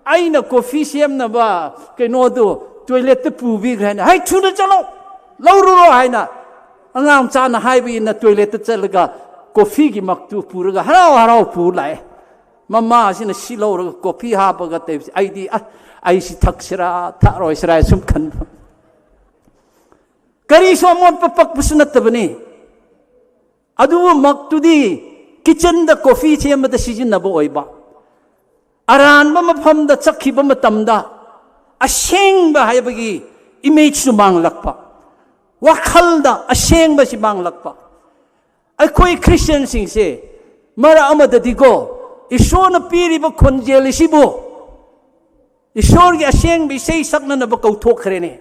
ꯑꯩꯅ coffee ꯁꯦꯝꯅꯕ ꯀꯩꯅꯣꯗꯨ toiletꯇ ꯄꯨꯕꯤꯈ꯭ꯔꯦ" ꯍꯥꯏꯅ, "ꯍꯩ, ꯊꯨꯅ ꯆꯠꯂꯣ, ꯂꯧꯔꯨꯔꯣ" ꯍꯥꯏꯅ ꯑꯉꯥꯡ ꯃꯆꯥꯅ ꯍꯥꯏꯕ ꯏꯟꯅ toiletꯇ ꯆꯠꯂꯒ coffeeꯒꯤ ꯃꯛꯇꯨ ꯄꯨꯔꯒ ꯍꯔꯥꯎ ꯍꯔꯥꯎ ꯄꯨ ꯂꯥꯛꯑꯦ꯫ ꯃꯃꯥꯁꯤꯅ ꯁꯤ ꯂꯧꯔꯒ coffee ꯍꯥꯞꯄꯒ ꯇꯩꯕꯁꯦ, ꯑꯩꯗꯤ, "ꯑ, ꯑꯩ ꯁꯤ ꯊꯛꯁꯤꯔꯥ ꯊꯛꯑꯔꯣꯏꯁꯤꯔꯥ" ꯁꯨꯝ ꯈꯟꯕ꯫ ꯀꯔꯤꯁꯨ ꯑꯃꯣꯠꯄ ꯄꯛꯄꯁꯨ ꯅꯠꯇꯕꯅꯤ꯫ ꯑꯗꯨꯕꯨ ꯃꯛꯇꯨꯗꯤ kitchenꯗ coffee ꯁꯦꯝꯕꯗ ꯁꯤꯖꯤꯟꯅꯕ ꯑꯣꯏꯕ꯫ ꯑꯔꯥꯟꯕ ꯃꯐꯝꯗ ꯆꯠꯈꯤꯕ ꯃꯇꯝꯗ ꯑꯁꯦꯡꯕ ꯍꯥꯏꯕꯒꯤ imageꯁꯨ ꯃꯥꯡꯂꯛꯄ, ꯋꯥꯈꯜꯗ ꯑꯁꯦꯡꯕꯁꯤ ꯃꯥꯡꯂꯛꯄ꯫ ꯑꯩꯈꯣꯏ Christianꯁꯤꯡꯁꯦ ꯃꯔꯛ ꯑꯃꯗꯗꯤꯀꯣ, ꯏꯁꯣꯔꯅ ꯄꯤꯔꯤꯕ ꯈꯣꯟꯖꯦꯜ ꯑꯁꯤꯕꯨ ꯏꯁꯣꯔꯒꯤ ꯑꯁꯦꯡꯕ ꯏꯁꯩ ꯁꯛꯅꯅꯕ ꯀꯧꯊꯣꯛꯈ꯭ꯔꯦꯅꯦ꯫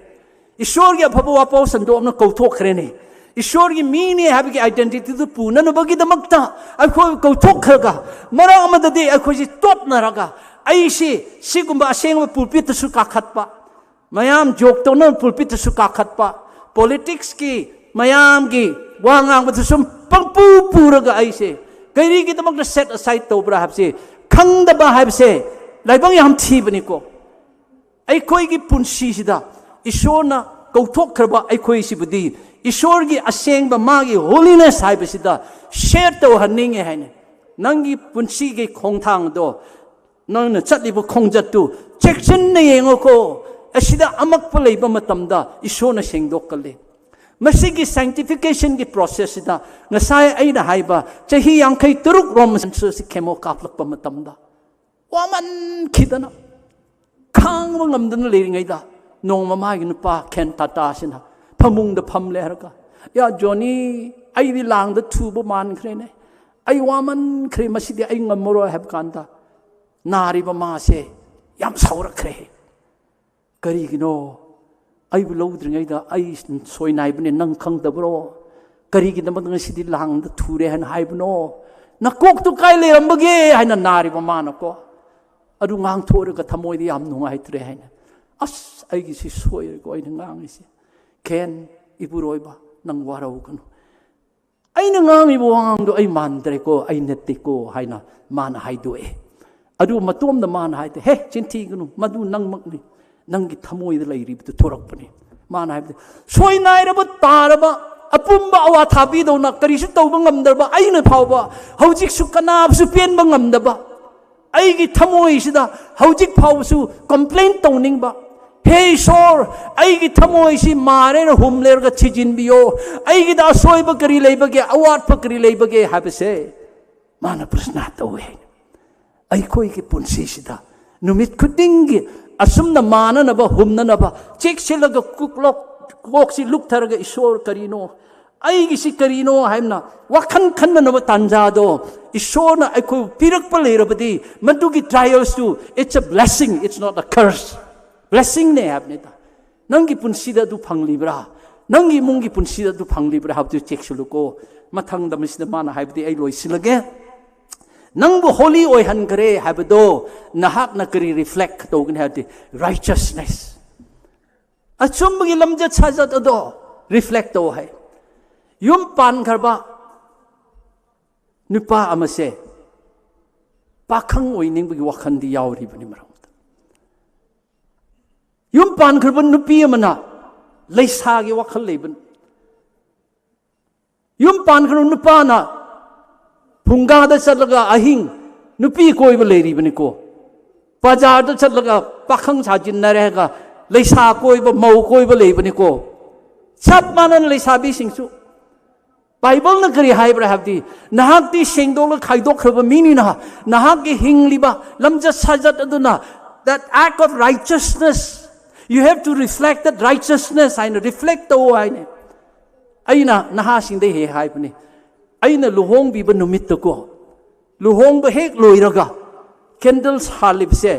ꯏꯁꯣꯔꯒꯤ ꯑꯐꯕ ꯋꯥꯄꯥꯎ ꯁꯟꯗꯣꯛꯅ ꯀꯧꯊꯣꯛꯈ꯭ꯔꯦꯅꯦ꯫ ꯏꯁꯣꯔꯒꯤ ꯃꯤꯅꯦ ꯍꯥꯏꯕꯒꯤ identityꯗꯨ ꯄꯨꯅꯅꯕꯒꯤꯗꯃꯛꯇ ꯑꯩꯈꯣꯏ ꯀꯧꯊꯣꯛꯈ꯭ꯔꯒ, ꯃꯔꯛ ꯑꯃꯗꯗꯤ ꯑꯩꯈꯣꯏꯁꯤ ꯇꯣꯠꯅꯔꯒ, ꯑꯩꯁꯤ ꯁꯤꯒꯨꯝꯕ ꯑꯁꯦꯡꯕ pulpitꯇꯁꯨ ꯀꯥꯈꯠꯄ, ꯃꯌꯥꯝ joke ꯇꯧꯅꯕ pulpitꯇꯁꯨ ꯀꯥꯈꯠꯄ, politicsꯀꯤ ꯃꯌꯥꯝꯒꯤ ꯋꯥ ꯉꯥꯡꯕꯗ ꯁꯨꯝ ꯄꯪꯄꯨ ꯄꯨꯔꯒ ꯑꯩꯁꯦ ꯀꯔꯤꯒꯤꯗꯃꯛꯇ set aside ꯇꯧꯕ꯭ꯔꯥ ꯍꯥꯏꯕꯁꯦ ꯈꯪꯗꯕ ꯍꯥꯏꯕꯁꯦ ꯂꯥꯏꯕꯛ ꯌꯥꯝ ꯊꯤꯕꯅꯤꯀꯣ꯫ ꯑꯩꯈꯣꯏꯒꯤ ꯄꯨꯟꯁꯤꯁꯤꯗ ꯏꯁꯣꯔꯅ ꯀꯧꯊꯣꯛꯈ꯭ꯔꯕ ꯑꯩꯈꯣꯏꯁꯤꯕꯨꯗꯤ ꯏꯁꯣꯔꯒꯤ ꯑꯁꯦꯡꯕ ꯃꯥꯒꯤ holiness ꯍꯥꯏꯕꯁꯤꯗ share ꯇꯧꯍꯟꯅꯤꯡꯉꯦ ꯍꯥꯏꯅ꯫ ꯅꯪꯒꯤ ꯄꯨꯟꯁꯤꯒꯤ ꯈꯣꯡꯊꯥꯡꯗꯣ, ꯅꯪꯅ ꯆꯠꯂꯤꯕ ꯈꯣꯡꯆꯠꯇꯨ ꯆꯦꯛꯁꯤꯟꯅ ꯌꯦꯡꯉꯨꯀꯣ꯫ ꯑꯁꯤꯗ ꯑꯃꯛꯄ ꯂꯩꯕ ꯃꯇꯝꯗ ꯏꯁꯣꯔꯅ ꯁꯦꯡꯗꯣꯛꯀꯜꯂꯤ꯫ ꯃꯁꯤꯒꯤ sanctificationꯒꯤ processꯁꯤꯗ ꯉꯁꯥꯏ ꯑꯩꯅ ꯍꯥꯏꯕ ꯆꯍꯤ ꯌꯥꯡꯈꯩ ꯇꯔꯨꯛ ꯔꯣꯝ ꯁꯦꯟꯁꯁꯤ chemo ꯀꯥꯞꯂꯛꯄ ꯃꯇꯝꯗ ꯋꯥꯃꯟꯈꯤꯗꯅ ꯈꯥꯡꯕ ꯉꯝꯗꯅ ꯂꯩꯔꯤꯉꯩꯗ ꯅꯣꯡꯃ ꯃꯥꯒꯤ ꯅꯨꯄꯥ ꯈꯦꯟ ꯇꯥꯇꯥꯁꯤꯅ ꯐꯃꯨꯡꯗ ꯐꯝꯂꯦ ꯍꯥꯏꯔꯒ, "ꯌꯥ ꯖꯣꯅꯤ, ꯑꯩꯗꯤ ꯂꯥꯡꯗ ꯊꯨꯕ ꯃꯥꯟꯈ꯭ꯔꯦꯅꯦ, ꯑꯩ ꯋꯥꯃꯟꯈ꯭ꯔꯦ, ꯃꯁꯤꯗꯤ ꯑꯩ ꯉꯝꯃꯔꯣꯏ" ꯍꯥꯏꯕ ꯀꯥꯟꯗ ꯅꯥꯔꯤꯕ ꯃꯥꯁꯦ ꯌꯥꯝ ꯁꯥꯎꯔꯛꯈ꯭ꯔꯦ꯫ "ꯀꯔꯤꯒꯤꯅꯣ? ꯑꯩꯕꯨ ꯂꯧꯗ꯭ꯔꯤꯉꯩꯗ ꯑꯩ ꯁꯣꯏꯅꯥꯏꯕꯅꯦ, ꯅꯪ ꯈꯪꯗꯕ꯭ꯔꯣ? ꯀꯔꯤꯒꯤꯗꯃꯛ ꯉꯁꯤꯗꯤ ꯂꯥꯡꯗ ꯊꯨꯔꯦ ꯍꯥꯏꯅ ꯍꯥꯏꯕꯅꯣ? ꯅꯀꯣꯛꯇꯨ ꯀꯥꯏ ꯂꯩꯔꯝꯕꯒꯦ?" ꯍꯥꯏꯅ ꯅꯥꯔꯤꯕ ꯃꯥꯅꯀꯣ꯫ ꯑꯗꯨ ꯉꯥꯡꯊꯣꯛꯑꯒ ꯊꯃꯣꯏꯗ ꯌꯥꯝ ꯅꯨꯡꯉꯥꯏꯇ꯭ꯔꯦ ꯍꯥꯏꯅ꯫ "ꯑꯁ, ꯑꯩꯒꯤꯁꯤ ꯁꯣꯏꯔꯦꯀꯣ ꯑꯩꯅ ꯉꯥꯡꯉꯤꯁꯦ꯫ ꯈꯦꯟ, ꯏꯄꯨꯔꯣꯏꯕ, ꯅꯪ ꯋꯥꯔꯧꯒꯅꯨ꯫ ꯑꯩꯅ ꯉꯥꯡꯉꯤꯕ ꯋꯥꯉꯥꯡꯗꯣ ꯑꯩ ꯃꯥꯟꯗ꯭ꯔꯦꯀꯣ, ꯑꯩ ꯅꯠꯇꯦꯀꯣ" ꯍꯥꯏꯅ ꯃꯥꯅ ꯍꯥꯏꯗꯣꯛꯑꯦ꯫ ꯑꯗꯨ ꯃꯇꯣꯝꯗ ꯃꯥꯅ ꯍꯥꯏꯗꯦ, "ꯍꯦ, ꯆꯤꯟꯊꯤꯒꯅꯨ, ꯃꯗꯨ ꯅꯪꯃꯛꯅꯤ, ꯅꯪꯒꯤ ꯊꯃꯣꯏꯗ ꯂꯩꯔꯤꯕꯗꯨ ꯊꯣꯔꯛꯄꯅꯤ"꯫ ꯃꯥꯅ ꯍꯥꯏꯕꯗꯤ, ꯁꯣꯏꯅꯥꯏꯔꯕ, ꯇꯥꯔꯕ, ꯑꯄꯨꯝꯕ ꯑꯋꯥꯊꯥꯕꯤꯗꯧꯅ ꯀꯔꯤꯁꯨ ꯇꯧꯕ ꯉꯝꯗ꯭ꯔꯕ ꯑꯩꯅ ꯐꯥꯎꯕ ꯍꯧꯖꯤꯛꯁꯨ ꯀꯅꯥꯕꯨꯁꯨ ꯄꯦꯟꯕ ꯉꯝꯗꯕ, ꯑꯩꯒꯤ ꯊꯃꯣꯏꯁꯤꯗ ꯍꯧꯖꯤꯛ ꯐꯥꯎꯕꯁꯨ complain ꯇꯧꯅꯤꯡꯕ, "ꯍꯦ ꯏꯁꯣꯔ, ꯑꯩꯒꯤ ꯊꯃꯣꯏꯁꯤ ꯃꯥꯔꯦꯅ ꯍꯨꯝ ꯂꯩꯔꯒ ꯊꯤꯖꯤꯟꯕꯤꯌꯣ, ꯑꯩꯒꯤꯗ ꯑꯁꯣꯏꯕ ꯀꯔꯤ ꯂꯩꯕꯒꯦ, ꯑꯋꯥꯠꯄ ꯀꯔꯤ ꯂꯩꯕꯒꯦ" ꯍꯥꯏꯕꯁꯦ ꯃꯥꯅ ꯄ꯭ꯔꯁꯅꯥ ꯇꯧꯋꯦ꯫ ꯑꯩꯈꯣꯏꯒꯤ ꯄꯨꯟꯁꯤꯁꯤꯗ ꯅꯨꯃꯤꯠ ꯈꯨꯗꯤꯡꯒꯤ ꯑꯁꯨꯝꯅ ꯃꯥꯟꯅꯅꯕ, ꯍꯨꯝꯅꯅꯕ, ꯆꯦꯛꯁꯤꯜꯂꯒ ꯀꯨꯛꯂꯣꯛ-, ꯀꯣꯛꯁꯤ ꯂꯨꯛꯊꯔꯒ, "ꯏꯁꯣꯔ, ꯀꯔꯤꯅꯣ? ꯑꯩꯒꯤꯁꯤ ꯀꯔꯤꯅꯣ ꯍꯥꯏꯅ ꯋꯥꯈꯜ ꯈꯟꯅꯅꯕ ꯇꯥꯟꯖꯥꯗꯣ ꯏꯁꯣꯔꯅ ꯑꯩꯈꯣꯏꯕꯨ ꯄꯤꯔꯛꯄ ꯂꯩꯔꯕꯗꯤ, ꯃꯗꯨꯒꯤ trials two, it's a blessing, it's not a curse. Blessing ꯅꯦ ꯍꯥꯏꯕꯅꯤꯗ꯫ ꯅꯪꯒꯤ ꯄꯨꯟꯁꯤꯗ ꯑꯗꯨ ꯐꯪꯂꯤꯕ꯭ꯔꯥ? ꯅꯪꯒꯤ ꯏꯃꯨꯡꯒꯤ ꯄꯨꯟꯁꯤꯗ ꯑꯗꯨ ꯐꯪꯂꯤꯕ꯭ꯔꯥ ꯍꯥꯏꯕꯗꯨ ꯆꯦꯛꯁꯤꯜꯂꯨꯀꯣ꯫ ꯃꯊꯪꯗ ꯃꯁꯤꯗ ꯃꯥꯅ ꯍꯥꯏꯕꯗꯤ ꯑꯩ ꯂꯣꯏꯁꯤꯜꯂꯒꯦ꯫ ꯅꯪꯕꯨ holy ꯑꯣꯏꯍꯟꯈ꯭ꯔꯦ ꯍꯥꯏꯕꯗꯣ ꯅꯍꯥꯛꯅ ꯀꯔꯤ reflect ꯇꯧꯒꯅꯤ ꯍꯥꯏꯕꯗꯤ righteousness, ꯑꯆꯨꯝꯕꯒꯤ ꯂꯝꯆꯠ ꯁꯥꯖꯠ ꯑꯗꯣ reflect ꯇꯧ ꯍꯥꯏ꯫ ꯌꯨꯝ ꯄꯥꯟꯈ꯭ꯔꯕ ꯅꯨꯄꯥ ꯑꯃꯁꯦ ꯄꯥꯈꯪ ꯑꯣꯏꯅꯤꯡꯕꯒꯤ ꯋꯥꯈꯜꯗꯤ ꯌꯥꯎꯔꯤꯕꯅꯤ ꯃꯔꯛꯇ꯫ ꯌꯨꯝ ꯄꯥꯟꯈ꯭ꯔꯕ ꯅꯨꯄꯤ ꯑꯃꯅ ꯂꯩꯁꯥꯒꯤ ꯋꯥꯈꯜ ꯂꯩꯕꯅꯤ꯫ ꯌꯨꯝ ꯄꯥꯟꯈ꯭ꯔꯕ ꯅꯨꯄꯥꯅ ꯐꯨꯡꯒꯥꯗ ꯆꯠꯂꯒ ꯑꯍꯤꯡ ꯅꯨꯄꯤ ꯀꯣꯏꯕ ꯂꯩꯔꯤꯕꯅꯤꯀꯣ꯫ ꯕꯖꯥꯔꯗ ꯆꯠꯂꯒ ꯄꯥꯈꯪ ꯁꯥꯖꯤꯟꯅꯔꯦꯒ ꯂꯩꯁꯥ ꯀꯣꯏꯕ, ꯃꯧ ꯀꯣꯏꯕ ꯂꯩꯕꯅꯤꯀꯣ꯫ ꯆꯞ ꯃꯥꯟꯅꯅ ꯂꯩꯁꯥꯕꯤꯁꯤꯡꯁꯨ꯫ ꯕꯥꯏꯕꯜꯅ ꯀꯔꯤ ꯍꯥꯏꯕ꯭ꯔꯥ ꯍꯥꯏꯕꯗꯤ, ꯅꯍꯥꯛꯇꯤ ꯁꯦꯡꯗꯣꯛꯂ ꯈꯥꯏꯗꯣꯛꯈ꯭ꯔꯕ ꯃꯤꯅꯤꯅ, ꯅꯍꯥꯛꯀꯤ ꯍꯤꯡꯂꯤꯕ ꯂꯝꯆꯠ ꯁꯥꯖꯠ ꯑꯗꯨꯅ, that act of righteousness, you have to reflect that righteousness ꯍꯥꯏꯅ reflect ꯇꯧ ꯍꯥꯏꯅ ꯑꯩꯅ ꯅꯍꯥꯁꯤꯡꯗ ꯍꯦꯛ ꯍꯥꯏꯕꯅꯤ꯫ ꯑꯩꯅ ꯂꯨꯍꯣꯡꯕꯤꯕ ꯅꯨꯃꯤꯠꯇꯀꯣ, ꯂꯨꯍꯣꯡꯕ ꯍꯦꯛ ꯂꯣꯏꯔꯒ candle ꯁꯥꯜꯂꯤꯕꯁꯦ,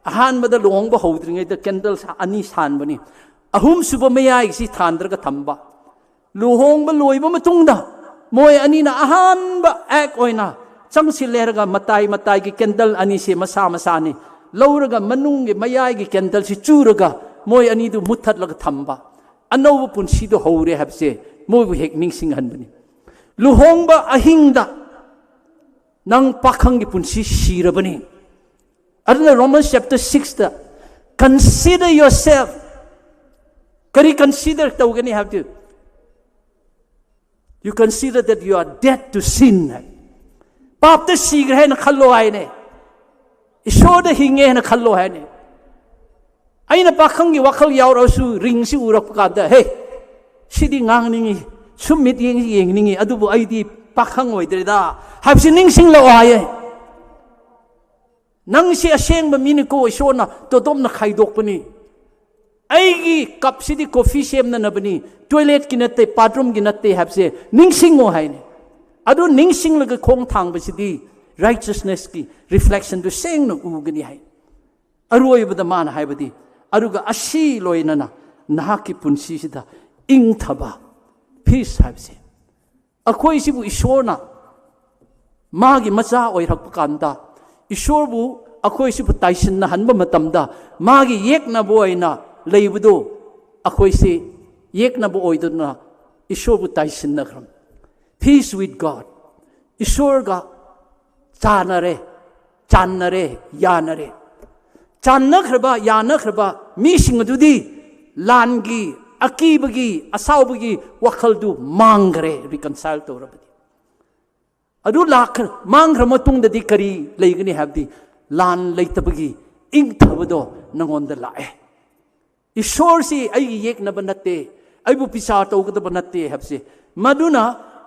ꯑꯍꯥꯟꯕꯗ ꯂꯨꯍꯣꯡꯕ ꯍꯧꯗ꯭ꯔꯤꯉꯩꯗ candle ꯑꯅꯤ ꯁꯥꯟꯕꯅꯤ꯫ ꯑꯍꯨꯝꯁꯨꯕ ꯃꯌꯥꯏꯒꯤꯁꯤ ꯊꯥꯟꯗ꯭ꯔꯒ ꯊꯝꯕ꯫ ꯂꯨꯍꯣꯡꯕ ꯂꯣꯏꯕ ꯃꯇꯨꯡꯗ ꯃꯣꯏ ꯑꯅꯤꯅ ꯑꯍꯥꯟꯕ act ꯑꯣꯏꯅ ꯆꯪꯁꯤꯜꯂꯦꯔꯒ ꯃꯇꯥꯏ ꯃꯇꯥꯏꯒꯤ candle ꯑꯅꯤꯁꯦ ꯃꯁꯥ ꯃꯁꯥꯅꯤ ꯂꯧꯔꯒ ꯃꯅꯨꯡꯒꯤ ꯃꯌꯥꯏꯒꯤ candleꯁꯤ ꯆꯨꯔꯒ ꯃꯣꯏ ꯑꯅꯤꯗꯨ ꯃꯨꯠꯊꯠꯂꯒ ꯊꯝꯕ꯫ ꯑꯅꯧꯕ ꯄꯨꯟꯁꯤꯗꯣ ꯍꯧꯔꯦ ꯍꯥꯏꯕꯁꯦ ꯃꯣꯏꯕꯨ ꯍꯦꯛ ꯅꯤꯡꯁꯤꯡꯍꯟꯕꯅꯤ꯫ ꯂꯨꯍꯣꯡꯕ ꯑꯍꯤꯡꯗ ꯅꯪ ꯄꯥꯈꯪꯒꯤ ꯄꯨꯟꯁꯤ ꯁꯤꯔꯕꯅꯤ꯫ ꯑꯗꯨꯅ Romans chapter sixꯇ, "Consider yourself." ꯀꯔꯤ consider ꯇꯧꯒꯅꯤ ꯍꯥꯏꯕꯗꯤ, "You consider that you are dead to sin" ꯍꯥꯏ꯫ ꯄꯥꯞꯇ ꯁꯤꯈ꯭ꯔꯦ ꯍꯥꯏꯅ ꯈꯜꯂꯣ ꯍꯥꯏꯅꯦ꯫ ꯏꯁꯣꯔꯗ ꯍꯤꯡꯉꯦ ꯍꯥꯏꯅ ꯈꯜꯂꯣ ꯍꯥꯏꯅꯦ꯫ ꯑꯩꯅ ꯄꯥꯈꯪꯒꯤ ꯋꯥꯈꯜ ꯌꯥꯎꯔꯁꯨ ꯔꯤꯡꯁꯤ ꯎꯔꯛꯄ ꯀꯥꯟꯗ, "ꯍꯦ, ꯁꯤꯗꯤ ꯉꯥꯡꯅꯤꯡꯉꯤ, ꯁꯨꯝ ꯃꯤꯠꯌꯦꯡꯁꯤ ꯌꯦꯡꯅꯤꯡꯉꯤ, ꯑꯗꯨꯕꯨ ꯑꯩꯗꯤ ꯄꯥꯈꯪ ꯑꯣꯏꯗ꯭ꯔꯦꯗ" ꯍꯥꯏꯕꯁꯤ ꯅꯤꯡꯁꯤꯡꯂꯛꯑꯣ ꯍꯥꯏꯌꯦ꯫ ꯅꯪꯁꯤ ꯑꯁꯦꯡꯕ ꯃꯤꯅꯤꯀꯣ, ꯏꯁꯣꯔꯅ ꯇꯣꯗꯣꯝꯅ ꯈꯥꯏꯗꯣꯛꯄꯅꯤ꯫ ꯑꯩꯒꯤ ꯀꯞꯁꯤꯗꯤ ꯀꯣꯐꯤ ꯁꯦꯝꯅꯅꯕꯅꯤ, ꯇꯣꯏꯂꯦꯠꯀꯤ ꯅꯠꯇꯦ, ꯕꯥꯠꯔꯨꯝꯒꯤ ꯅꯠꯇꯦ ꯍꯥꯏꯕꯁꯦ ꯅꯤꯡꯁꯤꯡꯉꯣ ꯍꯥꯏꯅꯤ꯫ ꯑꯗꯨ ꯅꯤꯡꯁꯤꯡꯂꯒ ꯈꯣꯡ ꯊꯥꯡꯕꯁꯤꯗꯤ ꯔꯥꯏꯆꯁꯅꯦꯁꯀꯤ ꯔꯤꯐ꯭ꯂꯦꯛꯁꯟꯗꯨ ꯁꯦꯡꯅ ꯎꯒꯅꯤ ꯍꯥꯏ꯫ ꯑꯔꯣꯏꯕꯗ ꯃꯥꯅ ꯍꯥꯏꯕꯗꯤ, ꯑꯗꯨꯒ ꯑꯁꯤ ꯂꯣꯏꯅꯅ ꯅꯍꯥꯛꯀꯤ ꯄꯨꯟꯁꯤꯁꯤꯗ ꯏꯪꯊꯕ, ꯄꯤꯁ ꯍꯥꯏꯕꯁꯦ꯫ ꯑꯩꯈꯣꯏꯁꯤꯕꯨ ꯏꯁꯣꯔꯅ ꯃꯥꯒꯤ ꯃꯆꯥ ꯑꯣꯏꯔꯛꯄ ꯀꯥꯟꯗ, ꯏꯁꯣꯔꯕꯨ ꯑꯩꯈꯣꯏꯁꯤꯕꯨ ꯇꯥꯏꯁꯤꯟꯅꯍꯟꯕ ꯃꯇꯝꯗ, ꯃꯥꯒꯤ ꯌꯦꯛꯅꯕ ꯑꯣꯏꯅ ꯂꯩꯕꯗꯨ, ꯑꯩꯈꯣꯏꯁꯤ ꯌꯦꯛꯅꯕ ꯑꯣꯏꯗꯨꯅ ꯏꯁꯣꯔꯕꯨ ꯇꯥꯏꯁꯤꯟꯅꯈ꯭ꯔꯕ꯫ Peace with God. ꯏꯁꯣꯔꯒ ꯆꯥꯟꯅꯔꯦ, ꯆꯥꯟꯅꯔꯦ, ꯌꯥꯅꯔꯦ꯫ ꯆꯥꯟꯅꯈ꯭ꯔꯕ, ꯌꯥꯅꯈ꯭ꯔꯕ ꯃꯤꯁꯤꯡ ꯑꯗꯨꯗꯤ ꯂꯥꯟꯒꯤ, ꯑꯀꯤꯕꯒꯤ, ꯑꯁꯥꯎꯕꯒꯤ ꯋꯥꯈꯜꯗꯨ ꯃꯥꯡꯈ꯭ꯔꯦ, ꯔꯤꯀꯟꯁꯥꯏꯜ ꯇꯧꯔꯕꯗꯤ꯫ ꯑꯗꯨ ꯂꯥꯛꯈ꯭ꯔ-, ꯃꯥꯡꯈ꯭ꯔ ꯃꯇꯨꯡꯗꯗꯤ ꯀꯔꯤ ꯂꯩꯒꯅꯤ ꯍꯥꯏꯕꯗꯤ, ꯂꯥꯟ ꯂꯩꯇꯕꯒꯤ ꯏꯪꯊꯕꯗꯣ ꯅꯉꯣꯟꯗ ꯂꯥꯛꯑꯦ꯫ ꯏꯁꯣꯔꯁꯤ ꯑꯩꯒꯤ ꯌꯦꯛꯅꯕ ꯅꯠꯇꯦ, ꯑꯩꯕꯨ ꯄꯤꯆꯥ ꯇꯧꯒꯗꯕ ꯅꯠꯇꯦ ꯍꯥꯏꯕꯁꯦ꯫ ꯃꯗꯨꯅ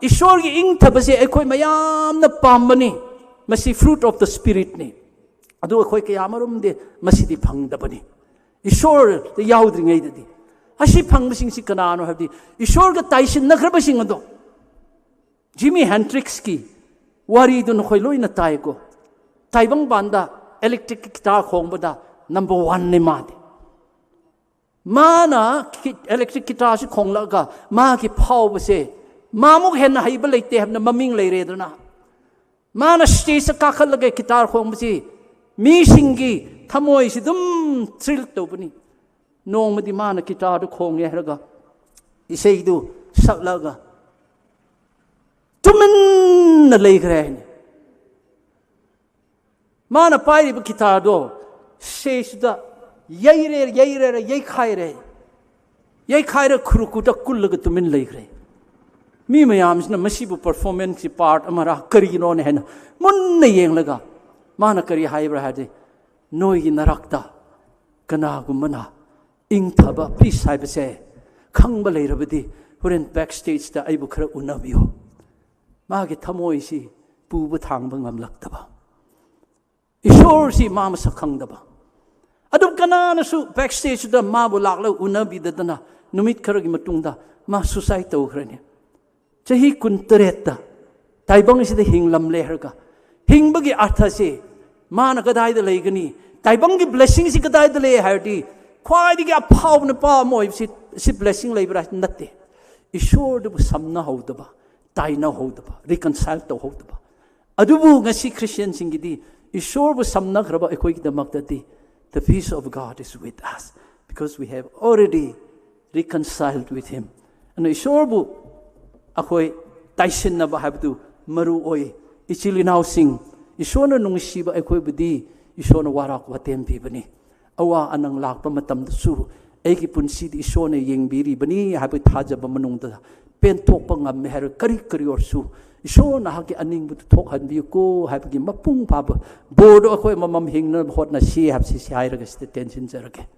ꯏꯁꯣꯔꯒꯤ ꯏꯪꯊꯕꯁꯦ ꯑꯩꯈꯣꯏ ꯃꯌꯥꯝꯅ ꯄꯥꯝꯕꯅꯤ꯫ ꯃꯁꯤ fruit of the Spiritꯅꯤ꯫ ꯑꯗꯨ ꯑꯩꯈꯣꯏ ꯀꯌꯥ ꯑꯃꯔꯣꯝꯗꯤ ꯃꯁꯤꯗꯤ ꯐꯪꯗꯕꯅꯤ꯫ ꯏꯁꯣꯔꯗ ꯌꯥꯎꯗ꯭ꯔꯤꯉꯩꯗꯗꯤ꯫ ꯑꯁꯤ ꯐꯪꯕꯁꯤꯡꯁꯤ ꯀꯅꯥꯅꯣ ꯍꯥꯏꯕꯗꯤ, ꯏꯁꯣꯔꯒ ꯇꯥꯏꯁꯤꯟꯅꯈ꯭ꯔꯕꯁꯤꯡ ꯑꯗꯣ꯫ ꯖꯤꯃꯤ ꯍꯦꯟꯗ꯭ꯔꯤꯛꯁꯀꯤ ꯋꯥꯔꯤꯗꯨ ꯅꯈꯣꯏ ꯂꯣꯏꯅ ꯇꯥꯏꯀꯣ꯫ ꯇꯥꯏꯕꯪꯄꯥꯟꯗ ꯏꯂꯦꯛꯇ꯭ꯔꯤꯛ ꯒꯤꯇꯥꯔ ꯈꯣꯡꯕꯗ ꯅꯝꯕꯔ ꯋꯥꯟꯅꯤ ꯃꯥꯗꯤ꯫ ꯃꯥꯅ ꯏꯂꯦꯛꯇ꯭ꯔꯤꯛ ꯒꯤꯇꯥꯔꯁꯤ ꯈꯣꯡꯂꯛꯑꯒ ꯃꯥꯒꯤ ꯐꯥꯎꯕꯁꯦ, ꯃꯥꯃꯨꯛ ꯍꯦꯟꯅ ꯍꯩꯕ ꯂꯩꯇꯦ ꯍꯥꯏꯕꯅ ꯃꯃꯤꯡ ꯂꯩꯔꯦꯗꯅ꯫ ꯃꯥꯅ ꯁ꯭ꯇꯦꯖꯇ ꯀꯥꯈꯠꯂꯒ ꯒꯤꯇꯥꯔ ꯈꯣꯡꯕꯁꯤ ꯃꯤꯁꯤꯡꯒꯤ ꯊꯃꯣꯏꯁꯤ ꯑꯗꯨꯝ ꯊ꯭ꯔꯤꯜ ꯇꯧꯕꯅꯤ꯫ ꯅꯣꯡꯃꯗꯤ ꯃꯥꯅ ꯒꯤꯇꯥꯔꯗꯨ ꯈꯣꯡꯉꯦ ꯍꯥꯏꯔꯒ ꯏꯁꯩꯗꯨ ꯁꯛꯂꯒ ꯇꯨꯃꯤꯟꯅ ꯂꯩꯈ꯭ꯔꯦ ꯍꯥꯏꯅꯤ꯫ ꯃꯥꯅ ꯄꯥꯏꯔꯤꯕ ꯒꯤꯇꯥꯔꯗꯣ ꯁ꯭ꯇꯦꯖꯇꯨꯗ ꯌꯩꯔꯦ, ꯌꯩꯔꯦ, ꯌꯩꯈꯥꯏꯔꯦ꯫ ꯌꯩꯈꯥꯏꯔ ꯈꯨꯔꯨ ꯈꯨꯗ ꯀꯨꯜꯂꯒ ꯇꯨꯃꯤꯟ ꯂꯩꯈ꯭ꯔꯦ꯫ ꯃꯤ ꯃꯌꯥꯝꯁꯤꯅ ꯃꯁꯤꯕꯨ ꯄꯔꯐꯣꯔꯃꯦꯟꯁꯀꯤ ꯄꯥꯔꯠ ꯑꯃꯔꯥ ꯀꯔꯤꯅꯣꯅꯦ ꯍꯥꯏꯅ ꯃꯨꯟꯅ ꯌꯦꯡꯂꯒ ꯃꯥꯅ ꯀꯔꯤ ꯍꯥꯏꯕ꯭ꯔꯥ ꯍꯥꯏꯔꯗꯤ, "ꯅꯣꯏꯒꯤ ꯅꯔꯛꯇ ꯀꯅꯥꯒꯨꯝꯕꯅ ꯏꯪꯊꯕ, ꯄꯤꯁ ꯍꯥꯏꯕꯁꯦ ꯈꯪꯕ ꯂꯩꯔꯕꯗꯤ ꯍꯣꯔꯦꯟ ꯕꯦꯛ ꯁ꯭ꯇꯦꯖꯇ ꯑꯩꯕꯨ ꯈꯔ ꯎꯅꯕꯤꯌꯨ"꯫ ꯃꯥꯒꯤ ꯊꯃꯣꯏꯁꯤ ꯄꯨꯕ ꯊꯥꯡꯕ ꯉꯝꯂꯛꯇꯕ, ꯏꯁꯣꯔꯁꯤ ꯃꯥ ꯃꯁꯛ ꯈꯪꯗꯕ꯫ ꯑꯗꯨꯝ ꯀꯅꯥꯅꯁꯨ backstageꯗ ꯃꯥꯕꯨ ꯂꯥꯛꯂꯒ ꯎꯅꯕꯤꯗꯗꯅ ꯅꯨꯃꯤꯠ ꯈꯔꯒꯤ ꯃꯇꯨꯡꯗ ꯃꯥ suicide ꯇꯧꯈ꯭ꯔꯅꯤ꯫ ꯆꯍꯤ ꯀꯨꯟꯇꯔꯦꯠꯇ ꯇꯥꯏꯕꯪꯁꯤꯗ ꯍꯤꯡꯂꯝꯂꯦ ꯍꯥꯏꯔꯒ, ꯍꯤꯡꯕꯒꯤ ꯑꯔꯊꯁꯦ ꯃꯥꯅ ꯀꯗꯥꯏꯗ ꯂꯩꯒꯅꯤ? ꯇꯥꯏꯕꯪꯒꯤ blessingꯁꯤ ꯀꯗꯥꯏꯗ ꯂꯩ ꯍꯥꯏꯔꯗꯤ, ꯈ꯭ꯋꯥꯏꯗꯒꯤ ꯑꯐꯥꯎꯕ ꯅꯨꯄꯥ ꯑꯃ ꯑꯣꯏꯕꯁꯤ, ꯁꯤ blessing ꯂꯩꯕ꯭ꯔꯥ? ꯅꯠꯇꯦ꯫ ꯏꯁꯣꯔꯗꯨꯕꯨ ꯁꯝꯅꯍꯧꯗꯕ, ꯇꯥꯏꯅꯍꯧꯗꯕ, reconcile ꯇꯧꯍꯧꯗꯕ꯫ ꯑꯗꯨꯕꯨ ꯉꯁꯤ Christianꯁꯤꯡꯒꯤꯗꯤ ꯏꯁꯣꯔꯕꯨ ꯁꯝꯅꯈ꯭ꯔꯕ ꯑꯩꯈꯣꯏꯒꯤꯗꯃꯛꯇꯗꯤ, the peace of God is with us because we have already reconciled with him. ꯑꯗꯨꯅ ꯏꯁꯣꯔꯕꯨ ꯑꯩꯈꯣꯏ ꯇꯥꯏꯁꯤꯟꯅꯕ ꯍꯥꯏꯕꯗꯨ ꯃꯔꯨ ꯑꯣꯏ꯫ ꯏꯆꯤꯜ ꯏꯅꯥꯎꯁꯤꯡ, ꯏꯁꯣꯔꯅ ꯅꯨꯡꯁꯤꯕ ꯑꯩꯈꯣꯏꯕꯨꯗꯤ ꯏꯁꯣꯔꯅ ꯋꯥꯔꯛ ꯋꯥꯇꯦꯝ ꯄꯤꯕꯅꯤ꯫ ꯑꯋꯥ ꯑꯅꯪ ꯂꯥꯛꯄ ꯃꯇꯝꯗꯁꯨ ꯑꯩꯒꯤ ꯄꯨꯟꯁꯤꯗꯤ ꯏꯁꯣꯔꯅ ꯌꯦꯡꯕꯤꯔꯤꯕꯅꯤ ꯍꯥꯏꯕ ꯊꯥꯖꯕ ꯃꯅꯨꯡꯗ ꯄꯦꯟꯊꯣꯛꯄ ꯉꯝꯃꯦ ꯍꯥꯏꯔ, ꯀꯔꯤ ꯀꯔꯤ ꯑꯣꯏꯔꯁꯨ ꯏꯁꯣꯔ ꯅꯍꯥꯛꯀꯤ ꯑꯅꯤꯡꯕꯗꯨ ꯊꯣꯛꯍꯟꯕꯤꯌꯨꯀꯣ ꯍꯥꯏꯕꯒꯤ ꯃꯄꯨꯡ ꯐꯥꯕ ꯕꯣꯔꯗꯨ ꯑꯩꯈꯣꯏ ꯑꯃꯃꯝ ꯍꯤꯡꯅꯕ ꯍꯣꯠꯅꯁꯤ ꯍꯥꯏꯕꯁꯤ, ꯁꯤ ꯍꯥꯏꯔꯒ ꯁꯤꯗ ꯇꯦꯟꯁꯤꯟꯖꯔꯒꯦ꯫